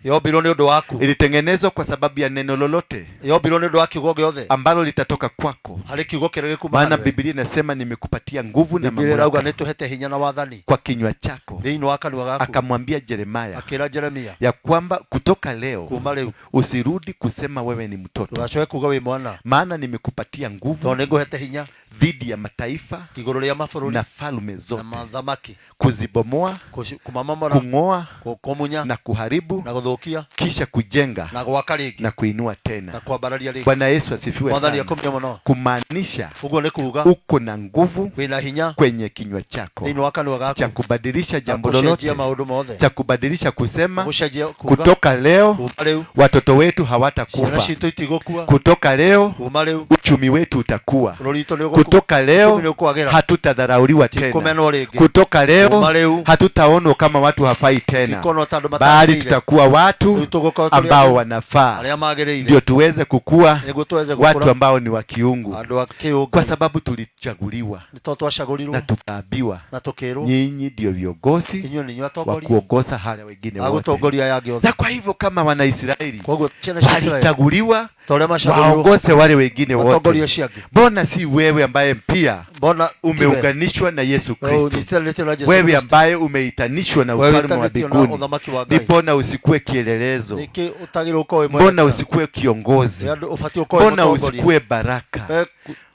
yombirwo nĩ ũndũ waku, ilitengenezwa kwa sababu ya neno lolote yombirwo nĩ ũndũ wa kiugo gĩothe ambalo litatoka kwako, harĩ kiugo kĩrĩa gĩkuuma maana harĩ we. Biblia inasema nimekupatia nguvu na Biblia ĩrauga mamlaka nĩtũhete hinya na wathani kwa kinywa chako. Thĩinĩ wa kanua gaku. Akamwambia Jeremaya Akĩra Jeremia ya kwamba kutoka leo kuma rĩu usirudi kusema wewe ni mtoto, ndũgacoke kuga wĩ mwana, maana nimekupatia nguvu tondũ nĩngũhete hinya dhidi ya mataifa igũrũ rĩa mabũrũri na falme na zote, mathamaki, kuzibomoa, kũmamomora, kung'oa kũmunya na kuharibu, na gũthũkia kisha kujenga na gwaka rĩngĩ na kuinua tena. Na kwambararia rĩngĩ. Bwana Yesu asifiwe Mwathani sana. akumio mũno. Kumaanisha Ũguo nĩ kuga uko na nguvu wĩna hinya kwenye kinywa chako thĩinĩ wa kanua gaku cha kubadilisha jambo gũcenjia lolote, maũndũ mothe, cha kubadilisha kusema gũcenjia kuga kutoka leo kuma rĩu watoto wetu ciana hawatakufa, citũ itigũkua, kutoka leo kuma rĩu uchumi wetu utakuwa, bũrũri witũ nĩ ũgũkua, kutoka uchumi leo nĩ ũkwagĩra, hatutadharauliwa tena, tikũmenwo rĩngĩ, kutoka kuma leo rĩu hatutaonwa kama watu hafai tena, tikonwo ta andũ bali matagĩrĩire, tutakuwa watu rĩu tũgũkorwo tũrĩ ambao andũ wanafaa, arĩa magĩrĩire, ndio tuweze kukua nĩguo tuweze watu gũkũra ambao ni wa kiungu, andũ a kĩũngai, kwa sababu tulichaguliwa nĩ tondũ twacagũrirwo na tukaambiwa na tũkĩrwo nyinyi ndio viongozi inyuĩ nĩ inyuĩ wa atongoria kuongoza hawa wengine a wote. gũtongoria aya angĩ othe. Na kwa hivyo kama Wanaisraeli Koguo ciana cia Isiraeli walichaguliwa ta ũrĩa macagũrirwo waongoze wale wengine matongorie wote, acio angĩ, mbona si wewe ambaye pia mbona tiwe umeunganishwa na Yesu Kristo, ũnyitanĩtio na Jesu wewe Kristo, ambaye umeitanishwa na wewe ufalme wa ũitanĩtio na mbinguni, ũthamaki wa Ngai, mbona usikuwe kielelezo? nĩkĩ ũtagĩrĩirwo gũkorwo wĩ Mbona mwerekera? usikuwe kiongozi? Nĩ andũ ũbatiĩ gũkorwo wĩ Mbona mũtongoria. usikuwe baraka?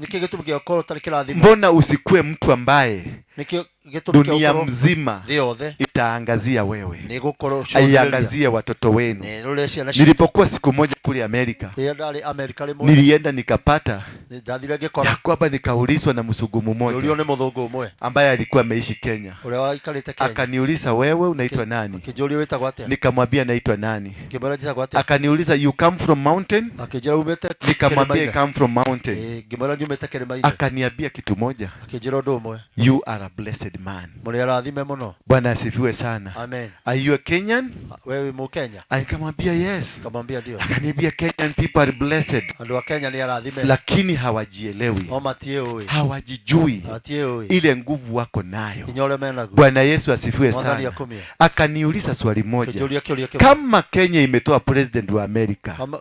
Nĩkĩ gĩtũmi gĩa gũkorwo ũtarĩ kĩrathimo? Mbona usikuwe mtu ambaye Nĩkĩ gĩtũmi kĩa dunia gũkorwo mzima thĩ yothe itaangazia wewe, nĩ gũkorwo cũthĩrĩria aiangazie watoto wenu? nĩ ĩrore ciana citũ. Nilipokuwa siku moja kule Amerika, Rĩrĩa ndarĩ Amerika rĩmwe nilienda nikapata ndathire ngĩkora ya kwamba nikaulizwa na mzungu ngĩũrio mmoja nĩ mũthũngũ ũmwe ambaye alikuwa ameishi Kenya, ũrĩa waikarĩte Kenya, akaniuliza wewe unaitwa nani? akĩnjũria wĩtagwo atĩa, Nikamwambia naitwa nani. ngĩmwĩra njĩtagwo atĩa, Akaniuliza you come from mountain? Akĩnjĩra umĩte Nikamwambia I kĩrĩma-inĩ. come from mountain. Ngĩmwĩra nyumĩte kĩrĩma-inĩ. Akaniambia kitu moja, Akĩnjĩra ũndũ ũmwe, you are a blessed man. Mũrĩ arathime mũno. Bwana asifiwe sana. Amen. Are you a Kenyan? Wewe wĩ Mũkenya? Nikamwambia yes. Nikamwambia ndio. Akaniambia Kenyan people are blessed, Andũ a Kenya nĩ arathime, lakini hawajielewi, no matiĩũĩ, hawajijui matiĩũĩ ile nguvu wako nayo. Hinya ũrĩa menaguo. Bwana Yesu asifiwe Mwathani sana. akumie. Akaniuliza swali moja, Akĩnjũria kĩũria kĩmwe, kama Kenya imetoa president wa Amerika, Kama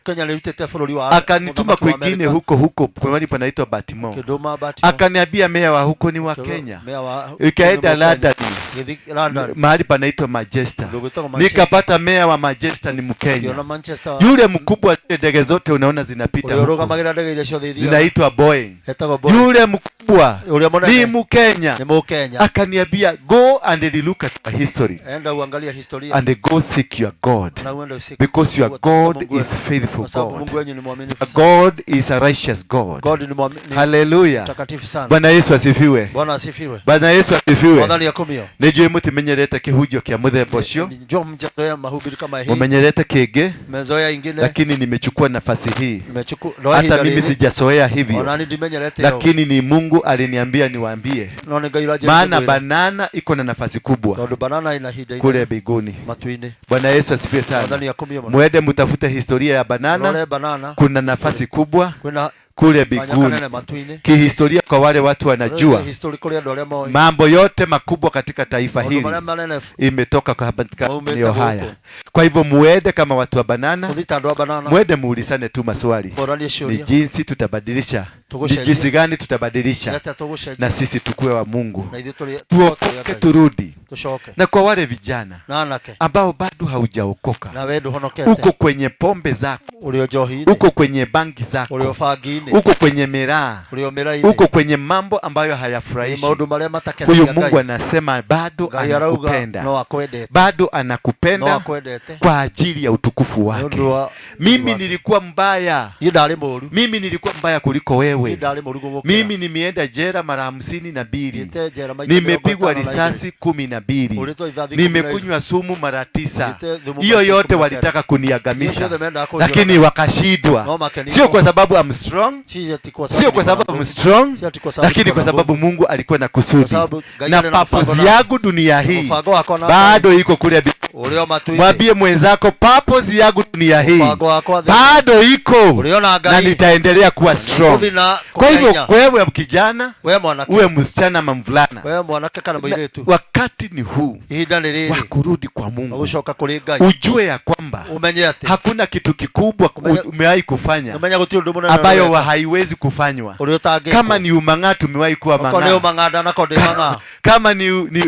Kenya nĩrutĩte bũrũri wa akanituma mũthamaki wa kwingine Amerika, huko huko mahali panaitwa Baltimore, akĩndũma Baltimore, akaniambia meya wa huko ni wa Kenya, meya wa ikaenda nĩ Mũkenya. London Gĩthiĩ London mahali panaitwa Manchester, kũndũ gwĩtagwo Manchester, nikapata meya wa Manchester ni Mkenya, ngĩona Manchester yule mkubwa, zile ndege zote unaona zinapita ũrĩa huko ũrũgamagĩra ndege iria ciothe ithiaga zinaitwa Boeing, etagwo Boeing, yule mkubwa ũrĩa ni mũnene Mkenya. nĩ Mũkenya. Akaniambia go and relook at your history Enda uangalie historia and go seek your God na uende usiku because your utafuta God Mungu is wenu, faithful kwa sababu God. Mungu wenyu ni mwaminifu sana. God is a righteous God. God ni ni Haleluya. mtakatifu sana. Bwana Yesu asifiwe. Bwana asifiwe. Bwana Yesu asifiwe. Mwathani akumio. Nĩ njũĩ mũtimenyerete kĩhunjio kĩa mũthemba ũcio, Njua mjazoea mahubiri kama hii, mũmenyerete kĩngĩ, mmezoea ingine, lakini nimechukua nafasi hii. nimechukua ndoa Hata ihinda mimi rĩrĩ, sijazoea hivyo, ona ndimenyerete ũũ, lakini ni Mungu aliniambia niwaambie, no nĩ Ngai ũranjĩra maana ngwĩre, banana iko na nafasi kubwa tondũ banana ina ihinda inene kule mbinguni. matu-inĩ. Bwana Yesu asifiwe sana. Mwathani akumio mũno. Mwende mtafute historia ya banana, Rore banana, kuna nafasi kubwa kwĩna Kule Kanya mbinguni. kanene matu-inĩ. Kihistoria, kwa wale watu wanajua, History kũrĩ andũ arĩa moĩ. mambo yote makubwa katika taifa Maũndũ hili marĩa manene imetoka kwa katika Maumĩte maeneo gũkũ. haya. Kwa hivyo muende kama watu wa banana, Mũthiĩ ta andũ a banana. mwende muulisane tu maswali, Mũranie ni ciũria. jinsi tutabadilisha, ni Tũgũcenjia. jinsi gani tutabadilisha Nĩ atĩa tũgũcenjia. na sisi tukue wa Mungu, Na ithuĩ tuokoke, tũrĩ a Ngai. turudi. Tũcoke. Na kwa wale vijana Na anake. ambao bado haujaokoka, Na we ndũhonokete. uko kwenye pombe zako, Ũrĩ o njohi-inĩ. uko kwenye bangi zako, Ũrĩ o bangi-inĩ. uko kwenye miraa, Ũrĩ o mĩraa-inĩ. uko kwenye mambo ambayo hayafurahishi. Maũndũ marĩa matakenagia Huyu Mungu Ngai. anasema bado Ngai arauga anakupenda, no akwendete. bado No anakupenda akwendete. kwa ajili ya utukufu wake. Nĩ ũndũ wa Mimi nilikuwa mbaya, Niĩ ndarĩ mũũru. mimi nilikuwa mbaya kuliko wewe. Niĩ ndarĩ mũũru gũgũkĩra. Mimi nimeenda jera mara 52, Thiĩte njera maita nimepigwa 52. risasi 12, Hũrĩtwo rithathi 12. nimekunywa sumu mara 9. Thiĩte thumu Hiyo maita yote 19. walitaka Hiyo kuniangamiza, ciothe mendaga kũnjũraga. lakini wakashindwa. No makenio. Sio kwa sababu I'm strong, Si ati kwa sababu sio kwa niko na sababu I'm nguvu. strong, Si ati kwa sababu lakini niko kwa na sababu nguvu. Mungu alikuwa na kusudi Kwa sababu Ngai na arĩ na mũbango purpose na- yangu dunia hii Mũbango wakwa na bado iko kule. Ũrĩ o matu-inĩ. Mwambie mwenzako purpose yangu dunia hii Mũbango wakwa thĩ- bado iko Ũrĩ o na Ngai. na nitaendelea kuwa strong. Gũthiĩ na Kwa hivyo kũgĩa hinya. wewe kijana, We mwanake. uwe msichana ama mvulana, We mwanake kana mũirĩtu. wakati ni huu Ihinda nĩ rĩrĩ wa kurudi kwa Mungu, gũcoka kũrĩ Ngai. ujue ya kwamba Ũmenye atĩ hakuna kitu kikubwa umewahi kufanya ũmenye gũtirĩ ũndũ mũnene ambayo ũreka. haiwezi kufanywa. Ũrĩa ũtangĩkwo. Kama ni umang'aa, tumewahi kuwa Okorwo nĩ mang'aa. ũmang'aa ndanakorwo ndĩ mang'aa. Kama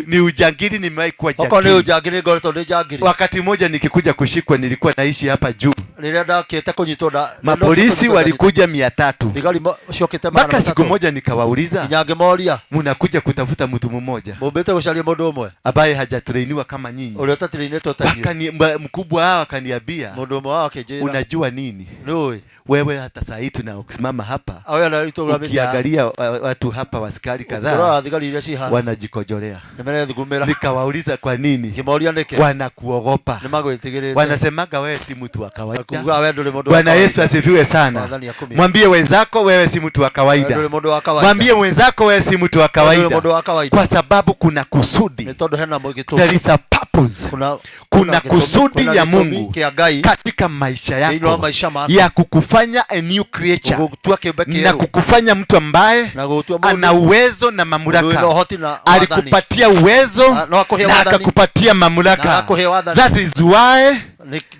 ni ujangili, nimewahi kuwa Okorwo nĩ jangili. ũnjangiri ngoretwo ndĩ njangiri. Wakati mmoja nikikuja kushikwa, nilikuwa naishi hapa juu, Rĩrĩa ndakĩte kũnyitwo mapolisi walikuja 300 thigari ciokĩte magana mpaka siku matatũ. moja nikawauliza, Nginya ngĩmoria, munakuja kutafuta mtu mmoja mũmbĩte gũcaria mũndũ ũmwe ambaye hajatrainiwa kama nyinyi? Ũrĩa ũtatrainĩtwo ta inyuĩ. Mkubwa wao akaniambia, Mũndũ ũmwe wao akĩnjĩra, unajua nini Nĩũĩ wewe, hata saa hii tunasimama hapa Awe anarutwo ukiangalia watu hapa waskari Ũkĩrora kadhaa thigari iria ciĩ haha wanajikojolea. Nĩmarethugumĩra. Nikawauliza kwa nini? Ngĩmoria nĩkĩ. Wanakuogopa, Nĩmagwĩtigĩrĩte. wanasemaga wewe si mtu wa kawaida. Makuga wewe ndũrĩ mũndũ wa Bwana kawaida. Yesu asifiwe sana. Mwathani akumie. Mwambie wenzako wewe si mtu wa kawaida. Wewe ndũrĩ mũndũ wa kawaida. Mwambie mwenzako wewe si mtu wa Wewe kawaida, ndũrĩ mũndũ wa kawaida. kwa sababu kuna kusudi. Nĩ tondũ hena gĩtũmi. There is a purpose. Kuna, Kuna kusudi kuna ya gĩtũmi Mungu kĩa Ngai katika maisha thĩinĩ wa yako maisha maku ya kukufanya a new creature gũgũtua kĩũmbe na kĩerũ kukufanya mtu ambaye na gũgũtua mũndũ ana uwezo na wĩna mamlaka. ũhoti na wathani. Alikupatia uwezo No akũhe na wathani. akakupatia Na mamlaka. akakũhe wathani. That is why,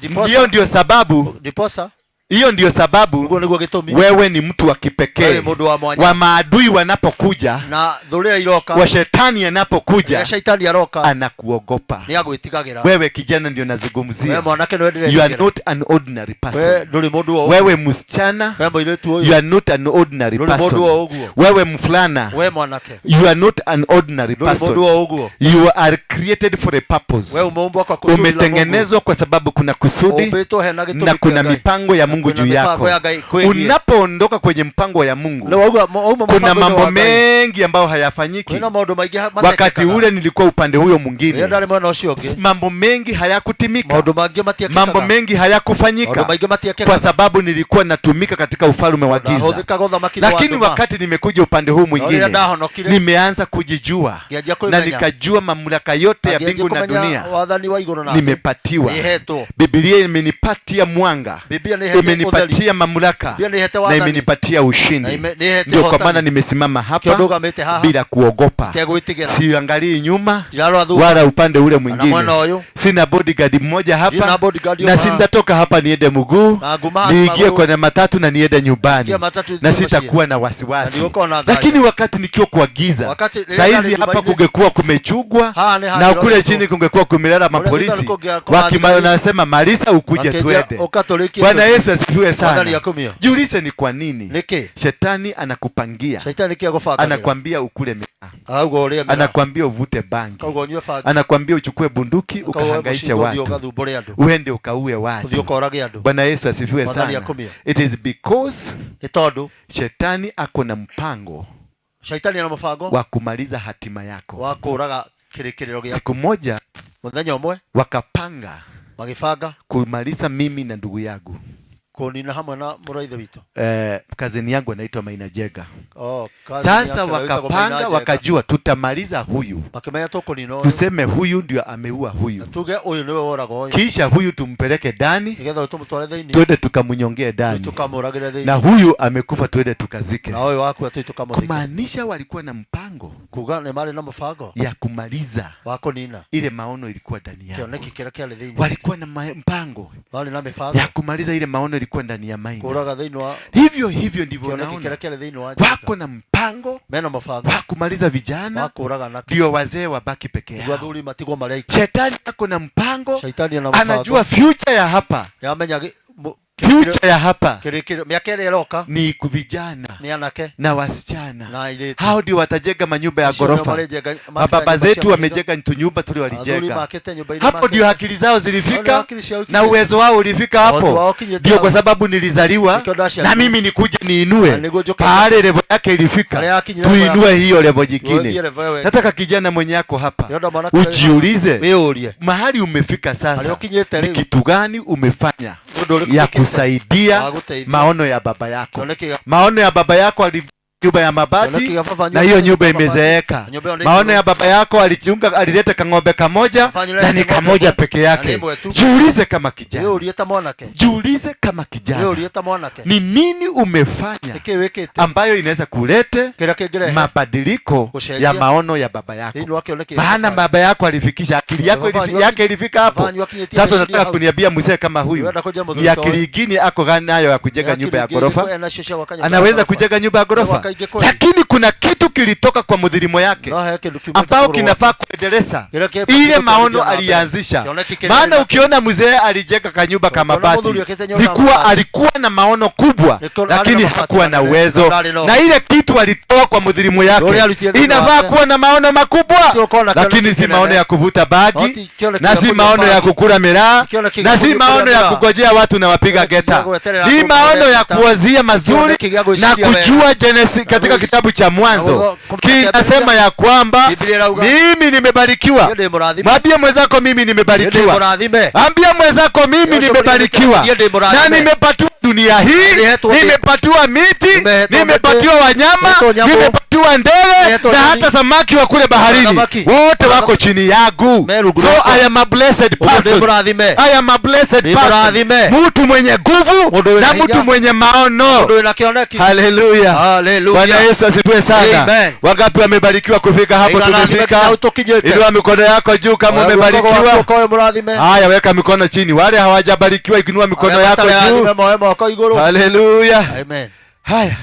Ndiposa- hiyo ndio sababu, ndiposa hiyo ndio sababu Ũguo nĩguo gĩtũmi wewe ni mtu wa Wewe kipekee mũndũ wa mwanya. wa maadui wanapokuja, na thũrĩra iroka wa shetani anapokuja rĩrĩa shaitani aroka anakuogopa. nĩ agwĩtigagĩra. Wewe kijana ndio nazungumzia. Wewe mwanake nĩwe ndĩretigĩra. You are not an ordinary person. We ndũrĩ mũndũ wa ũguo. Wewe msichana, We mũirĩtu ũyũ. you are not an ordinary Ndũrĩ person. mũndũ wa ũguo. Wewe mfulana, We mwanake. you are not an ordinary Ndũrĩ person. mũndũ wa ũguo. You are created for a purpose. We umeumbwa kwa kusudi la Mungu. Umetengenezwa kwa sababu kuna kusudi Ũmbĩtwo hena gĩtũmi na kuna kĩa Ngai. mipango ya Mungu Kuna juu mipango yako. ya Ngai kwĩgiĩ. Unapoondoka kwenye mpango ya Mungu, Nĩ wauga wauma kuna mũbango-inĩ mambo wa Ngai. mengi ambayo hayafanyiki. Kwĩna maũndũ maingĩ Wakati matekekaga. ule nilikuwa upande huyo mwingine, Rĩrĩa ndarĩ mwena ũcio ũngĩ. mambo mengi hayakutimika, Maũndũ maingĩ matiekĩkaga. mambo mengi hayakufanyika Maũndũ maingĩ matiekĩkaga. kwa sababu nilikuwa natumika katika ufalme wa giza. Ndahũthĩkaga ũthamaki-inĩ wa Lakini nduma. wakati nimekuja upande huu No mwingine, rĩrĩa ndahonokire, nimeanza kujijua ngĩanjia na kwĩmenya. nikajua mamlaka yote ya Ngĩanjia mbingu na kũmenya dunia wathani wa igũrũ na thĩ. nimepatiwa. Nĩhetwo. Biblia imenipatia mwanga, Biblia nĩhete imenipatia mamlaka Biblia nĩhete na wathani. imenipatia ushindi. Na nĩhete Ndio kwa ũhotani. maana nimesimama Kĩo hapa ndũgamĩte haha bila kuogopa, Itegwĩtigĩra. siangalii nyuma Ndirarora thutha. wala upande ule Kana mwingine. mwena ũyũ. Sina bodyguard mmoja Ndina hapa bodyguard na ũmwe haha. sintatoka hapa niende mguu, Na nguma niingie magũrũ. kwenye matatu na niende nyumbani Niingie matatu na nithiĩ mũciĩ. sitakuwa na Na wasiwasi. ndigũkorwo na nganja. Lakini wakati nikiwa kwa giza, Wakati rĩrĩa saizi ndarĩ hapa nyũmba-inĩ, kungekuwa kumechugwa Haha nĩ na handũ kule roretwo. chini kungekuwa kumelala Kũrĩa mapolisi thutha kũngĩa- wanasema malisa ukuje Makĩnjĩra, twende. "Ũka tũrĩkie Bwana tũthiĩ." Yesu asifiwe Mwathani sana. akumio. Jiulize ni kwa nini Nĩkĩ? shetani anakupangia, Shaitani nĩkĩ agũbangagĩra? anakwambia ukule miraa, Auga ũrĩe mĩraa. anakwambia uvute bangi, Akauga ũnyue bangi. anakwambia uchukue bunduki Akauga woe ukahangaishe mũcinga ũthiĩ watu, ũgathumbũre andũ. uende ukaue watu. Ũthiĩ ũkorage andũ. Bwana Yesu asifiwe Mwathani sana. akumio. It is because Nĩ tondũ shetani ako na mpango shaitani ena mũbango wa kumaliza hatima yako. wa kũũraga kĩrĩkĩrĩro gĩaku. Siku moja Mũthenya ũmwe wakapanga magĩbanga kumaliza mimi na ndugu yangu. Kũnina hamwe na mũrũ wa ithe witũ. Cousin yangu anaitwa Maina Jega. Oh, cousin Sasa yake wĩtagwo Maina wakapanga Njega. wakajua tutamaliza huyu, Makĩmenya tũkũnina ũyũ, tuseme huyu ndio ameua huyu, tuge ũyũ nĩwe woraga ũyũ, kisha huyu tumpeleke ndani, nĩgetha ũyũ tũmũtware thĩinĩ, twende tukamunyongee ndani, tũkamũragĩre na thĩinĩ, huyu amekufa, twende tukazike. na ũyũ wakua tũthiĩ tũkamũthike. Kumaanisha walikuwa na mpango Kuga nĩ marĩ na mũbango ya kumaliza wa kũnina ile maono ilikuwa ndani yao. kĩoneki kĩrĩa kĩarĩ thĩinĩ. Walikuwa na mpango Marĩ na mĩbango ya kumaliza ile maono ilikuwa ndani ya Maina. kũraga thĩinĩ wa Hivyo hivyo ndivyo kĩoneki unaona kĩrĩa kĩarĩ thĩinĩ wa Njega. wako na mpango Mena mũbango wa kumaliza wa vijana, kũraga anake ndio wazee wabaki peke nĩguo yao. athuri matigwo marĩ aiki. Shetani ako na mpango, Shaitani ana mũbango, anajua future ya hapa, nĩamenya future ya hapa mĩaka ĩrĩa ĩroka ni vijana nĩ anake na wasichana. na airĩtu. Hao ndio watajenga manyumba ya Acio nĩo ghorofa. marĩjenga- Mababa makenga zetu nyũmba cia wamejenga tunyumba tule mahiga. Athuri walijenga. makĩte nyũmba iria Hapo ndio makĩte. akili zao Hao ndio zilifika akili ciao na ikinyĩte. uwezo wao ulifika Ũhoti hapo. wao ũkinyĩte Ndio hau. kwa sababu nilizaliwa Nĩkĩo ndaciarirwo. na mimi nikuje Na niinue nĩguo njũke pahali levo yake Harĩa ilifika, yakinyire level tuinue yake. hiyo levo Tuinue nyingine. level ĩyo ĩngĩ. Nataka kijana mwenye yako hapa Ndĩrenda mwanake ũrĩa wĩ haha. ujiulize Wĩyũrie mahali umefika harĩa sasa, ũkinyĩte ni rĩu kitu gani umefanya nĩ ũndũ ũrĩkũ ya wĩkĩte kusaidia wa gũteithia maono ya baba yako. kĩoneki gĩa Maono ya baba yako ali nyumba ya kĩoneki mabati gĩa baba na hiyo nyumba mabati. imezeeka. Na nyũmba ĩyo nĩ Maono ngũrũ. ya baba yako alichunga, alileta kang'ombe kamoja Baba wanyu na ni alileta ng'ombe kamoja ĩmwe, peke na nĩ yake. ĩmwe tu. Jiulize kama kijana, Wĩyũrie ta mwanake, jiulize kama kijana, wĩyũrie ta mwanake, ni nini umefanya nĩkĩ wĩkĩte ambayo inaweza kulete kĩrĩa kĩngĩrehe mabadiliko Gũcenjia. ya maono ya baba yako. thĩinĩ wa kĩoneki gĩa Maana baba. baba yako alifikisha akili yako Baba wanyu yake ilifika hapo. baba wanyu akinyĩtie Sasa meciria unataka hau. kuniambia mzee kama huyu Ũrenda kũnjĩra mũthuri ni ta ũyũ? akili ingine ako gani nayo ya kujenga Nĩ nyumba ya akili ingĩ ghorofa? enacio cia gwaka nyũmba ya Anaweza ghorofa? kujenga nyumba ya ghorofa, Gwaka ingĩ kweli? lakini kuna kitu kilitoka kwa mudhirimo yake No he kĩndũ kiumĩte ambao kũgũrũ kinafaa kuendeleza Kĩrĩa kĩbatiĩ ile maono gũtwarithia na mbere. alianzisha. Kĩoneki kĩrĩa Maana arĩ ukiona mzee alijenga kanyumba kama Ukiona bati, mũthuri akĩte nyũmba ni ya kuwa mabati. alikuwa na maono kubwa, Nĩ kuwa arĩ na lakini mabati hakuwa na manene, uwezo, na ndarĩ na na ile kitu alitoa kwa mudhirimu Ũrĩa yake arutire thĩinĩ inafaa wake. kuwa na maono makubwa, Gũkorwo na kĩoneki lakini si kĩnene. maono ya kuvuta No bagi ti kĩoneki na gĩa si kũnyua maono ya bangi. kukula miraa Kĩoneki na gĩa si kũnyua maono ya miraa. kugojea watu na wapiga Kĩoneki gĩa geta, gweterera ni andũ maono ya geta. kuwazia mazuri Kĩoneki gĩa na gwĩciria wega. kujua Genesis katika gwĩci- kitabu cha na Mwanzo kũmenya kinasema ya kwamba Biblia ĩrauga, mimi nimebarikiwa. Niĩ ndĩ mũrathime. Mwambie mwenzako mimi Niĩ ndĩ nimebarikiwa. mũrathime. Ambia mwenzako mimi Ũcio nimebarikiwa niĩ ndĩ mũrathime. na nimepatiwa dunia hii, Nĩhetwo thĩ. nimepatiwa miti, Nimehetwo nimepatiwa mĩtĩ. wanyama, Nimehetwo nyamũ. nimepatiwa ndege Nimehetwo na nyoni. hata samaki wa kule baharini, Thamaki. wote wako chini yangu. Me rungu So rwakwa. I am a blessed Ũguo ndĩ person. mũrathime. I am a blessed Ndĩ person. mũrathime. Mtu mwenye nguvu Mũndũ wĩna na hinya. mtu mwenye maono. Mũndũ wĩna kĩoneki. Haleluya. Haleluya. Bwana Yesu asifiwe sana. Amen. Wangapi wamebarikiwa kufika hapo Aigana tumefika? hau tũkinyĩte. Inua mikono yako juu kama Oya guoko gwaku umebarikiwa. ũkorwo wĩ mũrathime. Haya, weka mikono chini. Wale hawajabarikiwa, inua mikono Arĩa yako matarĩ juu. arathime moe moko igũrũ. Haleluya. Amen. Haya,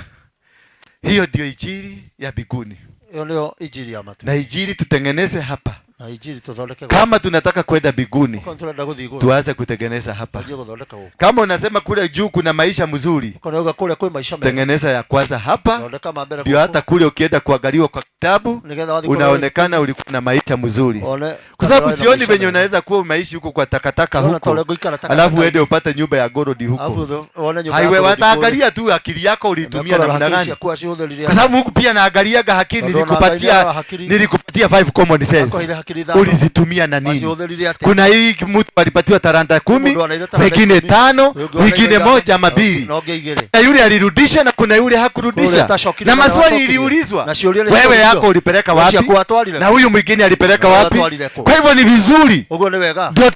hiyo ndio injili ya mbinguni, Ĩyo nĩyo injiri ya matu. na injili tutengeneze hapa. Na injiri tũthondeke gũkũ. Kama tunataka kwenda mbinguni, Okorwo tũrenda gũthiĩ igũrũ, tuanze kutengeneza hapa. twanjie gũthondeka gũkũ. Kama unasema kule juu kuna maisha mzuri, Okorwo nĩũrauga kũrĩa kwĩ maica mega, tengeneza ya kwanza hapa, thondeka ma mbere ndio gũkũ, hata kule ukienda kuangaliwa kwa kitabu nĩgetha wathiĩ kũrĩa unaonekana ulikuwa na maisha mzuri, one kwa sababu kana wĩ na sioni maica venye mega. unaweza kuwa umeishi huko kwa takataka Unaona ta huko, ũrĩa ngũikara takataka alafu uende upate nyumba ya gorodi Alafu huko. wone nyũmba ya Haiwe gorodi kũrĩa. wataangalia tu akili yako ulitumia Mekũrora namna hakiri gani, ciaku acihũthĩrire kwa sababu huku pia naangaliaga hakili, Tondũ ona Ngai nĩarora hakili. nilikupatia 5 common sense, Akoire hakili ithano. ulizitumia na nini? Wacihũthĩrire atĩa? Kuna hii mtu alipatiwa talanta 10, Mũndũ anaire taranda wengine 10, 5, ũyũ ũngĩ wengine anaire 1 ama ithano, 2 na ũngĩ igĩrĩ. na yule alirudisha na kuna yule Ũrĩa hakurudisha, atacokire na na ũrĩa maswali wacokire. iliulizwa, Na ciũria nĩ wewe ciũririo. yako ulipeleka Na wapi ciaku watwarire na huyu mwingine alipeleka Na ũrĩa wapi? watwarire kũ? Kwa hivyo ni vizuri Ũguo nĩ wega. ndio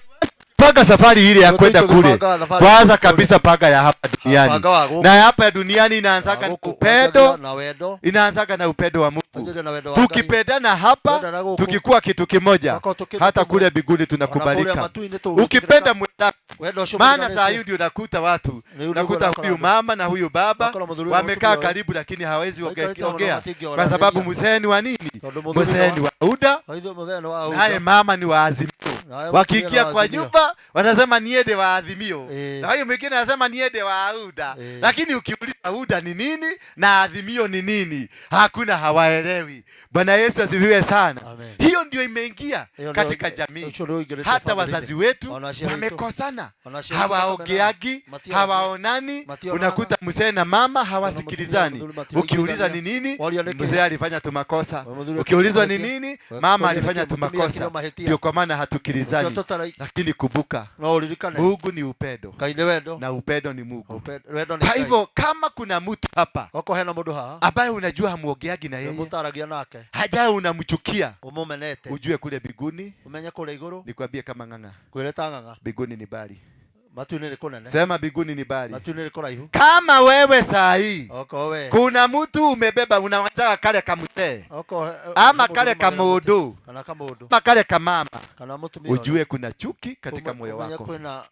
panga safari ile ya Ndio kwenda kule tũgĩbanga thabarĩ kwanza kũrĩa. kabisa, panga ya hapa duniani Banga wa gũkũ. na ya hapa duniani inaanzaga na Gũkũ, upendo, wanjagia na wendo. inaanzaga na upendo wa Mungu. Wanjagia na wendo wa Ngai. Tukipendana hapa, Kwendana gũkũ. tukikuwa kitu kimoja, Tugakorwo tũkĩndũ hata kĩmwe. kule mbinguni Ona kũrĩa tunakubalika. matu-inĩ tũgwĩtĩkĩrĩka. Ukipenda mwenzako, Wendo ũcio maana mũriganĩtie. saa hii ndio nakuta watu, Nĩ ũndũ nakuta ũrakora huyu andũ. mama na huyu baba Ũgakora mũthuri na wamekaa mũtumia ũyũ. karibu, lakini hawezi Maikarĩte hamwe na ongea matingĩoranĩria. kwa sababu mzee ni wa nini? Tondũ mũthuri Mzee ni wa UDA Ithuĩ mũthee nĩ wa UDA. naye mama ni wa Azimio. Naye mũtumia Wakiingia nĩ wa kwa Azimio. nyumba wanasema niende wa Azimio, Ĩĩ. na huyu mwingine anasema niende wa UDA. Ĩĩ. Lakini ukiuliza UDA ni nini na Azimio ni nini, hakuna, hawaelewi. Bwana Yesu asifiwe sana. Amen. Hiyo Hiyo ndio imeingia Hiyo ndio- katika jamii. Ũcio ndio ũingĩrĩte Hata family-inĩ. wazazi wetu Ona aciari aitũ. wamekosana, Ona aciari aitũ hawaongeagi, matiaragia. hawaonani. Mationanaga. Unakuta mzee na mama hawasikilizani. Ona mũtumia Ukiuliza ni nini, Waria nĩkĩ? mzee alifanya tumakosa. Mũthuri Ukiulizwa ni akĩra nini, mahĩtia. mama Waria alifanya nĩkĩ? Mũtumia tumakosa. akĩra mahĩtia. Ndio kwa maana hatukilizani. Nĩkĩo tũtara- Lakini kumbuka, No ũririkane. Mungu ni upendo Ngai nĩ wendo na upendo ni Mungu. Wendo nĩ Kwa Ngai. hivyo kama kuna mtu hapa Okorwo hena mũndũ haha ambaye unajua hamuongeagi na yeye, mũtaragia nake hajaye unamchukia, ũmũmenete, ujue kule mbinguni, ũmenye kũrĩa igũrũ, nikwambie kama ng'ang'a, ngwĩre ta ng'ang'a, mbinguni ni mbali. Matu-inĩ nĩ kũnene. Sema mbinguni ni mbali. Matu-inĩ nĩ kũraihu. Kama wewe saa hii Okorwo we kuna mtu umebeba unataka kale kamutee okorwo ama he mũndũ kale ũrũmagĩrĩra kamundu mũtĩ, kana kamũndũ ama kale kamama, kana mũtumia ũrĩa. ujue kuna chuki katika moyo Ũmenye wako, kwĩna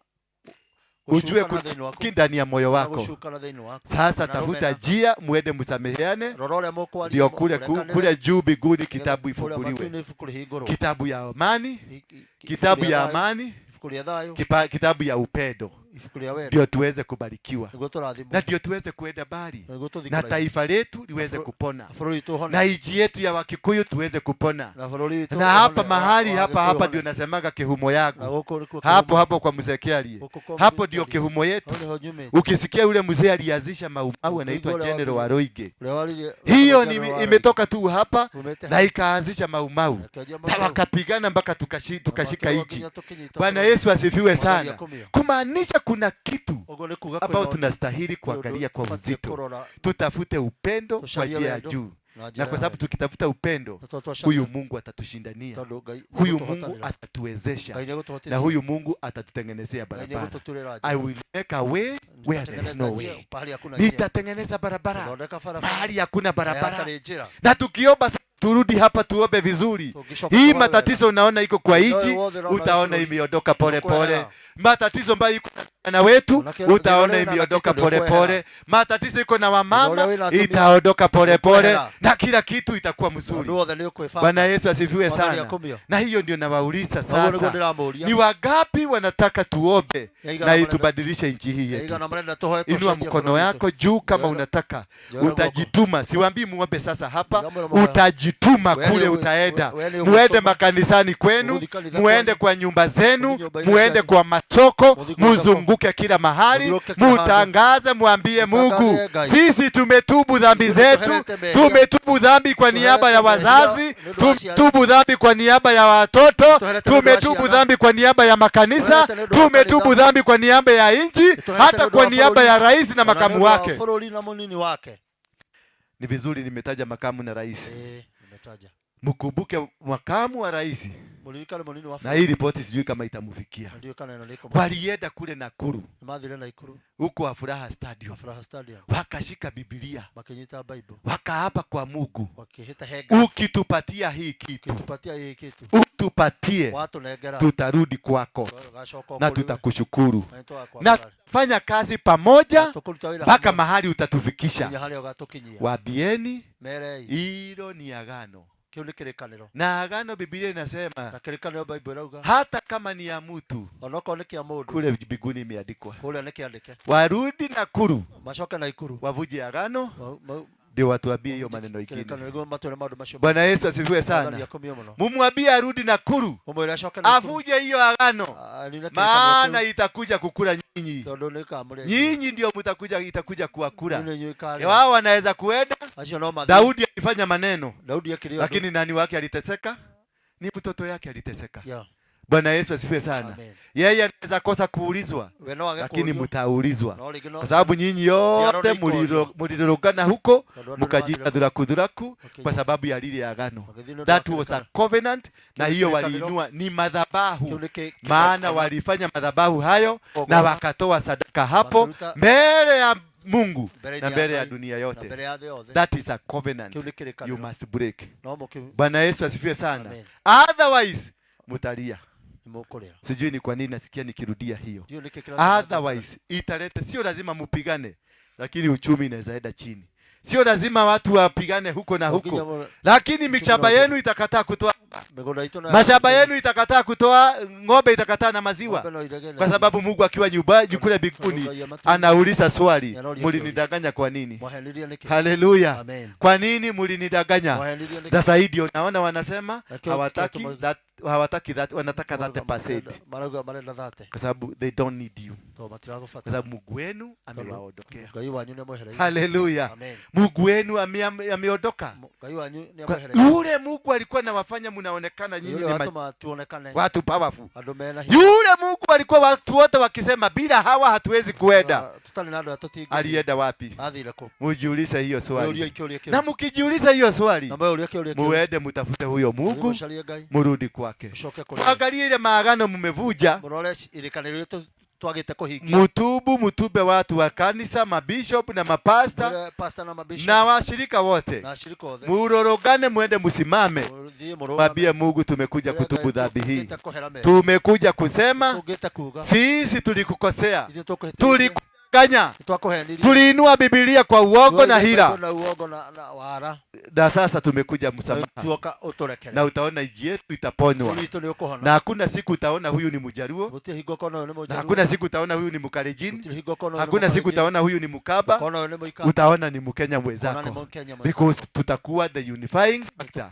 ujue gũcukana kuna thĩinĩ waku. chuki ndani ya moyo Kuna wako. gũcukana thĩinĩ waku. Sasa Kana tafuta rũmena. njia muende msameheane, Rora ũrĩa mũkwaria, ndio kule mũrekanĩre. kule juu mbinguni Nĩgetha kitabu kũrĩa ifunguliwe, matu-inĩ ibuku rĩhingũrwo. kitabu ya amani, Ibuku kitabu rĩa ya thayũ. amani, Ibuku rĩa thayũ. kitabu ya upendo, Ibuku rĩa wendo. ndio tuweze kubarikiwa Nĩguo tũrathimwo. na ndio tuweze kuenda mbali Nĩguo tũthiĩ na kũraihu. taifa letu liweze Na kupona bũrũri witũ ũhone. na nchi yetu ya Wakikuyu tuweze kupona Na bũrũri witũ na hapa ũhone, mahali wa hapa Gĩkũyũ hapa ũhone. ndio nasemaga kihumo yangu Na gũkũ nĩkuo hapo kĩhumo. hapo kwa mzee Kiarie, Gũkũ kwa hapo mzee ndio Kiarie. kihumo yetu. Hau nĩho nyumĩte. Ukisikia yule mzee alianzisha Mau Mau anaitwa Ũkĩigua ũrĩa General wambire- Waruinge, ũrĩa waririe- hiyo General ni Waruinge. imetoka tu hapa Umete na hapa. ikaanzisha Mau Mau Ĩkĩanjia Mau na Mau. wakapigana mpaka tukashika makĩrũa nchi. nginya tũkĩnyita Bwana bũrũri. Yesu asifiwe Mwathani sana. akumio. Kumaanisha kuna kitu Ũguo nĩ kuga ambao kwĩna ũndũ- tunastahili kwĩ ũndũ kuangalia kwa tũbatiĩ uzito, kũrora. tutafute upendo kwa Tũcarie njia ya wendo juu, na njĩra na kwa ya sababu wendo. tukitafuta upendo, Na tondũ twacaria- huyu Mungu atatushindania, Tondũ Ngai huyu nĩegũtũhotanĩra. Mungu atatuwezesha, Ngai nĩegũtũhotithia. na huyu Mungu atatutengenezea Ngai barabara. nĩegũtũturĩra njĩra. I will make a way where there is no Nitatengeneza njia way, pahali hakuna njia. nitatengeneza barabara Nitathondeka barabara. mahali hakuna barabara, Hatarĩ njĩra. na tukiomba turudi hapa tuombe vizuri. Tũngĩcoka Hii tuombe matatizo unaona iko kwa Ũndũ nchi, ũyũ wothe ũraona utaona bũrũri. imeondoka pole pole. Nĩũkwehera. Matatizo ambayo iko na wetu Ona kĩrĩa- utaona thĩna ũrĩa wĩna imeondoka nakĩo pole nĩũkwehera. pole. Matatizo iko na wamama Ũrĩa wĩna atumia itaondoka pole pole, nĩũkwehera. na kila kitu itakuwa mzuri. Ũndũ wothe nĩũkwĩbanga. Bwana Yesu asifiwe Mwathani sana. akumio. Na hiyo ndio nawauliza Na ũguo nĩguo sasa, ndĩramũria. ni wangapi wanataka tuombe Yaigana na marenda- itubadilishe nchi hii yetu? Yaigana marenda tũhoe Inua tũcenjie mkono bũrũri witũ. yako juu kama Njoera- unataka, njoera guoko. utajituma. Siwaambii muombe sasa hapa, Ndĩramwĩra mũhoe. utajituma We kule, nĩ ũgũ- utaenda we nĩ muende ũgũtũma. makanisani kwenu, Mũgũthiĩ kanitha muende kwanyu. kwa nyumba zenu, Mũthiĩ nyũmba-inĩ muende cianyu. kwa masoko, Mũthiĩ kwa thoko. muzunguke kila mahali, Mũthiũrũrũke kila handũ. mutangaze, mwambie Mungu, Mũtangathe Ngai. sisi tumetubu dhambi Ithuĩ zetu, nĩtũherete mehia. tumetubu dhambi kwa niaba ya Tũherete mehia wazazi, nĩ ũndũ wa aciari. tumetubu dhambi kwa niaba ya watoto, Tũherete nĩ ũndũ wa tumetubu ciana. dhambi kwa niaba ya makanisa, Tũherete nĩ ũndũ wa tumetubu kanitha. dhambi kwa niaba ya nchi, Tũherete nĩ hata ũndũ kwa wa niaba bũrũri. ya rais na Ona nĩ makamu ũndũ wa wake. bũrũri na mũnini wake. Ni vizuri nimetaja makamu na rais. Ĩĩ, nimetaja. Mkumbuke makamu wa rais, Mũririkane mũnini wa na hii ripoti sijui kama itamufikia. Ndiũĩ kana ĩno nĩĩkũmũkinyĩra. Walienda kule Nakuru Nĩmathire Naikuru. huko Afuraha Stadium, Afuraha Stadium. wakashika Biblia Makĩnyita Bible. wakaapa kwa Mungu, Wakĩhĩta he Ngai. ukitupatia hii kitu, Ukitupatia hii kitu. utupatie, Watũnengera. tutarudi kwako Tũgacoka na kũrĩ we. tutakushukuru Na nĩtũgakwamũra. na fanya kazi pamoja Na tũkũruta wĩra mpaka hamwe. mahali utatufikisha. Nginya harĩa ũgatũkinyia. Waambieni Merei. hilo ni agano, Kĩu nĩ kĩrĩkanĩro. na agano Biblia inasema Na kĩrĩkanĩro Bible ĩrauga. hata kama ni ya mtu Onokorwo nĩ kĩa mũndũ. kule mbinguni imeandikwa, Kũrĩa nĩ kĩandĩke. warudi Nakuru Macoke Naikuru. wavuje agano, Ma- ndio watuambie hiyo maneno ingine. Kĩrĩkanĩro nĩguo matwĩre maũndũ macio. Bwana Yesu asifiwe Mwathani sana. akumio mũno. Mumwambie arudi Nakuru Mũmwĩre acoke Naikuru. avuje hiyo agano, Anine kĩrĩkanĩro maana kĩu. itakuja kukula nyinyi. Tondũ nĩĩkamũrĩa inyuĩ. Nyinyi ndio mtakuja, itakuja kuwakula. Nyinyi nĩinyuĩ ĩkarĩa. Wao wanaweza kuenda. Acio no mathiĩ. Daudi alifanya maneno, Daudi ekire ũndũ. lakini nani wake aliteseka? Ni mtoto yake aliteseka. Yeah. Bwana Yesu asifiwe sana. Amen. Yeye anaweza kosa kuulizwa, We no age lakini kũũrio. mtaulizwa No rĩngĩ no- kwa sababu nyinyi Njiaro yote nĩ ikorio. mulirogana huko Tondũ andũ mkajiita nĩmathire- dhuraku dhuraku kwa Wakĩnyita. sababu ya lile agano. Magĩthiĩ nĩ ũndũ wa That was a kĩrĩkanĩro. covenant, na Kĩu nĩ hiyo kĩrĩkanĩro. waliinua ni madhabahu, Kĩu nĩ kĩ- maana kĩgongona. walifanya madhabahu hayo na Kĩgongona. wakatoa sadaka hapo Makĩruta- mbele ya Mungu Mbere na ya mbele ya Ngai, dunia na yote. mbere ya thĩ yothe. That is a covenant Kĩu nĩ kĩrĩkanĩro. you must break. No mũkĩ- Bwana Yesu asifiwe sana. Amen. Otherwise mutalia. Nĩmũkũrĩra. Sijui ni kwa nini nasikia nikirudia hiyo. Ndiũĩ nĩkĩ kĩratũma Otherwise italeta, sio lazima mupigane, lakini uchumi inaweza enda chini. Sio lazima watu wapigane huko na huko, lakini mishamba yenu itakataa kutoa, Mĩgũnda itũ no mashamba yenu itakataa kutoa, ng'ombe itakataa na maziwa, Ng'ombe no irege na kwa sababu Mungu akiwa nyumba kule mbinguni Ngai amatũire. anauliza swali, Aroria mulinidanganya kwa nini? Mwahenirie nĩkĩ? Haleluya! Amen. Kwa nini mulinidanganya? Mwahenirie nĩkĩ? Sasa hii ndio naona wanasema Nakĩo hawataki kĩo that, hawataki that, wanataka 30% Marauga marenda 30 kwa sababu they don't need you, tondũ matiragũbatara. kwa sababu Mungu wenu amewaondokea. Ngai wanyu nĩamwehereire. Haleluya! Amen. Mungu wenu ameondoka. Ngai wanyu nĩamwehereire. Yule Mungu alikuwa anawafanya mnaonekana nyinyi Yule ni watũma tuonekane watu powerful. andũ mena hinya. Yule Mungu alikuwa watu wote wakisema bila hawa hatuwezi kuenda. Tũtarĩ na andũ aya tũtingĩthiĩ. Alienda wapi? Athire kũ? Mujiulize hiyo swali. Mũũrie kĩũria kĩu. Na mkijiuliza hiyo swali, Na mũũrie kĩũria kĩu. muende mutafute huyo Mungu, Mũcarie Ngai. murudi kwake. Mũcoke kũrĩ we. Muangalie ile maagano mmevuja, Mũrore irĩkanĩro iria twagĩte kũhingia. mutubu, mutube watu wa kanisa, mabishop na mapasta Mũre pastor na mabishop na washirika wote, na ashirika othe. murorogane, mwende musimame, Mũthiĩ mũrũgame. mwambie Mungu, tumekuja Mwĩre kutubu Ngai, dhambi hii, tũkĩte kũhera mehia. tumekuja kusema Tũngĩte kuga. sisi tulikukosea, Ithuĩ tũkũhĩtĩirie. tulikudanganya, Nĩtwakũhenirie. tuliinua Biblia kwa uongo na hila, Na uongo na wara. na sasa tumekuja msamaha, Tuoka ũtũrekere. na utaona nchi yetu itaponywa, Bũrũri witũ nĩũkũhona. na hakuna siku utaona huyu ni Mjaluo, Gũtirĩ hingo ũkona ũyũ nĩ na Mũjaluo. hakuna siku utaona huyu ni Mkalenjin, Gũtirĩ hingo ũkona ũyũ nĩ hakuna siku Mũkalenjin. utaona huyu ni Mkamba, Ũkona ũyũ nĩ Mũikamba. utaona ni Mkenya Ũkona nĩ mwenzako, Mũkenya mwenzako. because tutakuwa the unifying factor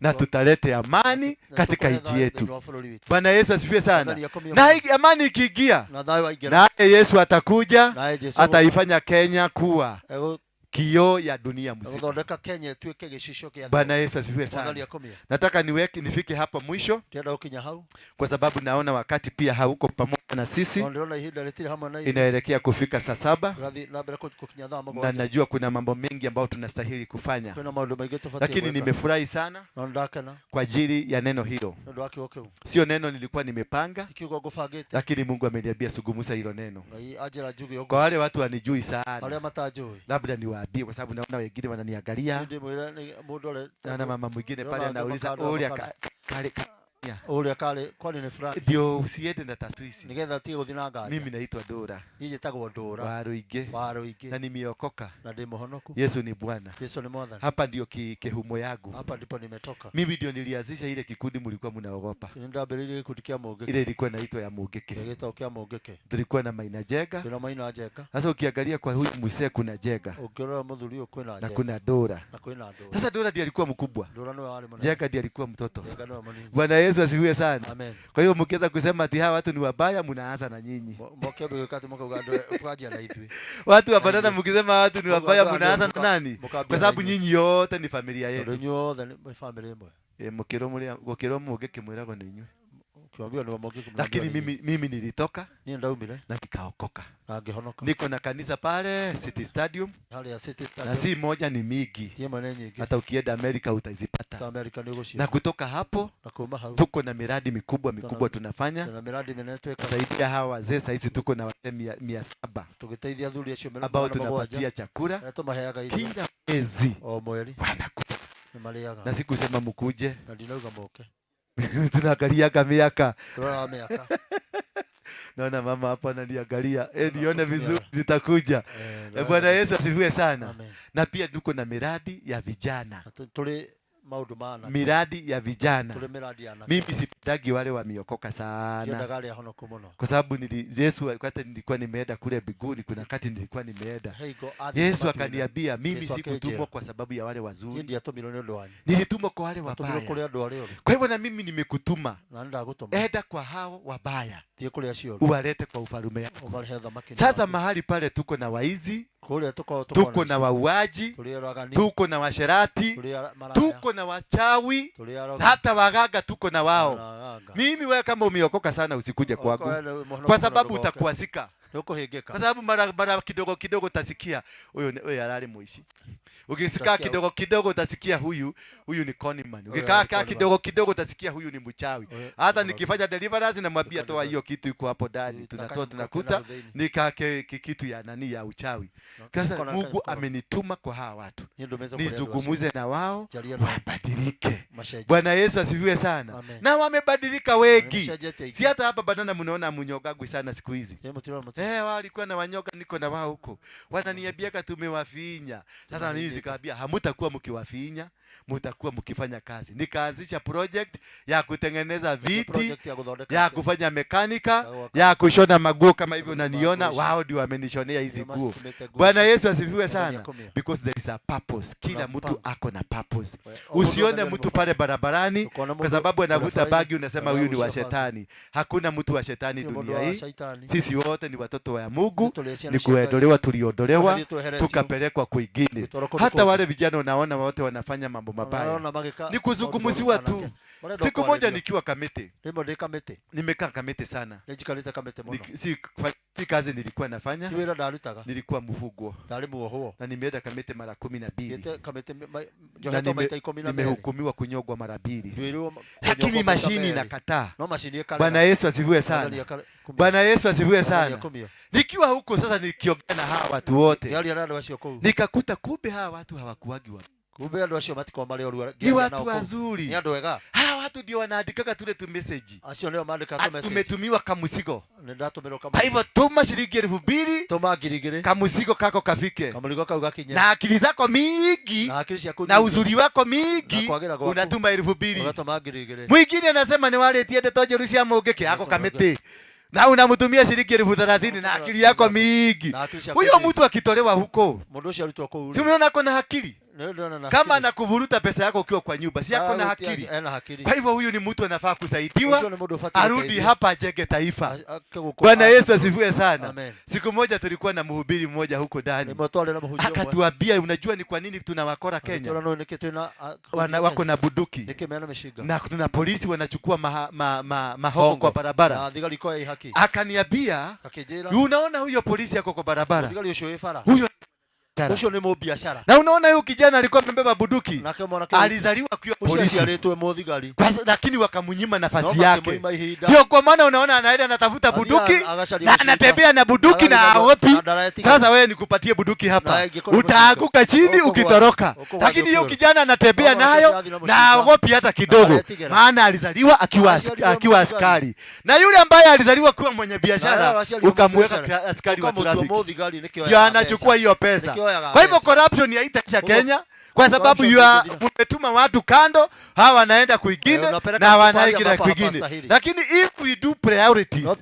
na tutalete amani Na katika tũkũrehe nchi thayũ yetu. thĩinĩ wa bũrũri witũ. Bwana Yesu asifiwe sana. Mwathani akomio Na mũno. amani ikiingia, Na thayũ waingĩra. naye Yesu atakuja, Naye Jesũ ataifanya Kenya kuwa Egũ- kioo ya dunia mzima. Gũthondeka Kenya ĩtuĩke gĩcicio kĩa thĩ. Bwana Yesu asifiwe Mwathani sana. akomio. Nataka niweke nifike hapa mwisho Ndĩrenda gũkinya hau. kwa sababu naona wakati pia hauko pamoja na sisi, No ndĩrona ihinda rĩtirĩ hamwe na ithuĩ. inaelekea kufika saa 7 Tũrathiĩ na mbere gũkinya thaa na 7. najua kuna mambo mengi ambayo tunastahili kufanya, Kwĩna maũndũ maingĩ tũbatiĩ lakini gwĩka. nimefurahi sana No nĩndakena kwa ajili ya neno hilo. nĩ ũndũ wa kiugo kĩu. Sio neno nilikuwa nimepanga, Ti kiugo ngũbangĩte. lakini Mungu ameniambia sugumusa hilo neno. Ngai anjĩra njuge ũguo. Kwa wale watu wanijui sana, Arĩa matanjũĩ. labda niwaambie, kwa sababu naona wengine wananiangalia. Niĩ ndĩmwĩre nĩ mũndũ ũrĩa Naona mama mwingine Ndĩrona pale angĩ anauliza makandora uria makandora. kale Ũrĩa karĩ kwani nĩ fulani. ndio usiende na taswisi. Nĩgetha atige gũthiĩ na nganja. Mimi naitwa Dora Niĩ njĩtagwo Ndũra wa Ruingĩ wa Ruingĩ na nimeokoka. na ndĩ mũhonoku. Yesu ni Bwana. Yesu ni Mwathani. Hapa ndio kihumo yangu. Hapa ndipo nimetoka. Mimi ndio nilianzisha ile kikundi mlikuwa mnaogopa, Nĩ ndambĩrĩirie gĩkundi kĩa Mũngĩkĩ. ile ilikuwa inaitwa ya Mungiki. Gĩgĩtagwo kĩa Mũngĩkĩ. Tulikuwa na Maina Jenga. Twĩna Maina Njenga. Sasa ukiangalia kwa huyu mzee kuna Jenga Ũngĩrora mũthuri ũyũ kwĩna na Njenga. kuna Dora. Na kwĩna Ndũra. Sasa Dora ndiye alikuwa mkubwa, Ndũra nĩwe warĩ mũnene. Jenga ndiye alikuwa mtoto. Njenga nĩwe mũnini. Bwana Yesu asifiwe sana. Amen. Kwa hiyo mkiweza kusema ati hawa watu ni wabaya, mnaanza na nyinyi. Moke mbĩgĩka atĩ mũkauga andũ twanjia na ithuĩ. Watu wa banana mkisema watu ni Mũkauga wabaya, andũ mnaanza na nani? mũkambia Kwa na sababu ithuĩ. nyinyi yote ni familia Tondũ yetu. inyuĩ othe nĩ bamĩrĩ ĩmwe. Mkirwo mũrĩa gũkĩrwo Mũngĩkĩ mwĩragwo nĩ inyuĩ. Ũkĩambia nĩ Mũngĩkĩ mũrambia Lakini nĩ mimi nilitoka Niĩ ndaumire na nikaokoka na ngĩhonoka. Niko na kanisa pale City Stadium Harĩa City na Stadium. si moja ni mingi, Ti ĩmwe nĩ nyingĩ. hata ukienda Amerika utazipata. Ta Amerika nĩ ũgũciona. Na kutoka hapo Na kuma hau tuko na miradi mikubwa mikubwa tunafanya tuna miradi mĩnene twĩkaga. kusaidia hawa wazee. Saizi tuko na wazee 700 Tũgĩteithia athuri acio mĩrongo ambao ĩnana na mũgwanja, tunapatia chakula arĩa tũmaheaga irio kila mwezi o mweri wanakula, nĩ marĩaga. na sikusema mkuje Na ndinauga moke. tunaangaliaga miaka Tũroraga mĩaka. Naona mama hapa ananiangalia, nione mũtumia. vizuri nitakuja. Bwana Yesu asifiwe sana. Amen. Na pia tuko na miradi ya vijana, Tũrĩ maũndũ ma anake. miradi ya vijana. Tũrĩ miradi ya anake. Mimi sipendagi wale wameokoka sana, Ndiendaga arĩa ahonoku mũno. kwa sababu Yesu wakati nilikuwa nimeenda kule mbinguni, kuna wakati nilikuwa nimeenda, He hingo athiĩte Yesu matu-inĩ. akaniambia mimi Yesu akĩnjĩra, sikutumwa kwa sababu ya wale Niĩ wazuri, ndiatũmirwo nĩ ũndũ wanyu. nilitumwa kwa wale Natũmirwo wabaya. kũrĩ andũ arĩa oru. Kwa hivyo na mimi nimekutuma, Na nĩ ndagũtũma. enda kwa hao wabaya, Thiĩ kũrĩ acio oru. uwalete kwa ufalume yako. Ũmarehe ũthamaki-inĩ Sasa waku. mahali pale tuko na waizi, Kũrĩa tũkoragwo tuko na wauaji, Tũrĩ oragani. tuko na washerati, Tũrĩ maraya. tuko na wachawi, Tũrĩ arogi. hata waganga tuko na wao. Na waganga. Mimi wewe kama umeokoka sana usikuje kwangu, Okoka wewe mũhonoku kwa mũno sababu ndũgoke. utakuasika. Nĩ ũkũhĩngĩka. Kwa sababu mara kidogo kidogo utasikia huyu huyu arari muishi. Ukisikia Utasikia kidogo kidogo utasikia huyu ni conman. Huyu Ukikaa ni kaa conman. kidogo kidogo utasikia huyu ni mchawi. Huyu Hata ni nikifanya deliverance namwambia toa hiyo kitu iko hapo ndani, tunatoa mkono tunakuta thĩinĩ. ni kake kitu ya nani ya uchawi. No, Sasa mkono Mungu mkono. amenituma kwa hawa watu Niĩ ndũmĩtwo kũrĩ andũ acio. nizungumuze na wao Njarie nao. wabadilike. Macenjie. Bwana Yesu asifiwe sana. Amen. Na wamebadilika wengi. Nĩmacenjetie aingĩ. Si hata hapa banana mnaona munyongagwi sana siku hizi. Ĩ, mũtirona Walikuwa na wanyoka, niko na wao huko. Wananiambiaga tumewafinya. Sasa mimi nikaambia hamutakuwa mkiwafinya, mutakuwa mkifanya kazi. Nikaanzisha project ya kutengeneza viti, Project ya gũthondeka ya itĩ. Kufanya mekanika, Ya gwaka. Ya kushona maguo kama hivyo unaniona, Maguo. Wao ndio wamenishonea hizi Ndio nguo. matumĩte nguo Bwana ici. Yesu asifiwe Mwathani sana. akumio. Because there is a purpose. Kila Kuna mtu mpango. ako na purpose. O mũndũ Usione wothe nĩ mtu pale barabarani Ndũkona kwa mũndũ sababu anavuta barabara-inĩ, bagi unasema huyu ni wa aragucia bagi. shetani. Hakuna mtu wa shetani Gũtirĩ mũndũ dunia wa hii. shaitani. Sisi wote ni watoto wa Mungu, Tũrĩ ciana ni cia Ngai. kuondolewa tuliondolewa, Tweherio tweheretio. tukapelekwa kwingine. Tũgĩtwarwo kũndũ Hata kũngĩ. wale vijana unaona wote wanafanya mambo mabaya, Unaona magĩka ni maũndũ kuzungumziwa moru tu. anake. Marenda Siku moja kwarĩrio. nikiwa Kamiti, Rĩmwe ndĩ Kamĩtĩ. Nimekaa Kamiti sana, Nĩ njikarĩte Kamĩtĩ mũno. Si kazi nilikuwa nafanya, Ti wĩra ndarutaga. Nilikuwa mfungwa, Ndarĩ muohwo. Na nimeenda Kamiti mara 12 Thiĩte Kamĩtĩ na njohetwo maita 12. Nimehukumiwa kunyongwa mara mbili, Nduĩrwo lakini kũnyongwo maita mashini merĩ. inakataa. No macini ĩkarega. Bwana Yesu asifiwe Mwathani sana. kumio. Bwana Yesu asifiwe Mwathani sana. akumio. Nikiwa huko sasa, nikiongea na hawa watu wote, Ngĩaria na andũ acio kũu. Nikakuta kumbe hawa watu hawakuwagi wa Kumbe andũ acio matikoragwo marĩ oru. Ni Ngĩaria watu nao kũu. wazuri. Nĩ andũ ega. Hawa watu ndio wanaandikaga tule tu message. Acio nĩo mandĩkaga tũ message. Tumetumiwa kamuzigo. Nĩ ndatũmĩrwo Kwa hivyo tuma shilingi 2000, Tũma 2000. Kamuzigo kako kafike. Kamũrigo kau gakinye. Na akili zako mingi Na akili ciaku na nyingĩ. uzuri wako mingi Na kwagĩra gwaku. unatuma 2000. Ũgatũma 2000. Mwingine anasema ni wale ndeto njeru cia mũngĩkĩ yako kamĩtĩ na unamtumia shilingi 30,000 na akili yako mingi. Na akili ciaku Huyo nyingĩ. mtu akitolewa huko, Mũndũ ũcio arutwo kũu si rĩ. unaona ako na akili? Nĩ ndĩrona na Kama akili. anakuvuruta pesa yako ukiwa kwa nyumba, si ako na Aragũtia akili? Ena akili. Kwa hivyo huyu ni mtu anafaa kusaidiwa, Ũcio nĩ mũndũ ũbatiĩ arudi gũteithio. hapa ajenge taifa. Ake gũkũ Bwana Yesu asifiwe sana. Amen. Siku moja tulikuwa na mhubiri mmoja huko ndani, Rĩmwe twarĩ na mũhunjia ũmwe. akatuambia, unajua ni kwa nini tunawakora Kenya? Agĩtwĩra nũĩ nĩkĩ twĩna Wana, wako na bunduki nĩkĩ mena mĩcinga na tuna polisi wanachukua mahogo kwa barabara. Na thigari ikoya ihaki. Akaniambia, Akĩnjĩra, unaona huyo polisi ako kwa barabara, mũthigari ũcio wĩ bara huyo ũcio nĩ mũbiacara. Na unaona huyu kijana alikuwa amebeba bunduki, Nake mwanake alizaliwa akiwa ũcio polisi. aciarĩtwo e mũthigari. Lakini wakamunyima nafasi No yake. makĩmũima ihinda. Ndio kwa maana unaona anaenda anatafuta Athiaga bunduki agacaria na mũcinga. anatembea na bunduki na Agathiĩ haogopi. na ndaretigĩra. Sasa wewe nikupatie bunduki hapa, Na ingĩkorwo utaanguka chini Ũkũgwa- ukitoroka. ũkũgwa Lakini hiyo ũkĩũra. kijana anatembea No mwanake nayo ũcio athiĩ na na mũcinga. haogopi hata kidogo, ndaretigĩra. maana alizaliwa akiwa Aciarirwo akiwa mũthigari. askari, na yule ambaye alizaliwa kuwa mwenye Na biashara yule aciarirwo ukamweka mũbiacara. askari wa Ũkamũtua traffic, mũthigari nĩkĩo ndio oyaga anachukua mbeca. hiyo pesa. Nĩkĩo oyaga Kwa hivyo mbeca. corruption haitaisha Koguo Kenya kwa sababu corruption you are ndĩngĩthira. umetuma watu kando, hawa wanaenda kwingine Unapeleka na mtu pahali wanaingia ambapo kwingine, hapastahili. lakini if we do priorities, No,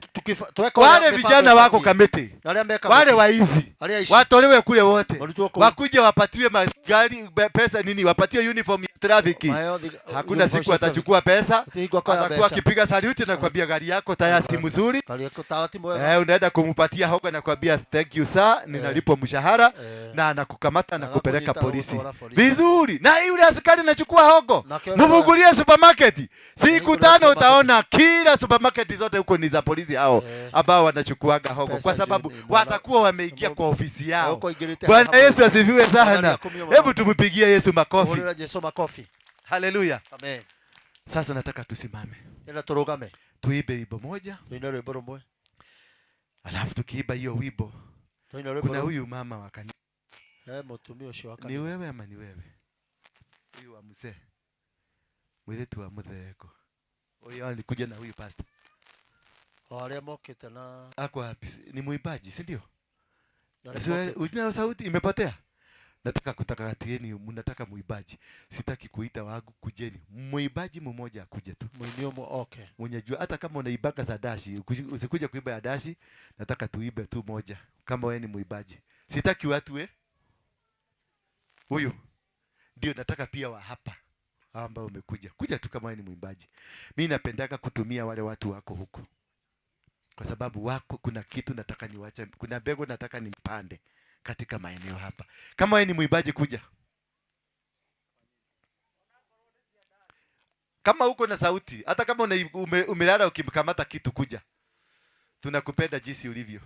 tweka ũrĩa wale mĩbango vijana wako ĩbatiĩ. Kamiti, Arĩa me wale Kamĩtĩ. waizi Arĩa aici. watolewe kule wote, Marutwo kũu. wakuje wapatiwe magari pesa nini, wapatiwe uniform ya trafiki. Maheo Hakuna uniform siku cia atachukua pesa, Hatirĩ hingo akoya atakuwa mbeca. akipiga saluti na kuambia gari yako taya si mzuri. Gari yako tawa ti mwega. Unaenda kumupatia hoga na kuambia thank you sir, ninalipwa mshahara na anakukamata na kupeleka Agakũnyita polisi agagũtwara polisi. vizuri. Na yule askari anachukua hogo, Na akiona mfungulie supermarket siku 5, supermarket. utaona kila supermarket zote huko ni za polisi hao ambao wanachukuaga hogo, Pesa kwa sababu juu ni watakuwa wameingia kwa ofisi yao. Huko ingĩrĩte Bwana haha Yesu mũno. asifiwe Mwathani sana. akumio mũno. Hebu tumpigie Yesu makofi. Hũrĩra Jesu makofi. Haleluya. Amen. Sasa nataka tusimame Ĩna tũrũgame. Tuimbe wimbo moja, Tuine rwĩmbo rũmwe. Alafu tukiimba hiyo wimbo, Tuine rwĩmbo kuna rũmwe. huyu mama wa kanisa. He mũtumia ũcio wa Ni kanitha. wewe ama ni wewe? Huyu wa mzee, mwiritu wa mutheko, huyu alikuja na huyu pastor. O arĩa mokĩte na Ako wapi? Ni mwimbaji, si ndio? Arĩa Si wewe- mokĩte. una sauti imepotea? Nataka kutaka katieni, mnataka mwimbaji. Sitaki kuita wangu, kujeni. Mwimbaji mmoja akuje tu. Mũini ũmwe oke. Mwenye jua hata kama unaibaka za dashi, usikuje kuiba ya dashi, nataka tuibe tu moja kama wewe ni mwimbaji. Sitaki watu huyu. Ndio nataka pia wa hapa hao ambao umekuja. Kuja tu kama wewe ni mwimbaji. Mimi napendaka kutumia wale watu wako huko. Kwa sababu wako kuna kitu nataka niwache, kuna mbegu nataka nipande katika maeneo hapa. Kama wewe ni mwimbaji kuja. Kama uko na sauti, hata kama umelala ukimkamata kitu kuja. Tunakupenda jinsi ulivyo.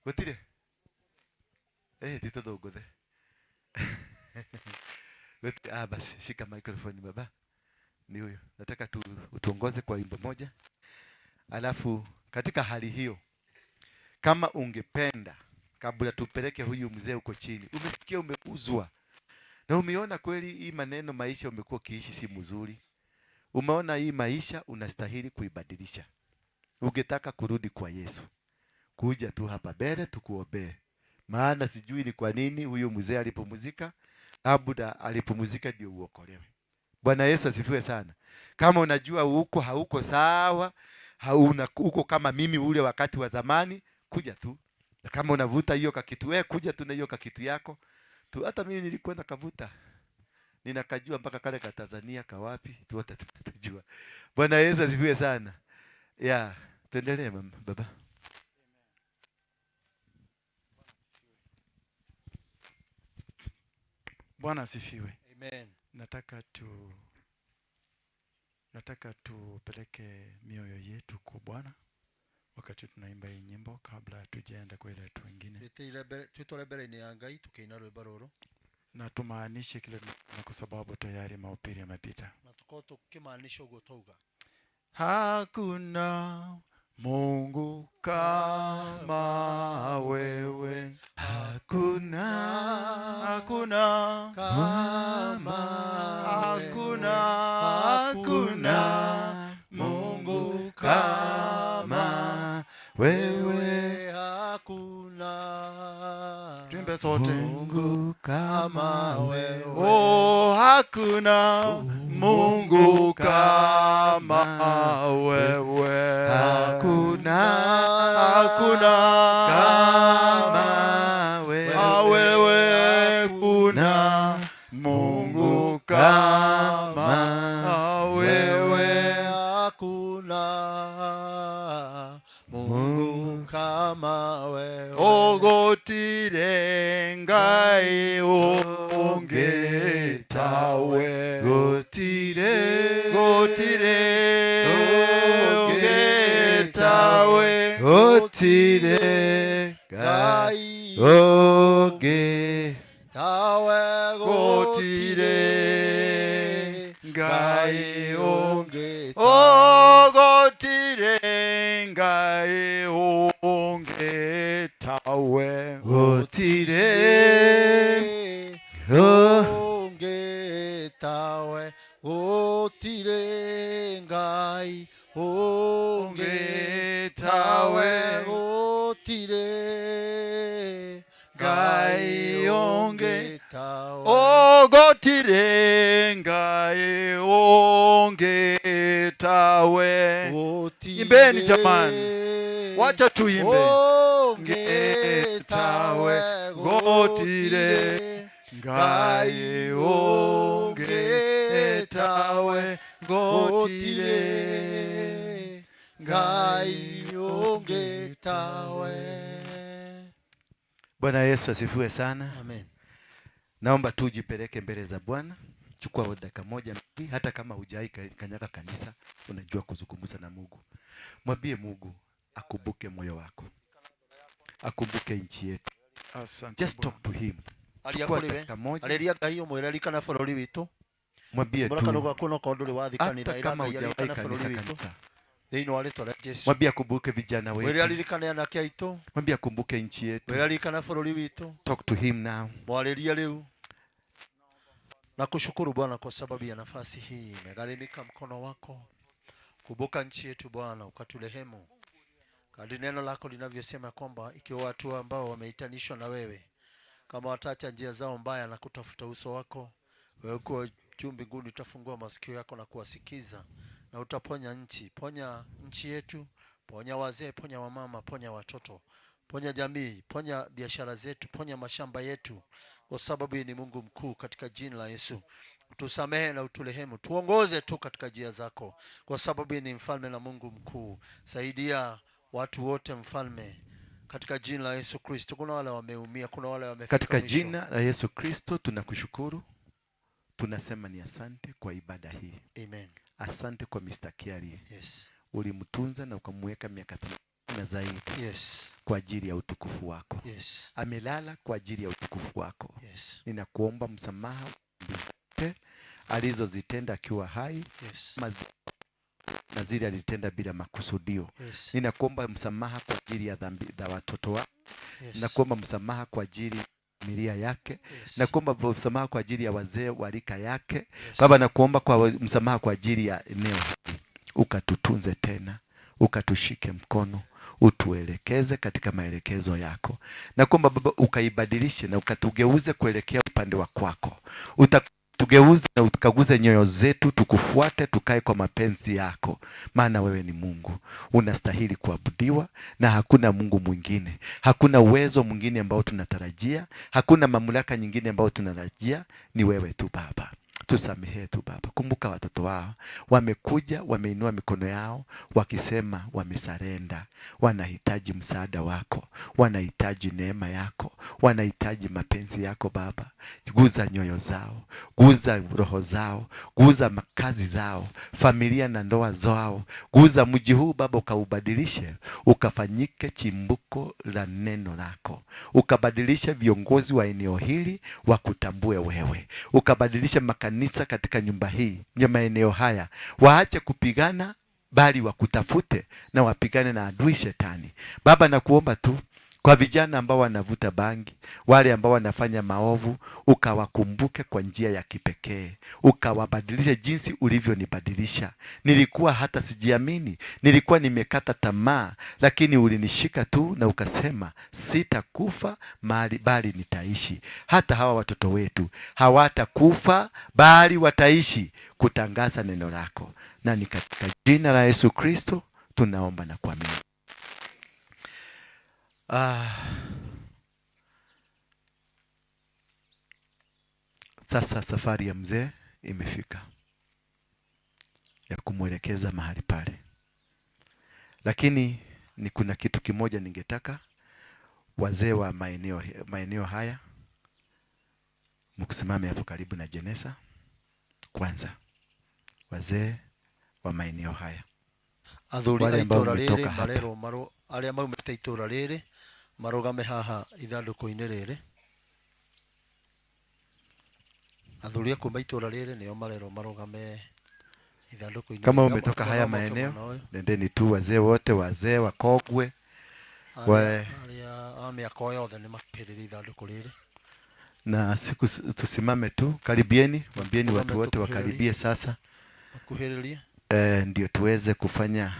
Gutire? Tituthunguthe. Gutire, basi shika microphone baba. Ni huyo. Nataka utuongoze kwa wimbo moja. Alafu katika hali hiyo, kama ungependa kabla tupeleke huyu mzee huko chini, umesikia umeuzwa na umeona kweli hii maneno maisha umekuwa ukiishi si mzuri, umeona hii maisha unastahili kuibadilisha, ungetaka kurudi kwa Yesu, Kuja tu hapa mbele tukuombee. Maana sijui ni kwa nini huyu mzee alipumzika, labda alipumzika ndio uokolewe. Bwana Yesu asifiwe sana. Kama unajua uko hauko sawa, hauna uko kama mimi ule wakati wa zamani, kuja tu. Na kama unavuta hiyo kakitu, wewe kuja tu na hiyo kakitu yako. Tu hata mimi nilikuwa nakavuta. Ninakajua mpaka kale ka Tanzania kawapi, tu wote tunajua. Bwana Yesu asifiwe sana. Yeah, tuendelee mama, baba. Bwana asifiwe. Amen. Nataka tupeleke mioyo yetu kwa Bwana wakati tunaimba hii nyimbo kabla hatujaenda kwa ile watu wengine. Twitware mbere-inĩ ya Ngai tukiina rwĩmbo rũrũ. Na tumaanishe kile tunasema kwa sababu tayari mahubiri yamepita. Na tukorwo tukimaanisha ũguo twauga. Hakuna Mungu kama wewe. Hakuna, hakuna kama hakuna, hakuna Mungu kama wewe. Hakuna. Tuimbe sote. Mungu kama wewe. Oh, hakuna Mungu kama wewe. Hakuna, hakuna kama wewe. Wewe kuna Mungu kama wewe. Hakuna Mungu kama wewe. Ogotire Ngai ungetawe. Gotire, gotire ungetawe. Gotire Ngai unge tawe. Gotire Ngai unge. Ogotire Ngai ungetawe. Gotire ungetawe. Gotire Ngai ungetawe. Gotire Ngai ungetawe. Ogotire Ngai ungetawe. Imbeni jamani, wacha tuimbe. Ungetawe. Gotire Ngai ungetawe. Gotire Ngai ungetawe. Bwana Yesu asifiwe sana. Amen. Naomba tujipeleke mbele za Bwana. Chukua dakika moja mbili, hata kama hujai kanyaga kanisa, unajua kuzungumza na Mungu. Mwambie Mungu akumbuke moyo wako, akumbuke nchi yetu. Asante Just Bwana. talk to him. Aria Chukua kũrĩ we. dakika moja. Arĩria Ngai ũmwĩre ririkana bũrũri witũ. Mwambie Mbona tu. kanitha waku no korwo ndũrĩ wathiĩ Hata kanitha, ĩra kama Ngai hujawahi aririkane bũrũri kanisa, witũ. kanisa. Thĩinĩ wa rĩtwa rĩa Jesu. Mwambie akumbuke vijana wetu. Mwĩre aririkane anake aitũ. Mwambie akumbuke nchi yetu. Mwĩre aririkane bũrũri witũ. Talk to him now. Mwarĩrie rĩu. Na kushukuru Bwana kwa sababu ya nafasi hii. Imegharimika mkono wako. Kumbuka nchi yetu Bwana, ukaturehemu. Kadri neno lako linavyosema kwamba ikiwa watu ambao wameitanishwa na wewe, kama wataacha njia zao mbaya na kutafuta uso wako, wewe uko juu mbinguni utafungua masikio yako na kuwasikiza, na utaponya nchi. Ponya nchi yetu, ponya wazee, ponya wamama, ponya watoto, ponya jamii, ponya biashara zetu, ponya mashamba yetu, kwa sababu yeye ni Mungu mkuu. Katika jina la Yesu tusamehe na uturehemu, tuongoze tu katika njia zako, kwa sababu yeye ni mfalme na Mungu mkuu. Saidia watu wote mfalme, katika jina la Yesu Kristo. Kuna wale wameumia, kuna wale wamefika Katika mwisho. jina la Yesu Kristo tunakushukuru, tunasema ni asante kwa ibada hii. Amen. Asante kwa Mr. Kiarie. Yes. Ulimtunza na ukamweka miaka 80 na zaidi. Yes. Kwa ajili ya utukufu wako. Yes. Amelala kwa ajili ya utukufu wako. Yes. Ninakuomba msamaha zote alizozitenda akiwa hai. Yes. Na zile alitenda bila makusudio. Yes. Ninakuomba msamaha kwa ajili ya dhambi za watoto wake. Yes. Ninakuomba msamaha kwa ajili ya familia yake. Yes. Nakuomba msamaha kwa ajili ya wazee wa rika yake. Yes. Baba, nakuomba kwa msamaha kwa ajili ya eneo hili. Ukatutunze tena, ukatushike mkono, utuelekeze katika maelekezo yako, na kwamba Baba ukaibadilishe na ukatugeuze kuelekea upande wa kwako, utatugeuze na ukaguze nyoyo zetu, tukufuate, tukae kwa mapenzi yako, maana wewe ni Mungu unastahili kuabudiwa, na hakuna Mungu mwingine, hakuna uwezo mwingine ambao tunatarajia, hakuna mamlaka nyingine ambayo tunatarajia, ni wewe tu Baba. Tusamehe tu Baba. Kumbuka watoto wao wamekuja, wameinua mikono yao wakisema wamesarenda, wanahitaji msaada wako, wanahitaji neema yako, wanahitaji mapenzi yako Baba. Guza nyoyo zao, guza roho zao, guza makazi zao, familia na ndoa zao, guza mji huu Baba, ukaubadilishe ukafanyike chimbuko la neno lako, ukabadilishe viongozi wa eneo hili wakutambue wewe, ukabadilishe makanisa katika nyumba hii ya maeneo haya, waache kupigana bali wakutafute na wapigane na adui shetani. Baba, nakuomba tu kwa vijana ambao wanavuta bangi, wale ambao wanafanya maovu, ukawakumbuke kwa njia ya kipekee, ukawabadilishe jinsi ulivyonibadilisha. Nilikuwa hata sijiamini, nilikuwa nimekata tamaa, lakini ulinishika tu na ukasema sitakufa mali, bali nitaishi. Hata hawa watoto wetu hawatakufa bali wataishi kutangaza neno lako, na ni katika jina la Yesu Kristo tunaomba na kuamini. Ah, sasa safari ya mzee imefika ya kumwelekeza mahali pale, lakini ni kuna kitu kimoja ningetaka wazee wa maeneo haya mkusimame hapo karibu na jeneza kwanza, wazee wa maeneo haya Athuri wale a ambao itũra rĩrĩ mmetoka hapa marerwo arĩa maumĩte itũra rĩrĩ marũgame haha ithandũkũ-inĩ rĩrĩ. Athuri a kuma itũra rĩrĩ nĩo marerwo marũgame ithandũkũ-inĩ kama rĩrĩ. umetoka haya Moke mwena maeneo, ũyũ. nendeni tu wazee wote, wazee wakongwe Arĩa wa, arĩa a mĩaka o yothe nĩ makuhĩrĩrie ithandũkũ rĩrĩ. na siku tusimame tu, karibieni, wambieni Tũrũgame watu wote tũkuhĩrĩrie, wakaribie sasa makuhĩrĩrie. ndio tuweze kufanya,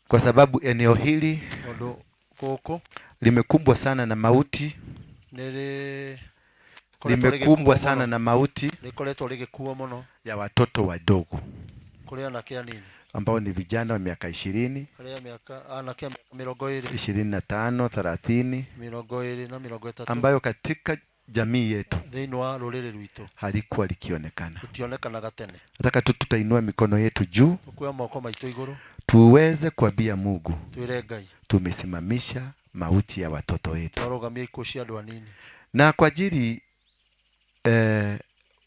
kwa sababu eneo hili Tondũ gũkũ limekumbwa sana na mauti, nĩ rĩkoretwo limekumbwa rĩgĩkuo sana mũno, na mauti rĩkoretwo rĩgĩkuo mũno ya watoto wadogo kũrĩ anake anini ambao ni vijana wa miaka 20, arĩa mĩaka anake a mĩaka 20, 25, 30 20 na 30 ambayo katika jamii yetu thĩinĩ wa rũrĩrĩ rwitũ halikuwa likionekana. gũtionekanaga tene. Nataka tu tutainua mikono yetu juu Tũkuoya moko maitũ igũrũ tuweze kuambia Mungu twĩre Ngai tumesimamisha mauti ya watoto wetu, twarũgamia ikuũ cia andũ anini. na kwa ajili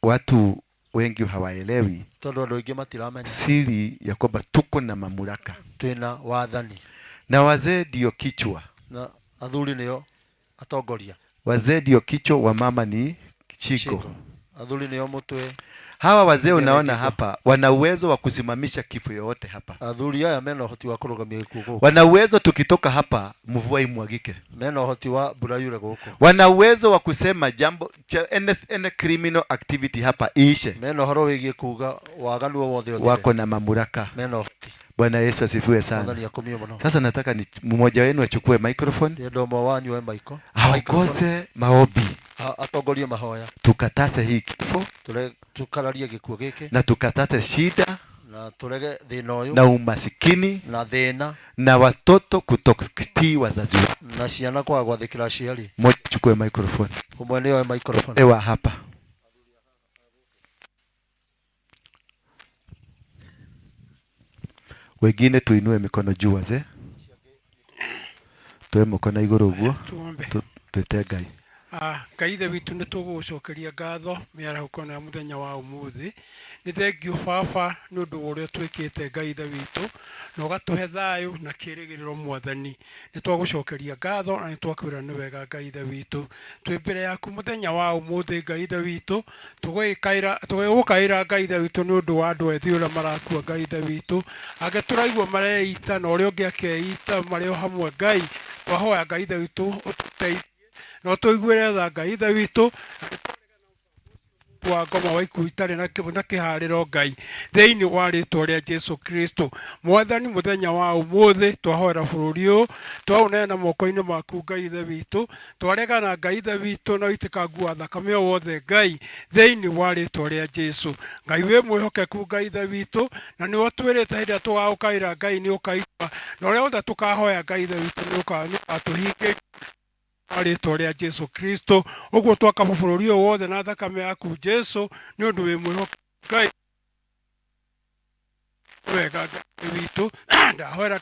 watu wengi hawaelewi Tondũ andũ aingĩ matiramenya siri ya kwamba tuko na mamlaka twĩna wathani na wazee ndio kichwa, na athuri nĩo atongoria. wazee ndio kichwa, wamama ni chigo. Shingo. Athuri nĩo mũtwe. Hawa wazee Nĩo unaona ngingo. hapa wana uwezo wa kusimamisha kifo yoyote hapa, Athuri aya mena ũhoti wa kũrũgamia gĩkuũ gũkũ, wana uwezo tukitoka hapa mvua imwagike, mena ũhoti wa mbura yure gũkũ, wana uwezo wa kusema jambo cha any criminal activity hapa iishe. mena ũhoro wĩgiĩ kuga waganu o wothe ũthire, Wako na mamlaka. mena ũhoti. Bwana Yesu asifiwe sana. Mwathani akumio mũno. Sasa nataka ni mmoja wenu achukue microphone Ndĩrenda ũmwe wanyu oe maiko aongoze maombi, atongorie mahoya, tukatase hii kifo tukararie gĩkuũ gĩkĩ na tukatase shida na tũrege thĩna ũyũ na umasikini na thĩna na watoto kutokutii wazazi wao. na ciana kwaga gwathĩkĩra aciari. Mmoja achukue microphone, Ũmwe nĩ oe microphone. ewa hapa. Wengine tuinue mikono juu wazee, tuwe mkono igũrũ ũguo Tuombe. twĩte Ngai. Ngai ithe witũ nĩ tũgũgũcokeria ngatho mĩarahũko ya mũthenya wa ũmũthĩ. Nĩ thengiũ baba nĩ ũndũ wa ũrĩa twĩkĩte Ngai ithe witũ na ũgatũhe thayũ na kĩĩrĩgĩrĩro mwathani. Nĩ twagũcokeria ngatho na nĩ twakwĩra nĩ wega Ngai ithe witũ. Twĩ mbere yaku mũthenya wa ũmũthĩ Ngai ithe witũ, tũgĩgũkaĩra Ngai ithe witũ nĩ ũndũ wa andũ ethĩ ũrĩa marakua Ngai ithe witũ. Angĩ tũraigua mareita na ũrĩa ũngĩ akeita marĩ o hamwe Ngai. Twahoya Ngai ithe witũ ũtũteithie na ũtũiguĩre tha Ngai ithe witũ. Wa ngoma wa ikuũ itarĩ na na kĩharĩro Ngai, thĩinĩ wa rĩtwa rĩa Jesu Kristo. Mwathani, mũthenya wa ũmũthĩ twahoera bũrũri ũyũ, twaũneana moko-inĩ maku Ngai Ithe witũ, twaregana Ngai Ithe witũ na ũitĩkangu wa thakame o wothe Ngai, thĩinĩ wa rĩtwa rĩa Jesu. Ngai wĩ mwĩhokeku Ngai Ithe witũ, na nĩwe ũtwĩrĩte hĩndĩ ĩrĩa tũgagũkaĩra Ngai nĩ ũkaigua, na ũrĩa wothe tũkahoya Ngai Ithe witũ nĩ ũgatũhingĩria wa rĩtwa rĩa Jesu Kristo. Ũguo twakaba bũrũri ũyũ wothe na thakame yaku Jesu, nĩ ũndũ wĩ mwĩhokeku Ngai wega Ngai witũ. Ndahoera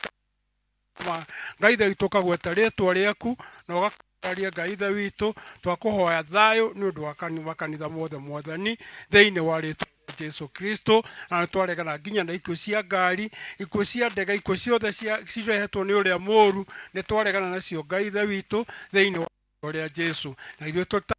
Ngai Ithe witũ, ũkagweta rĩtwa rĩaku na ũgakararia Ngai Ithe witũ, twakũhoya thayũ nĩ ũndũ wa makanitha mothe Mwathani, thĩinĩ wa rĩtwa rĩa Jesu Kristo. Na nĩ twaregana nginya na ikuũ cia ngari, ikuũ cia ndege, ikuũ ciothe cirehetwo nĩ ũrĩa mũũru, nĩ twaregana nacio Ngai Ithe witũ, thĩinĩ wa rĩtwa rĩa Jesu. Na ithuĩ tũta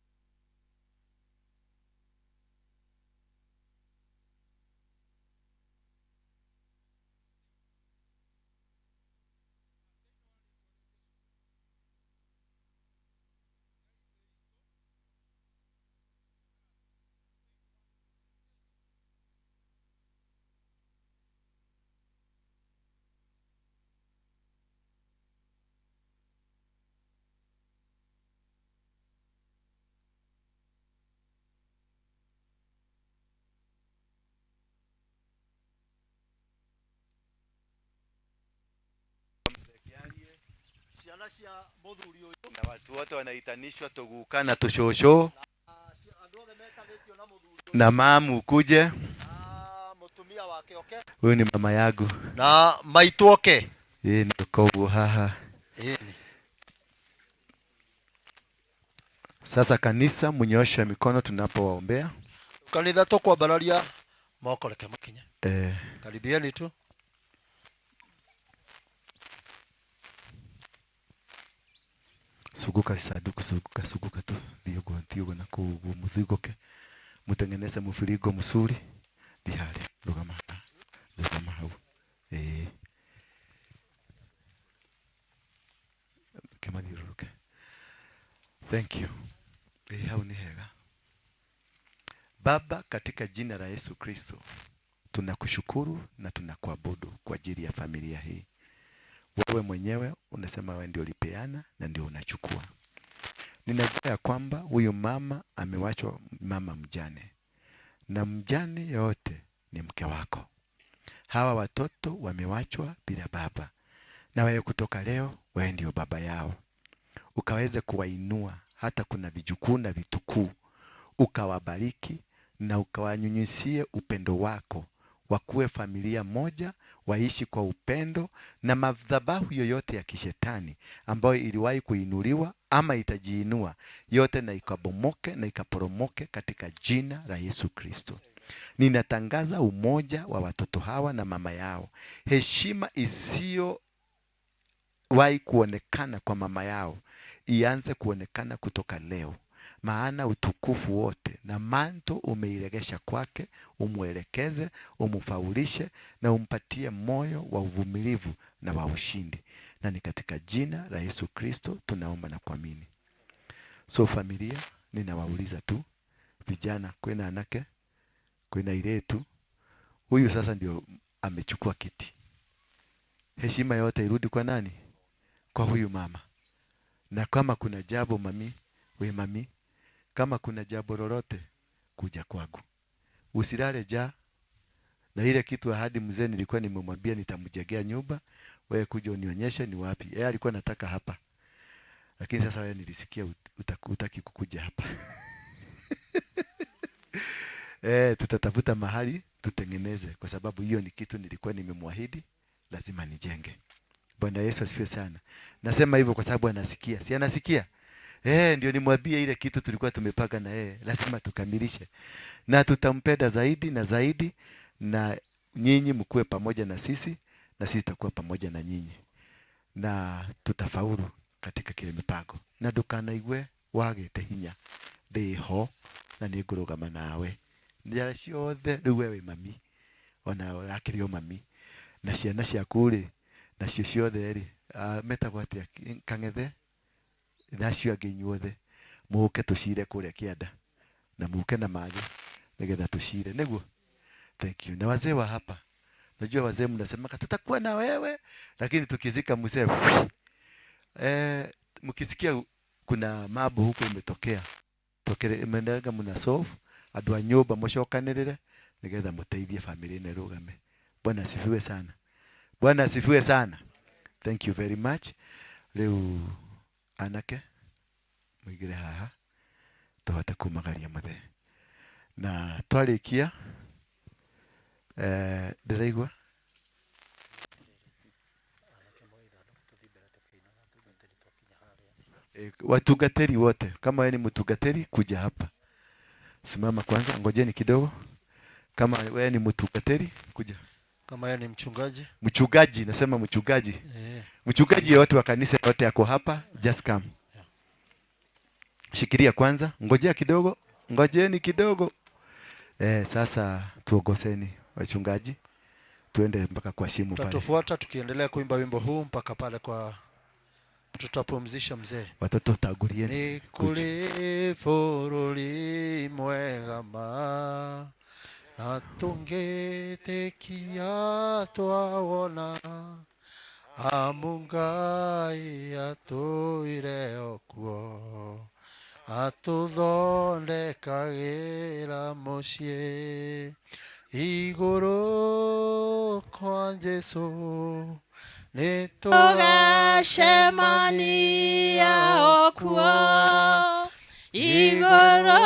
Ciana cia mũthuri ũyũ Na watu wote wanaitanishwa tuguka na tushosho na mamu kuje. Mũtumia wake oke. Huyu ni mama yangu. Na maitũ oke. Ĩĩ, nĩ koguo haha. Ĩni. Sasa kanisa, mnyoshe mikono tunapowaombea. Kanitha tũkwambararia moko, reke makinye. Karibieni tu. Suguka sanduku, suguka, suguka tu, thiĩ ũguo, thiĩ ũguo na kũu ũguo, mũthiguke, mũtengeneze mũbiringo mzuri. Thiĩ harĩa, rũgama haha, rũgama hau. Ĩĩ, kĩmathiũrũrũke. Thank you. Ĩĩ, hau nĩ hega. Baba, katika jina la Yesu Kristo, tunakushukuru na tunakuabudu kwa ajili ya familia hii. Wewe mwenyewe unasema wewe ndio ulipeana na ndio unachukua. Ninajua ya kwamba huyu mama amewachwa mama mjane, na mjane yote ni mke wako. Hawa watoto wamewachwa bila baba, na wewe kutoka leo, wewe ndio baba yao. Ukaweze kuwainua, hata kuna vijukuu na vitukuu, ukawabariki na ukawanyunyusie upendo wako, wakuwe familia moja, waishi kwa upendo, na madhabahu yoyote ya kishetani ambayo iliwahi kuinuliwa ama itajiinua yote na ikabomoke na ikaporomoke katika jina la Yesu Kristo. Ninatangaza umoja wa watoto hawa na mama yao, heshima isiyowahi kuonekana kwa mama yao ianze kuonekana kutoka leo, maana utukufu wote na manto umeiregesha kwake. Umwelekeze, umfaulishe na umpatie moyo wa uvumilivu na wa ushindi, na ni katika jina la Yesu Kristo tunaomba na kuamini. So familia, ninawauliza tu vijana, kwina anake, kwina iretu, huyu sasa ndio amechukua kiti. Heshima yote irudi kwa nani? Kwa huyu mama. Na kama kuna jambo mami, we mami, kama kuna jambo lolote, kuja kwangu. Usilale njaa. Na ile kitu ahadi mzee nilikuwa nimemwambia nitamjengea nyumba, wewe kuja unionyeshe ni wapi. Yeye alikuwa anataka hapa. Lakini sasa wewe nilisikia utaki kukuja hapa. Tutatafuta mahali tutengeneze, kwa sababu hiyo ni kitu nilikuwa nimemwahidi lazima nijenge. Bwana Yesu asifiwe sana. Nasema hivyo kwa sababu anasikia. Si anasikia? Ndio nimwambie ile kitu tulikuwa tumepanga na yeye, lazima tukamilishe. Na tutampenda zaidi na zaidi, na nyinyi mkuwe pamoja na sisi, na sisi tutakuwa pamoja na nyinyi. Na tutafaulu katika kile mipango. Na ndukanaigwe wagĩte hinya, ndĩho na nĩngũrũgama nawe. Njara ciothe rĩu we wĩ mami, ona ũrakĩrĩ o mami, na ciana ciaku rĩ, nacio ciothe rĩ, metagwo atĩa, Kang'ethe na acio angĩ inyuothe, mũke tũcire kũrĩa kĩanda, na mũke na mathĩ. Nĩgetha tũcire nĩguo. Thank you. Na wazee wa hapa, najua wazee mnasemaka tutakuwa na wewe, lakini tukizika mzee, mkisikia kuna mambo huko imetokea tokere mwendaga muna solve andu a nyumba mucokanirire nigetha muteithie family ĩno ĩrũgame. Bwana asifiwe sana. Bwana asifiwe sana. Thank you very much. Rĩu anake mũingĩre haha tũhote kumagaria mũthee na twarĩkia, ndĩraigua watungatĩri wote, kama wewe ni mtungatĩri kuja hapa, simama kwanza, ngojeni kidogo. Kama wewe ni mtungatĩri kuja. Kama yeye ni mchungaji. Mchungaji, nasema mchungaji. Mchungaji yote wa kanisa yote yako hapa, just come. Shikilia kwanza, ngojea kidogo, ngojeni kidogo. Sasa tuogoseni wachungaji, tuende mpaka kwa shimo pale. Tutatufuata tukiendelea kuimba wimbo huu mpaka pale kwa tutapumzisha mzee. Watoto tagurieni. Ni kuli bũrũri mwega ma na tũngĩtĩkia twawona, amu Ngai atũire o kuo atũthondekagĩra mũciĩ igũrũ kwa Jesũ nĩ tũgacemania o kuo igũrũ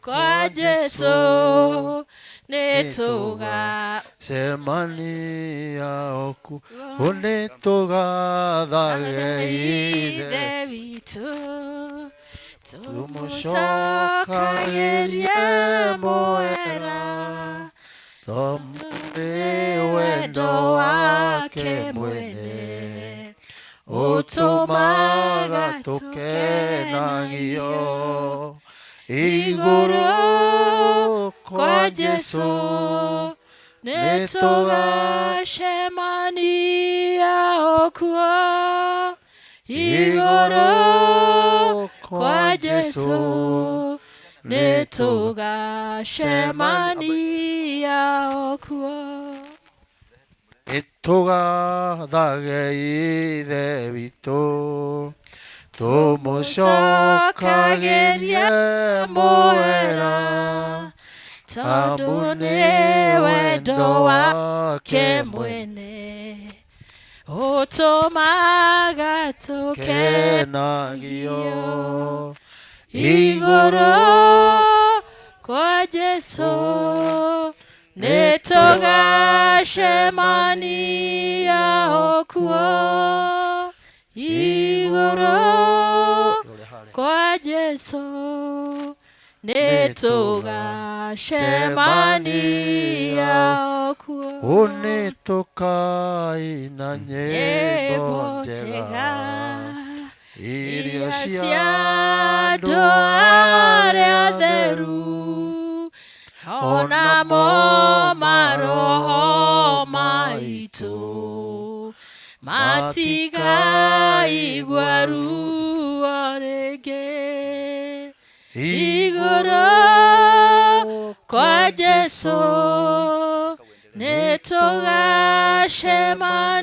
kwa Jesũ nĩ tũgacemania o kuo nĩ tũgathage Ithe witũ tũmũcokagĩrie mwera tondũ nĩ wendo wake mwene ũtũmaga tũkenagio igũrũ kwa Jesũ nĩ tũgacemania o kuo igũrũ kwa Jesũ nĩ tũgacemania o kuo. Nĩ tũgathage Ithe witũ tũmũcokagĩrie mwera tondũ nĩ wendo wake mwene ũtũmaga tũkenagio igũrũ kwa Jesũ nĩ tũgacemania o kuo igũrũ kwa Jesũ nĩ tũgacemania o kuo. Nĩ tũkaina nyĩmbo njega iria cia andũ arĩa atheru onamo maroho maitũ matikaigua ruo rĩngĩ igũrũ kwa Jesũ nĩ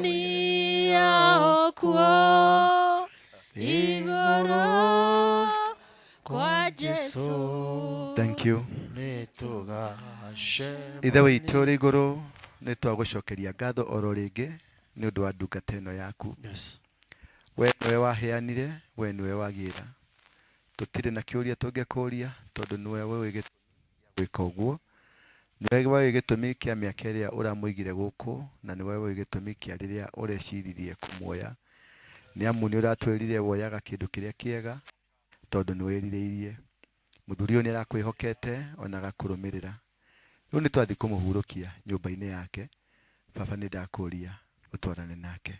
tũgacemania o kuo igũrũ kwa Jesũ. Thank you. Nĩ tũgacemania. Ithe witũ ũrĩ igũrũ, nĩ twagũcokeria ngatho oro rĩngĩ nĩ ũndũ wa ndungata ĩno yaku. Yes. We nĩwe waheanire, we nĩwe wagĩra. Tũtirĩ na kĩũria tũngĩkũria tondũ nĩwe ũĩ gĩtũmi gĩa gwĩka ũguo. Nĩwe ũĩ gĩtũmi kĩa mĩaka ĩrĩa ũramũigire gũkũ na nĩwe ũĩ gĩtũmi kĩa rĩrĩa ũreciririe kũmuoya. Nĩ amu nĩ ũratwĩrire woyaga kĩndũ kĩrĩa kĩega tondũ nĩ wĩrirĩirie. Mũthuri ũyũ nĩ arakwĩhokete ona agakũrũmĩrĩra. Rĩu nĩ twathiĩ kũmũhurũkia nyũmba-inĩ yake. Baba nĩ ndakũria ũtwarane nake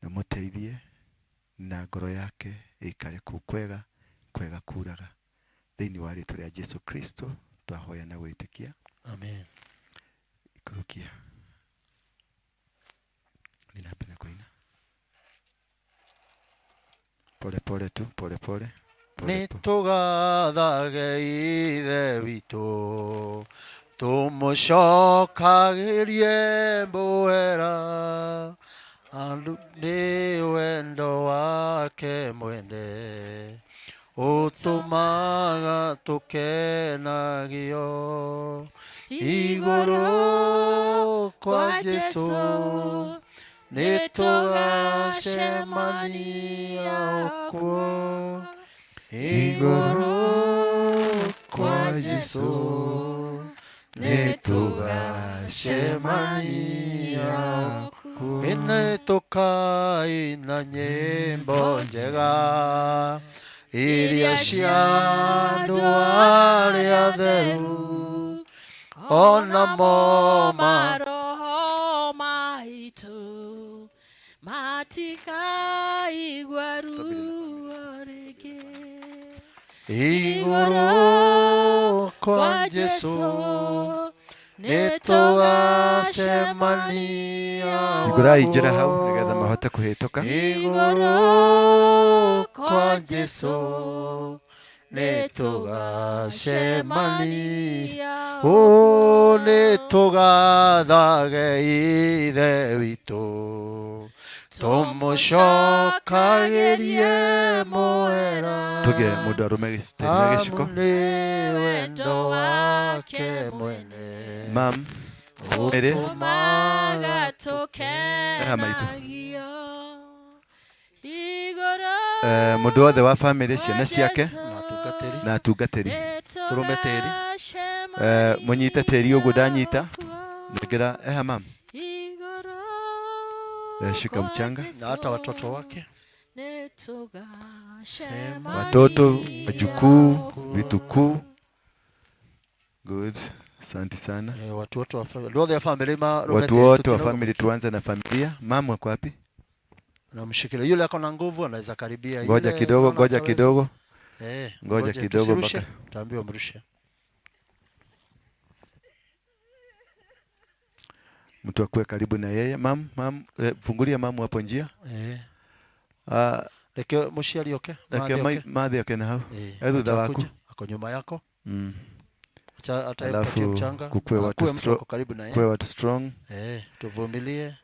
na ũmũteithie na ngoro yake ĩikare kũu kwega kwega kuraga. Thĩinĩ wa rĩtwa rĩa Jesu Kristo twahoya na gwĩtĩkia. Amen. Ikũrũkia. Ninapenda kuina. Pole pole tu, pole pole. Nĩ tũgathage Ithe witũ, tũmũcokagĩrie mboera, andũ nĩ wendo wake mwene, ũtũmaga tũkenagio. Igũrũ kwa Jesũ nĩ tũgacemania kuo. Igũrũ kwa Jesũ nĩ tũgacemania kuo. Nĩ tũkaina nyĩmbo njega iria cia andũ arĩa atheru, onamo maroho maitũ matikaigua ruo rĩngĩ. Igũrũ kwa Jesũ nĩ tũgacemania. Hingũrai njĩra hau nĩgetha mahote kũhĩtũka. Igũrũ kwa Jesũ nĩ tũgacemania. Ũ nĩ tũgathage Ithe witũ, tũmũcokagĩrie mũhera. Tũgĩe mũndũ arũme tĩri na gĩciko. Amu nĩ wendo wake mwene Mam ĩrĩ ũtũmaga Eha maitũ. tũkenagio igũrũ. Mũndũ wothe wa famĩlĩ, ciana ciake na atungatĩri, tũrũme tĩri. Mũnyite tĩri ũguo ndanyita nengera. Eha mam, shika mchanga. Na hata watoto wake, watoto, wajukuu, vitukuu. Good, asante sana. Watu wote wa family, othe a family marũme Watu tĩri, wote wa tũtinauga. family, tuanze na familia. Mamu ako wapi? Namshikilia yule ako na nguvu anaweza karibia. Ngoja Yule kidogo, unaona ngoja ataweza. kidogo. Ngoja Ngoja kidogo tusirushe, mpaka utaambiwa mrushe. Mtu akuwe karibu na yeye. Mam, mam, fungulia mamu hapo njia. Reke mũciari oke, Reke mathe oke. mathe oke na hau. E thutha Acha waku. akuje, ako nyuma yako. Acha atapatie Alafu mchanga. kukue watu Akuwe mtu ako karibu na yeye. kukue watu strong. Tuvumilie.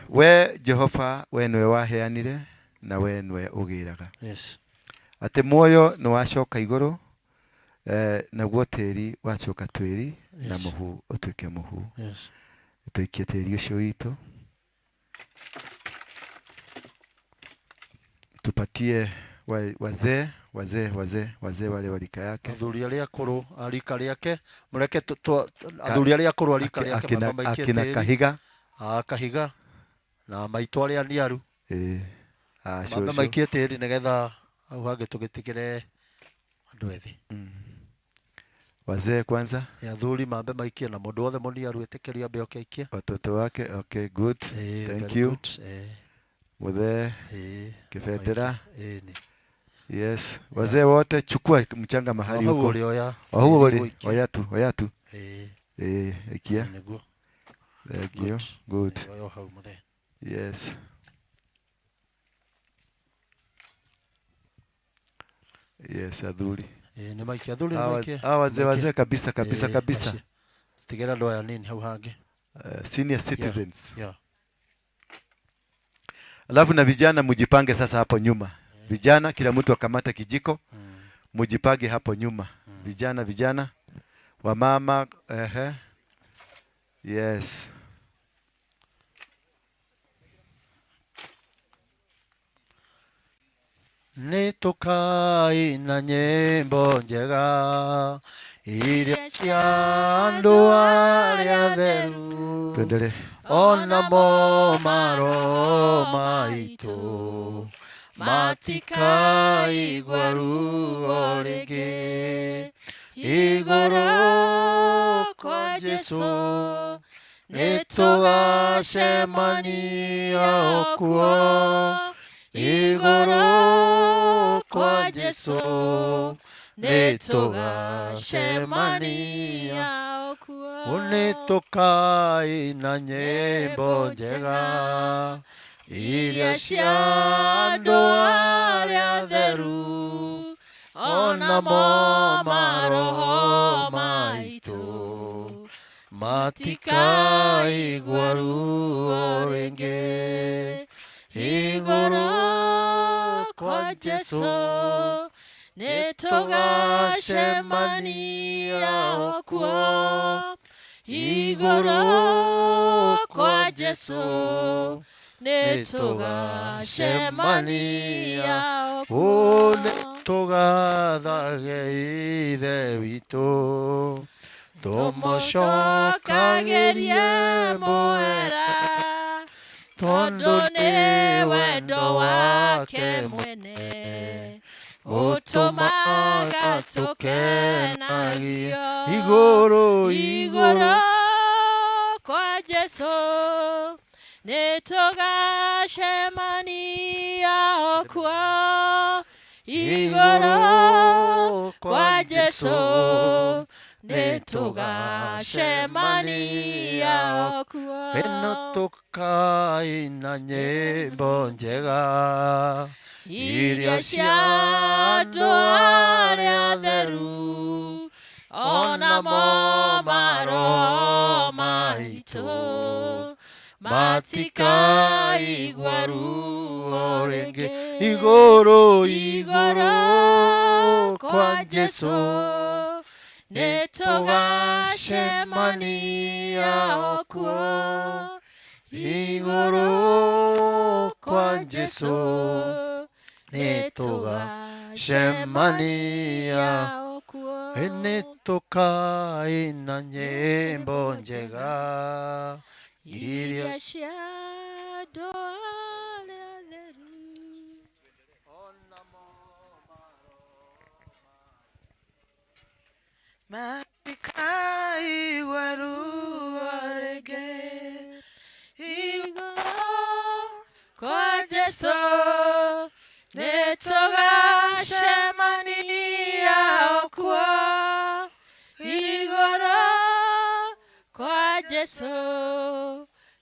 We Jehova, we nĩwe waheanire na we nĩwe ũgĩraga. Yes. Atĩ muoyo nĩ wacoka igũrũ, naguo tĩri wacoka twĩri na Yes. mũhu ũtuĩke mũhu. Yes. Tũikie tĩri ũcio witũ, tupatie wazee wazee wazee wazee wale wa rika yake, athuri arĩa akũrũ a rika rĩake, mũreke athuri arĩa akũrũ a rika rĩake mambe maikie akina tĩri. Kahiga. A Kahiga na maitũ arĩa niaru. A mambe cũcũ. Maikie tĩri nĩgetha hau hangĩ tũgĩtigĩre andũ ethĩ. Wazee kwanza. Athuri mambe maikie na mũndũ wothe mũniaru ĩtĩkĩrio ambe oke aikie. Watoto wake. Okay, good. Thank Very you. good. Muthee Kibendera. Ni. Yes, wazee wote chukua mchanga mahali O hau huko. ũrĩ oya, O hau tĩri ũrĩ, gũikia. oya tu, oya tu. Ikia. Nĩguo. Thank you. Good. Oya o hau muthee. Yes. Yes, athuri. Nĩ maikie athuri, nĩ Hawa maikie. hawa wazee Maikie. wazee kabisa kabisa kabisa. Acio. Tigĩra andũ aya nini hau hangĩ. Senior Yeah, citizens. yeah. Alafu na vijana mjipange sasa hapo nyuma. Vijana kila mtu akamata kijiko. Mjipange hapo nyuma. Vijana vijana. Wamama ehe. Yes. Nĩ tũkaina nyĩmbo njega iria cia andũ arĩa atheru, Tuendelee. onamo maroho maitũ matikaigua ruo rĩngĩ. Igũrũ kwa Jesũ nĩ tũgacemania kuo. Igũrũ kwa Jesũ nĩ tũgacemania kuo. Nĩ tũkaina nyĩmbo njega iria cia andũ arĩa atheru, Onamo maroho maitũ matikaigua ruo rĩngĩ. Igũrũ kwa Jesũ nĩtũgacemania kuo. Igũrũ kwa Jesũ nĩtũgacemania kuo. Nĩtũgathage Ithe witũ, tũmũcokagĩrie mũhera, tondũ nĩ wendo wake mwene ũtũmaga tũkenagio. Igũrũ, Igũrũ kwa Jesũ nĩtũgacemania kuo. Igũrũ kwa Jesũ nĩtũgacemania kuo. Ĩno tũkaina nyĩmbo njega iria cia andũ arĩa atheru, onamo maroho maitũ matikaigua ruo rĩngĩ. Igũrũ, Igũrũ kwa Jesũ nĩtũgacemania kuo. Igũrũ kwa Jesũ nĩtũgacemania kuo. Nĩtũkaina nyĩmbo njega iria Iria cia andũ arĩa atheru. Matikaigua ruo rĩngĩ. Igũrũ kwa Jesũ nĩtũgacemania kuo. Igũrũ kwa Jesũ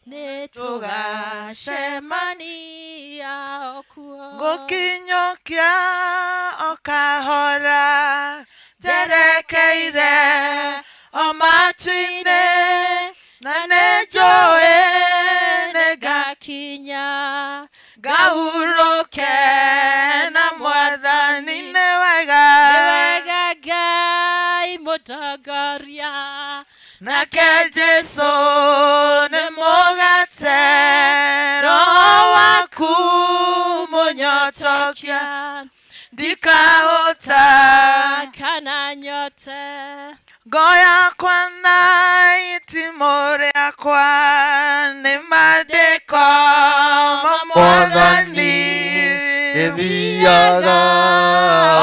nĩtũgacemania kuo. Ngũkinyũkia o kahora njerekeire o matu-inĩ, na nĩnjũĩ nĩngakinya ngahurũke na Mwathani. Nĩ wega, Nĩ wega Ngai mũtongoria, nake Jesũ nĩ mũgate, roho waku mũnyotokia, ndikahota kana nyote. Ngo yakwa na itimũ rĩakwa nĩ maandĩko ma Mwathani, Ĩthiaga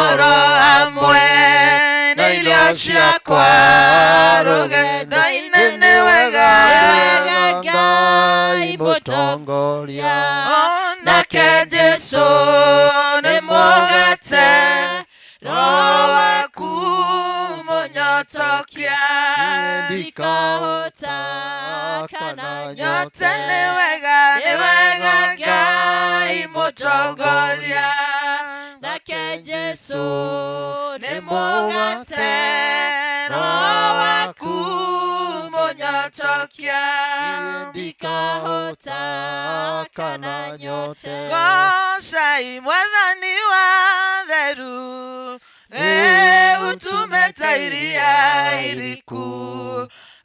oro hamwe na irio ciakwa rũgendo-inĩ. Nĩ wega, Nĩ wega Ngai mũtongoria, nake Jesũ nĩ mũgate, roho waku mũnyotokia, ndikahota kana nyote. Nĩ wega, nĩ wega Ngai mũtongoria, nake Jesũ nĩ mũgate, roho waku mũnyotokia, ndikahota kana nyote. Gocai Mwathani wa theru, rĩu tumĩte iria iriku,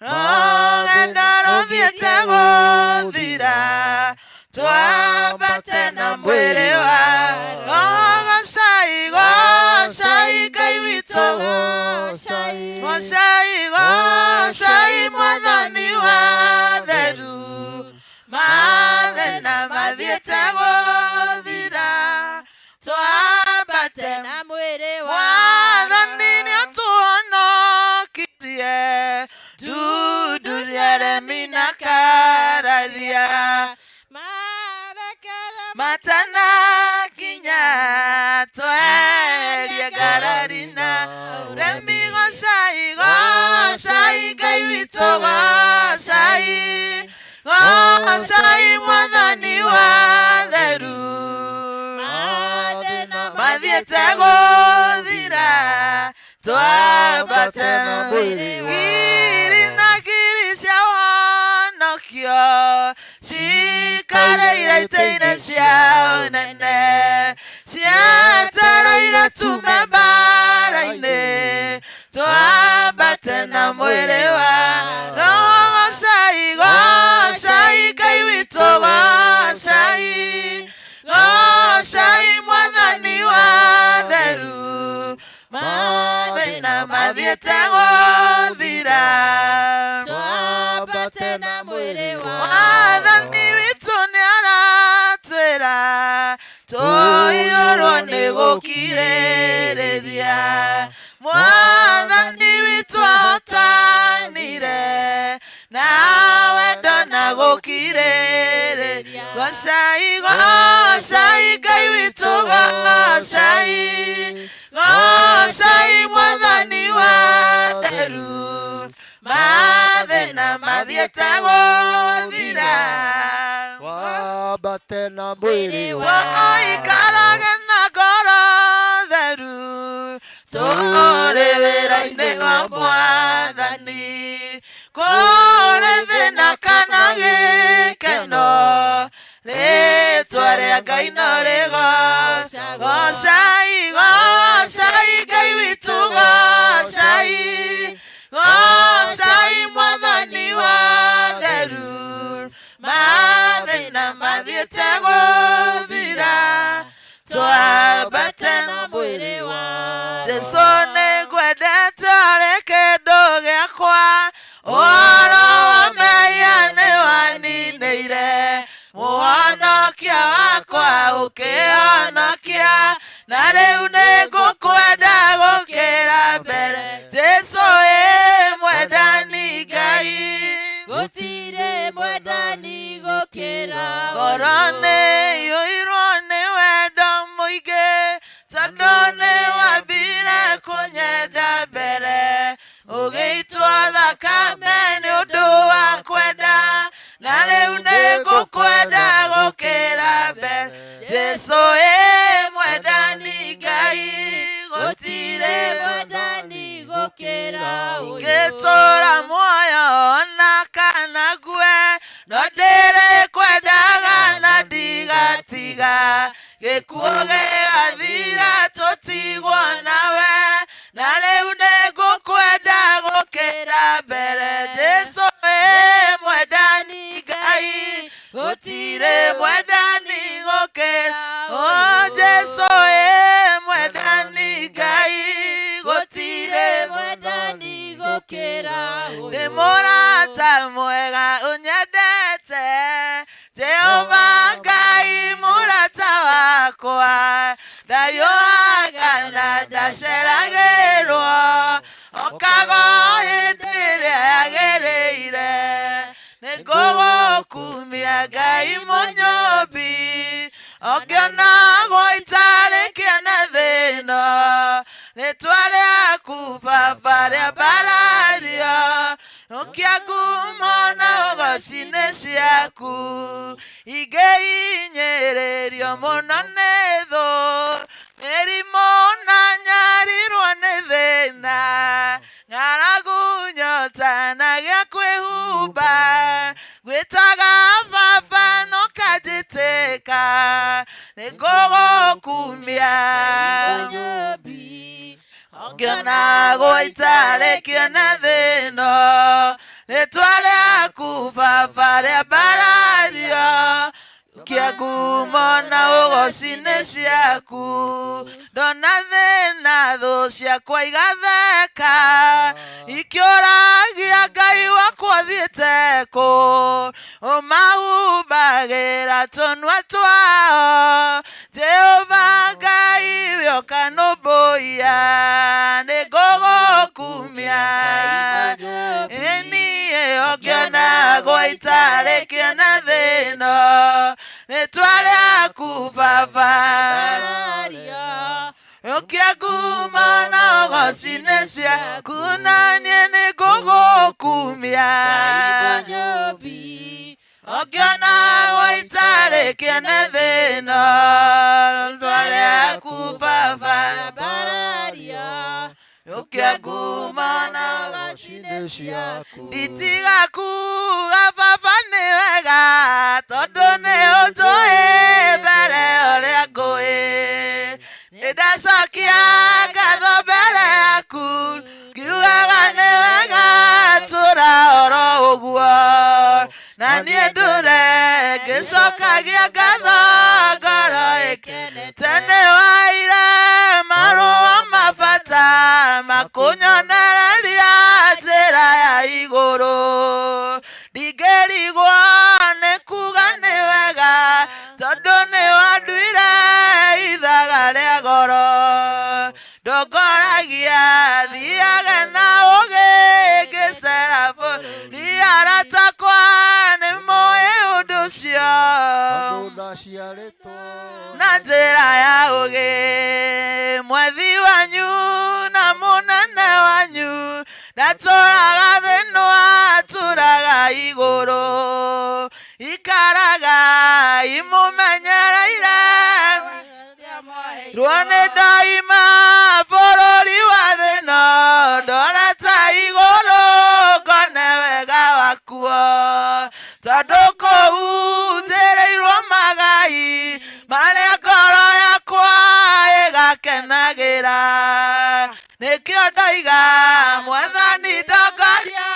rũgendo rũthiĩte gũthira, twambate na mwĩrĩ wa roho. Gocai, gocai Ngai witũ, gocai, gocai Mwathani wa theru, mathĩna mathiĩte gũthira, twambate na mwĩrĩ wa Mwathani nĩatũhonokirie ndundu cia aremi na kararia, matanakinya tweherie ngarari na ũremi. Gocai, gocai Ngai witũ, gocai, gocai Mwathani wa theru, mathiĩte gũthira, Twambate na mwĩrĩ ngiri na ngiri cia ũhonokio cikarĩire itĩ-inĩ cia ũnene cietereire tume mbara-inĩ twambate na mwĩrĩ wa roho. Gocai, gocai Ngai witũ, gocai, gocai Mwathani wa theru, mathĩna mathiĩte gũthira, twambate na mwĩrĩ wa Mwathani witũ nĩ aratwĩra tũiyũrwo nĩ gũkirĩrĩria. Mwathani witũ ahotanire na wendo na gũkirĩrĩria. Gocai, gocai Ngai witũ, gocai, gocai Mwathani wa theru, mathĩna mathiĩte gũthira, Twambate na mwĩrĩ wa tũikarage na ngoro theru tũrĩ wĩra-inĩ wa Mwathani, kũrĩ thĩna kana gĩkeno, rĩtwa rĩa Ngai no rĩgoca. Gocai, gocai Ngai witũ, gocai, gocai Mwathani wa theru, mathĩna mathiĩte gũthira, twambate na mwĩrĩ wa Jesu. Nĩ ngwendete arĩ kĩndũ gĩakwa, ũhoro wa mehia nĩ waninĩire, mũhonokia wakwa ũkĩhonokia, na rĩu nĩ ngũkwenda gũkĩra mbere. Jesu ĩ mwendani Ngai, gũtirĩ mwendani gũkĩra. Ngoro nĩ iyũirwo nĩ wendo mũingĩ, tondũ nĩ wambire kũnyenda mbere, ũgĩitwo thakame nĩ ũndũ wa kwenda, na rĩu nĩ ngũkwenda gũkĩra mbere. Jesu ĩ mwendani Ngai, gũtirĩ mwendani gũkĩra. Ngĩtũra muoyo ona kana ngue, no ndĩrĩkwendaga na ndigatiga, gĩkuũ gĩgathira tũtigwo nawe, na rĩu nĩ ngũkwenda gũkĩra mbere. Jesu ĩ mwendani Ngai, gũtirĩ mwendani gũkĩra. O Jesu ĩ mwendani Ngai, gũtirĩ mwendani gũkĩra. Nĩ mũrata mwega ũnyendete, Jehova Ngai mũrata wakwa, ndayũhaga na ndaceragĩrwo, okaga hĩndĩ ĩrĩa yagĩrĩire. Nĩ ngũgũkumia Ngai mũnyũmbi, ũngĩonagwo itarĩ kĩene thĩno, rĩtwa rĩaku Baba rĩambarario, ũkia ngumo na ũgoci nĩ ciaku, ingĩhinyĩrĩrio mũno nĩ thũ, mĩrimũ na nyarirwo nĩ thĩna, ng'aragu, nyota na gĩa kwĩhumba, ngwĩtaga Baba no kanjĩtĩka, nĩ ngũgũkumia. Ngĩonagwo itarĩ kĩene thĩno, rĩtwa rĩaku Baba rĩambarario, kia ngumo na ũgoci nĩ ciaku, ndona thĩna thũ ciakwa igatheka, ikĩũragia Ngai wakwa thiĩte kũ, ũmahumbagĩra tũnua twao. Jehova Ngai wĩoka nũmbũiya, nĩ ngũgũkumia. Ĩniĩ ũngĩonagwo itarĩ kĩene thĩno, rĩtwa rĩaku Baba ũkia ngumo na ũgoci nĩ ciaku, na niĩ nĩ ngũgũkumia. Ũngĩonagwo itarĩ kĩene thĩno, rĩtwa rĩaku Baba. Ũkĩa nguma na ũgoci nĩ ciaku. Nditiga kuga baba nĩ wega tondũ nĩ ũnjũĩ mbere ũrĩa ngũĩ. Nĩ ndacokia ngatho mbere yaku ngiugaga nĩ wega tũra oro ũguo. Na niĩ ndũre ngĩcokagia ngatho ngoro ĩkenete. Tene waire marũa mabata makũnyonereria njĩra ya igũrũ. Ndingĩrigwo nĩ kuga nĩ wega tondũ nĩ wanduire ithaga rĩa goro. Ndongoragia thiage na ũgĩ ngĩcera bũrũri arata akwa nĩ moĩ ũndũ ũcio. Tondũ ndaciarĩtwo na njĩra ya ũgĩ. Mwethi wanyu na mũnene wanyu ndatũraga thĩ no atũraga igũrũ. Ikaraga imũmenyereire ruo nĩ ndaima bũrũri wa thĩ no ndorete igũrũ ngone wega wakuo. Tondũ kũu njĩrĩirwo magai marĩa ngoro yakwa ĩgakenagĩra. Nĩkĩo ndoiga mwathani ndongoria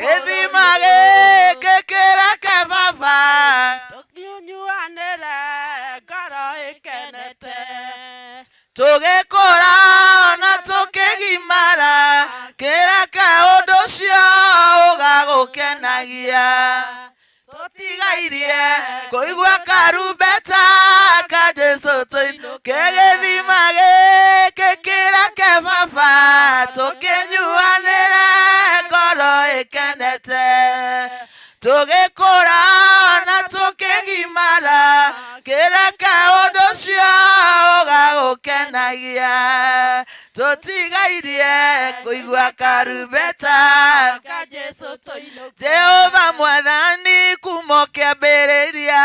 gĩthima gĩkĩ kĩreke baba Tũkinyuanĩre ngoro ĩkenete. Tũgĩkũra na tũkĩgimara kĩreke ũndũ ũcio ũgagũkenagia. Tũtigairie kũigua karumbeta ka Jesũ tũinũke gĩthima gĩkĩ kĩreke baba tũkĩnyuanĩre ngoro ĩkenete. Tũgĩkũra na tũkĩgimara kĩreke ũndũ ũcio ũgagũkenagia. Tũtigairie kũigua karumbeta Ka Jesũ tũinũke. Jehova mwathani kuma ũkĩambĩrĩria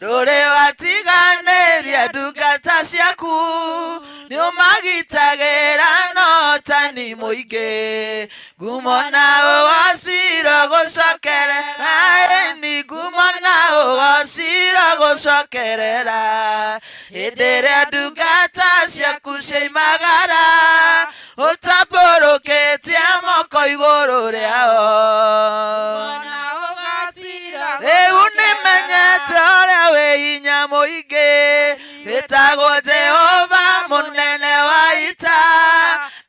ndũrĩ watiganĩria ndungata ciaku nĩ ũmagitagĩra na ũtani mũingĩ. Ngumo na ũgociro gũcokerera ĩni ngumo na ũgociro gũcokerera. Hĩndĩ ĩrĩa ndungata ciaku ciaimagara ũtambũrũkĩtie moko igũrũ rĩao. Rĩu nĩmenyete ũrĩa wĩ hinya mũingĩ wĩtagwo Jehova mũnene wa ita.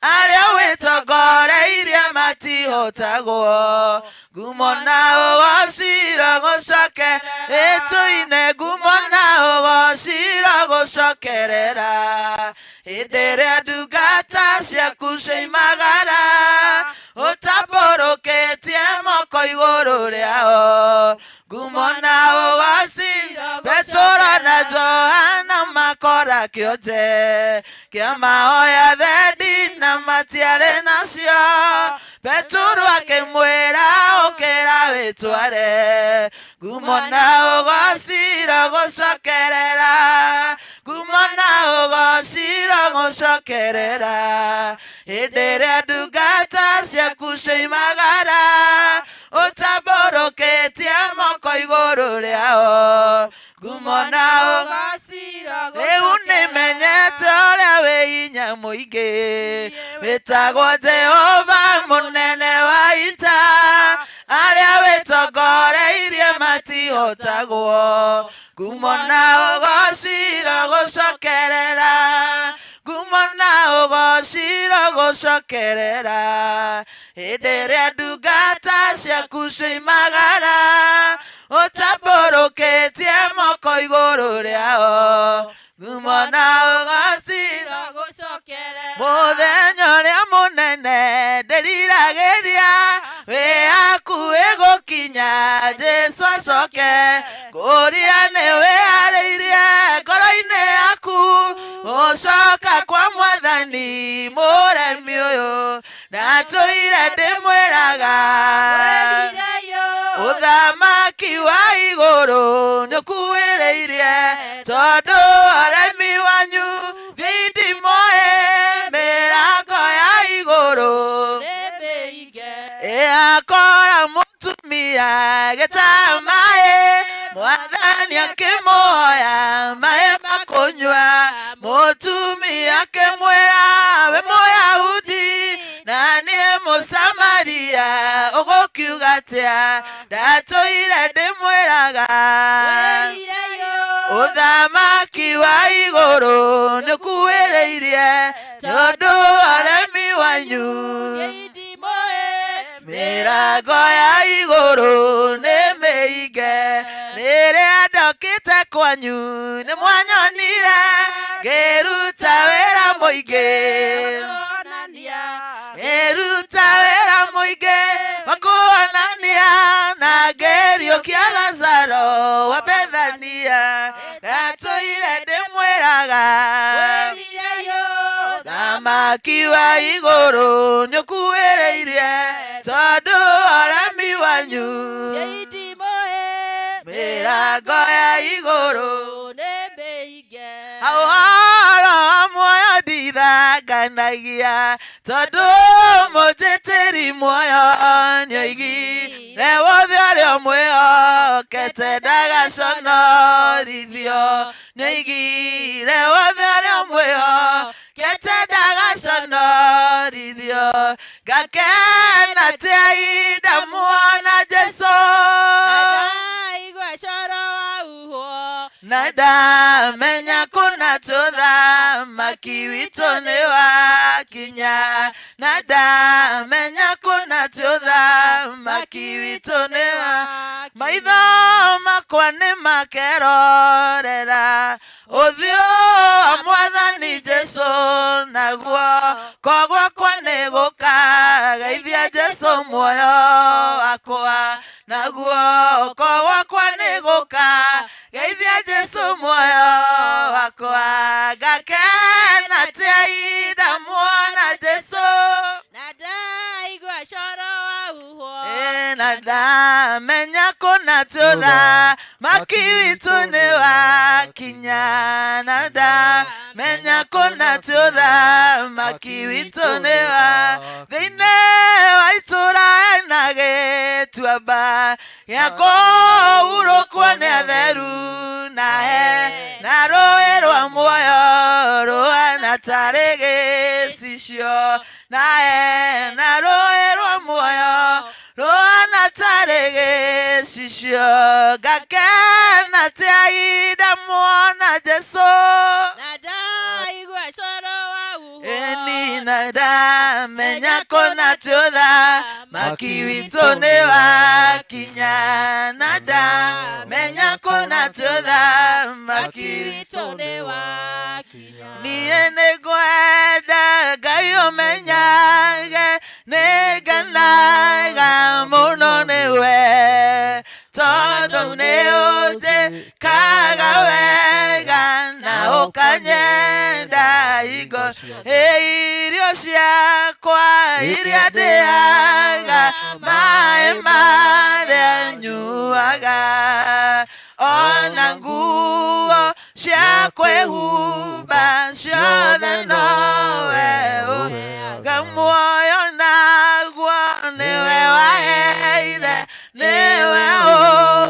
Arĩa wĩtongoreirie matihotagwo. Ngumo na ũgociro gũcoke ĩtũine ngumo na ũgociro gũcokerera. Hĩndĩ ĩrĩa ndungata ciaku ciaimagara ũtambũrũkĩtie moko igũrũ rĩao. Ngumo na ũgociro Petero na Johana makora kĩonje kĩa mahoya thendi na matiarĩ nacio. Petero akĩmwĩra ũkĩra wĩtware. Ngumo na ũgociro gũcokerera. Ngumo na ũgociro gũcokerera. Hĩndĩ ĩrĩa ndungata ciaku ciaimagara ũtambũrũkĩtie moko igũrũ rĩao. Ngumo na ũgociro rĩu nĩmenyete ũrĩa wĩ hinya mũingĩ wĩtagwo Jehova mũnene wa ita. Arĩa wĩtongoreirie matihotagwo. Ngumo na ũgociro gũcokerera. Ngumo na ũgociro gũcokerera. Hĩndĩ ĩrĩa ndungata ciaku ciaimagara ũtambũrũkĩtie moko igũrũ rĩao. Ngumo na ũgociro mũthenya ũrĩa mũnene ndĩriragĩria wĩ hakuhĩ gũkinya Jesũ acoke. Ngũria nĩ wĩharĩirie ngoro-inĩ yaku gũcoka kwa mwathani mũremi ũyũ ndatũire ndĩmwĩraga. Ũthamaki wa igũrũ nĩũkuhĩrĩirie tondũ aremi wanyu thindimoe mĩrango Mũsamaria ũgũkiuga atĩa ndatũire ndĩmwĩraga ũthamaki wa igũrũ nĩũkuhĩrĩirie tondũ aremi wanyu mĩrango ya igũrũ nĩ mĩhinge rĩrĩa ndokĩte kwanyu nĩ mwanyonire ngĩruta wĩra mũingĩ ngĩruta wĩra mũingĩ wa kuonania na ngĩriũkia Lazaro wa Bethania ndatũire ndĩmwĩraga thamaki wa igũrũ nĩũkuhĩrĩirie tondũ aremi wanyu mĩrango ya igũrũ ũhoro wa muoyo ndithanganagia tondũ mũnjĩtĩri muoyo nĩoigire wothe ũrĩa ũmwĩhokete ndagaconorithio nĩoigire wothe ũrĩa ũmwĩhokete ndagaconorithio ngakena atĩa ndamuona Jesũ na ndamenya kũna tũthamaki witũ nĩ wakinya na ndamenya kũna tũthamaki witũ nĩ wa maitho makwa nĩ makerorera ũthiũ wa mwathani Jesũ naguo kogwakwa nĩ gũkageithia Jesũ muoyo wakwa naguo kogwakwa nĩ gũkageithia Jesũ muoyo wakwa ngakena atĩa ndamuona Jesũ na ndamenya kũna tũthamaki witũ nĩ wakinya na ndamenya kũna tũthamaki witũ nĩ wa thĩinĩ wa itũũra hena gĩtuamba gĩa kũhurũkwo nĩ atheru na he na rũĩ rwa muoyo rũhana tarĩ gĩcicio na he na rũĩ rwa muoyo rũhana tarĩ gĩcicio ngakena atĩa ndamuona Jesũ ĩni na ndamenya kũna tũthamaki witũ nĩ wakinya na ndamenya kũna tũthamaki witũ nĩ wakinya niĩ nĩngwenda Ngai ũmenyage nĩngenaga mũno nĩwe tondũ nĩũnjĩkaga wega na ũkanyenda hingo irio ciakwa iria ndĩaga maĩ marĩa nyuaga ona nguo cia kwĩhumba ciothe nowe ũheaga muoyo naguo nĩwe waheire nĩwe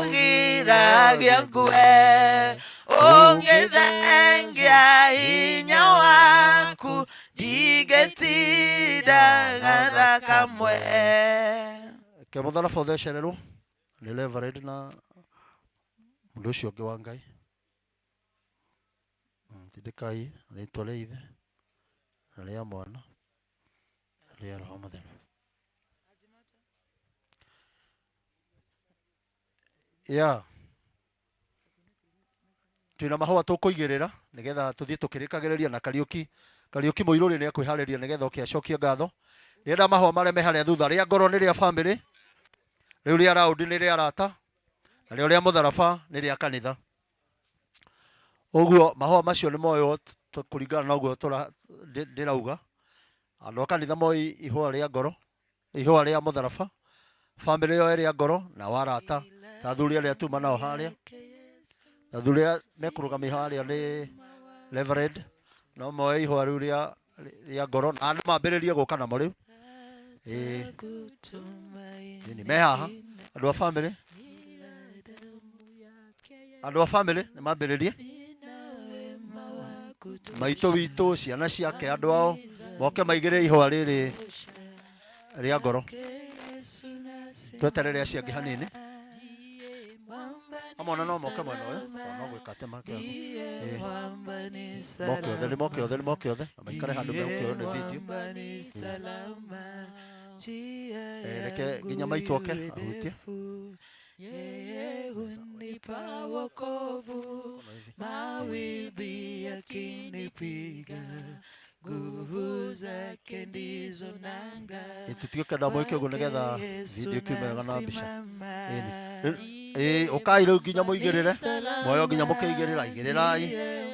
ũgiragia ngue ũngĩthengia hinya waku ndingĩtindaga thakamwe Ke mũtharaba ũthecererwo nĩ Reverend na mũndũ ũcio ũngĩ wa Ngai. Tindĩkai rĩtwa rĩa Ithe na rĩa Mwana na rĩa Roho Mũtheru. Yeah. Twĩna mahũa tũkũigĩrĩra nĩgetha tũthiĩ tũkĩrĩkagĩrĩria na Kariũki. Kariũki mũirũrĩ nĩ ekwĩharĩria nĩgetha oke acokie ngatho. Ndĩrenda mahũa marĩa me harĩa thutha, rĩa ngoro nĩ rĩa family, rĩu rĩa raundi nĩ rĩa arata, na rĩo rĩa mũtharaba nĩ rĩa kanitha. Ũguo mahũa macio nĩ moywo kũringana na ũguo ndĩrauga. Andũ a kanitha moe ihũa rĩa ngoro, ihũa rĩa mũtharaba, family yoe rĩa ngoro, na warata ta athuri arĩa tuma nao harĩa. Athuri arĩa mekũrũgamia harĩa nĩ Reverend, no moe ihũa rĩu rĩa ngoro na andũ mambĩrĩrie gũka namo rĩu. Ĩĩ. Nĩ me haha andũ a family, andũ a family nĩ mambĩrĩrie maitũ witũ ciana ciake andũ ao moke maigĩrĩre ihũa rĩrĩ. Rĩa ngoro. Tweterere acio angĩ hanini. Amwe ona no moke mwena ũyũ, tondũ no gwĩka atĩ make ũguo. Ĩĩ. Moke othe, nĩ moke othe, nĩ moke othe, na maikare handũ megũkĩoywo nĩ video. Ĩĩ. Reke nginya maitũ oke ahutie. Yeye hunipa wokovu, mawimbi yakinipiga, nguvu zake ndizo nanga. Ĩ tũtuĩke ndamwĩke ũguo nĩgetha video ĩkiume wega na mbica. Ĩni. Ĩ ũkai rĩu nginya mũigĩrĩre moyo nginya mũkĩigĩrĩra, igĩrĩrai,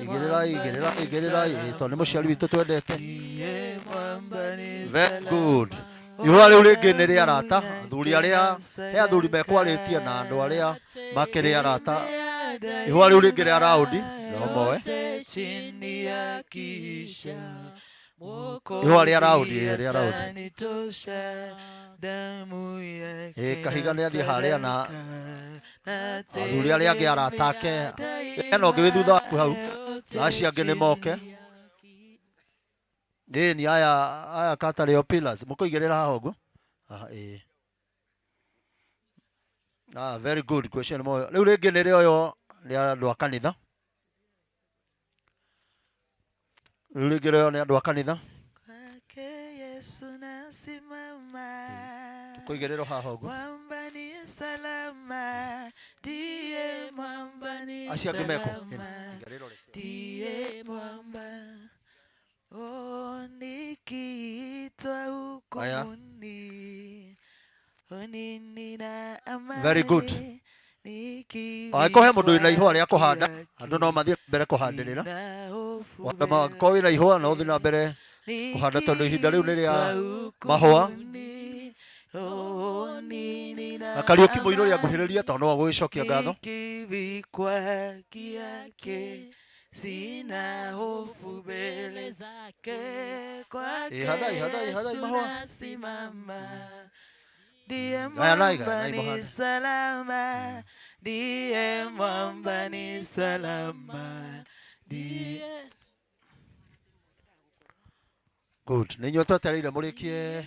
igĩrĩrai, igĩrĩrai, igĩrĩrai. Ĩ tondũ nĩ mũciari witũ twendete. Very good. Ihũa rĩu rĩngĩ nĩ rĩa arata, athuri arĩa, he athuri mekwarĩtie na andũ arĩa makĩrĩ arata. Ihũa rĩu rĩngĩ rĩa raũndi, no moe. Chini ya kisha Ihũa rĩa raũndi, ĩ, rĩa raũndi. Atanitosha damu yake Ĩ kahiga nĩ athiĩ harĩa na athuri arĩa angĩ arata ake. Hena ũngĩ wĩ thutha waku hau, na acio angĩ nĩ moke. Ĩni aya aya katarĩ o pillars mũkũigĩrĩra haha ũguo. Haha ĩĩ. Ah, very good question moyo. Rĩu rĩngĩ nĩ rĩoywo nĩ andũ a kanitha. Rĩu rĩngĩ rĩoywo nĩ andũ a kanitha. Kwake Yesu nasimama Tũkũigĩrĩrwo haha ũguo. Mwamba ni salama ndiye mwamba ni Acio angĩ mekũ? salama ndiye mwamba Oh, nikiitwa Aya. hukumuni oni nina amani Very good. Angĩkorwo he mũndũ wĩna ihũa rĩa kũhanda, andũ no mathiĩ na mbere kũhandĩrĩra. Angĩkorwo wĩna ihũa no ũthiĩ na mbere kũhanda tondũ ihinda rĩu nĩ rĩa mahũa. Na Kariũki Mũirũ ũrĩa nguhĩrĩria tondũ no agũgĩcokia ngatho. Nikivikwa haki yake sina hofu mbele zake kwake Ĩ, handai, handai, handai Yesu mahũa. nasimama ndiye Gayanai, mwamba gayanai ni mũhande. salama ndiye mwamba ni salama ndiye Good. Nĩ inyuĩ twetereire mũrĩkie.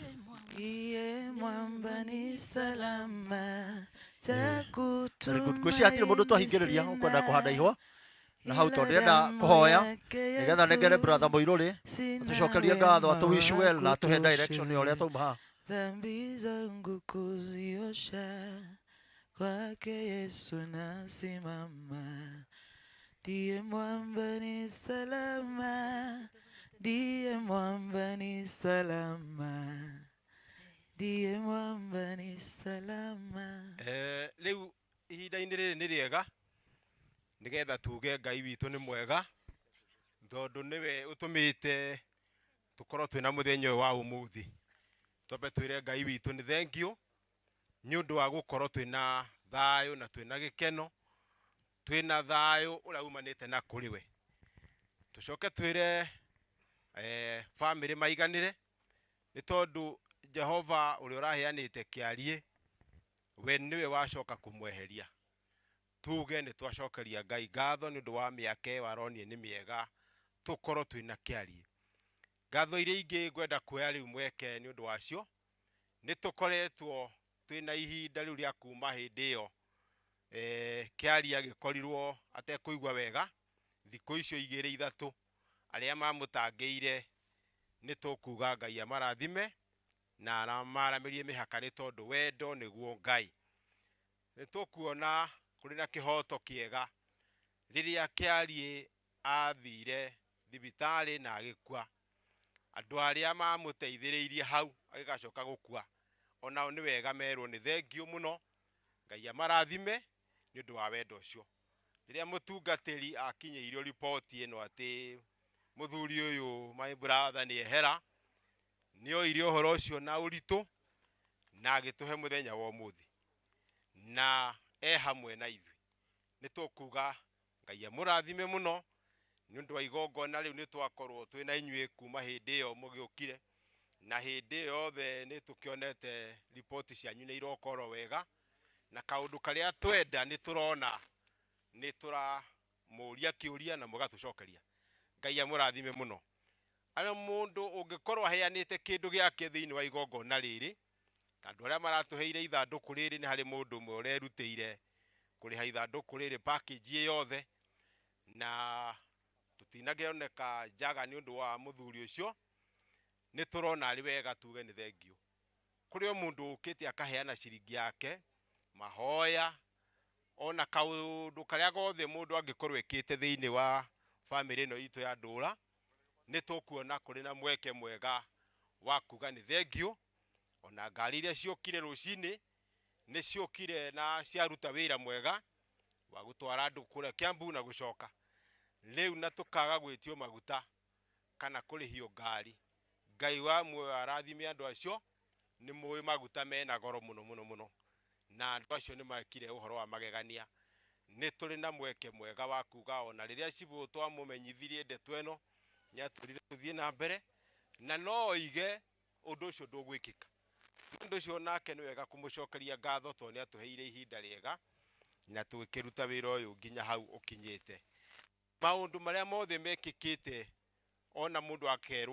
ndiye mwamba ni salama Very good. Ngwĩciria hatirĩ mũndũ twahingĩrĩria ũkwenda kũhanda ihũa na hau tondũ ndĩrenda kũhoya nĩgetha nengere brother Mũirũrĩ atũcokerie ngatho atũ wish well na atũhe direction ya ũrĩa twauma haha. dhambi zangu kuziosha kwake Yesu nasimama ndiye mwamba ni salama ndiye mwamba ni salama ndiye mwamba ni salama Rĩu ihinda-inĩ rĩrĩ nĩ rĩega nĩgetha tuge Ngai witũ nĩ mwega tondũ nĩwe ũtũmĩte tũkorwo twĩna mũthenya ũyũ wa ũmũthĩ. Twambe twĩre Ngai witũ nĩ thengiũ nĩ ũndũ wa gũkorwo twĩna thayũ na twĩna gĩkeno, twĩna thayũ ũrĩa umanĩte na kũrĩ we. Tũcoke twĩre bamĩrĩ maiganĩre nĩ tondũ Jehova ũrĩa ũraheanĩte kĩarie we nĩwe wacoka kũmweheria. Tuge nĩ twacokeria Ngai ngatho nĩ ũndũ wa mĩaka ĩyo aronire nĩ mĩega tũkorwo twĩna kĩarie. Ngatho iria ingĩ ngwenda kuoya rĩu mweke nĩ ũndũ wacio nĩ tũkoretwo twĩna ihinda rĩu rĩa kuma hĩndĩ ĩyo kĩaria gĩkorirwo atekũigua wega thikũ icio igĩrĩ ithatũ arĩa mamũtangĩire nĩ tũkuga Ngai amarathime na amaramĩrie mĩhaka nĩ tondũ wendo nĩguo Ngai. Nĩ tũkuona kũrĩ na kĩhoto kĩega rĩrĩa kĩarie athire thibitarĩ na agĩkua. Andũ arĩa mamũteithĩrĩirie hau agĩgacoka gũkua onao nĩ wega merwo nĩ thengiũ mũno Ngai amarathime nĩ ũndũ wa wendo ũcio. Rĩrĩa mũtungatĩri akinyĩirio riboti ĩno atĩ mũthuri ũyũ my brother nĩ ehera, nĩ oire ũhoro ũcio na ũritũ na agĩtũhe mũthenya wa ũmũthĩ na e hamwe na ithuĩ. Nĩ tũkuga Ngai amũrathime mũno nĩ ũndũ wa igongona rĩu nĩ twakorwo twĩna inyuĩ kuma hĩndĩ ĩyo mũgĩũkire na hĩndĩ ĩyo yothe nĩ tũkĩonete riboti cianyu nĩ irokorwo wega na kaũndũ karĩa twenda nĩ tũrona nĩ tũramũria kĩũria na mũgatũcokeria. Ngai amũrathime mũno. Arĩ mũndũ ũngĩkorwo aheanĩte kĩndũ gĩake thĩinĩ wa igongona rĩrĩ, ta andũ arĩa maratũheire ithandũkũ rĩrĩ, nĩ harĩ mũndũ ũmwe ũrerutĩire kũrĩha ithandũkũ rĩrĩ package ĩ yothe, na tũtinakĩoneka njaga nĩ ũndũ wa mũthuri ũcio. Nĩ tũrona arĩ wega tuge nĩ thengiũ. Kũrĩ o mũndũ ũkĩte akaheana ciringi yake, mahoya, ona kaũndũ karĩa gothe mũndũ angĩkorwo ekĩte thĩinĩ wa bamĩrĩ ĩno itũ ya Ndũra, nĩ tũkuona kũrĩ na mweke mwega wa kuga nĩ thengiũ. Ona ngari iria ciokire rũcinĩ nĩ ciokire na ciaruta wĩra mwega wa gũtwara andũ kũrĩa Kiambu na gũcoka. Rĩu na tũkaga gwĩtio maguta kana kũrĩhio ngari. Ngai wa muoyo arathime andũ acio, nĩ mũĩ maguta mena goro mũno mũno mũno, na andũ acio nĩ mekire ũhoro wa magegania. Nĩ tũrĩ na mweke mwega wa kuga ona rĩrĩa cibũ twamũmenyithirie ndeto ĩno, nĩ atwĩrire tũthiĩ na mbere, na no oige ũndũ ũcio ndũgwĩkĩka. Nĩ ũndũ ũcio nake nĩ wega kũmũcokeria ngatho tondũ nĩ atũheire ihinda rĩega na tũgĩkĩruta wĩra ũyũ nginya hau ũkinyĩte. Maũndũ marĩa mothe mekĩkĩte ona mũndũ akerwo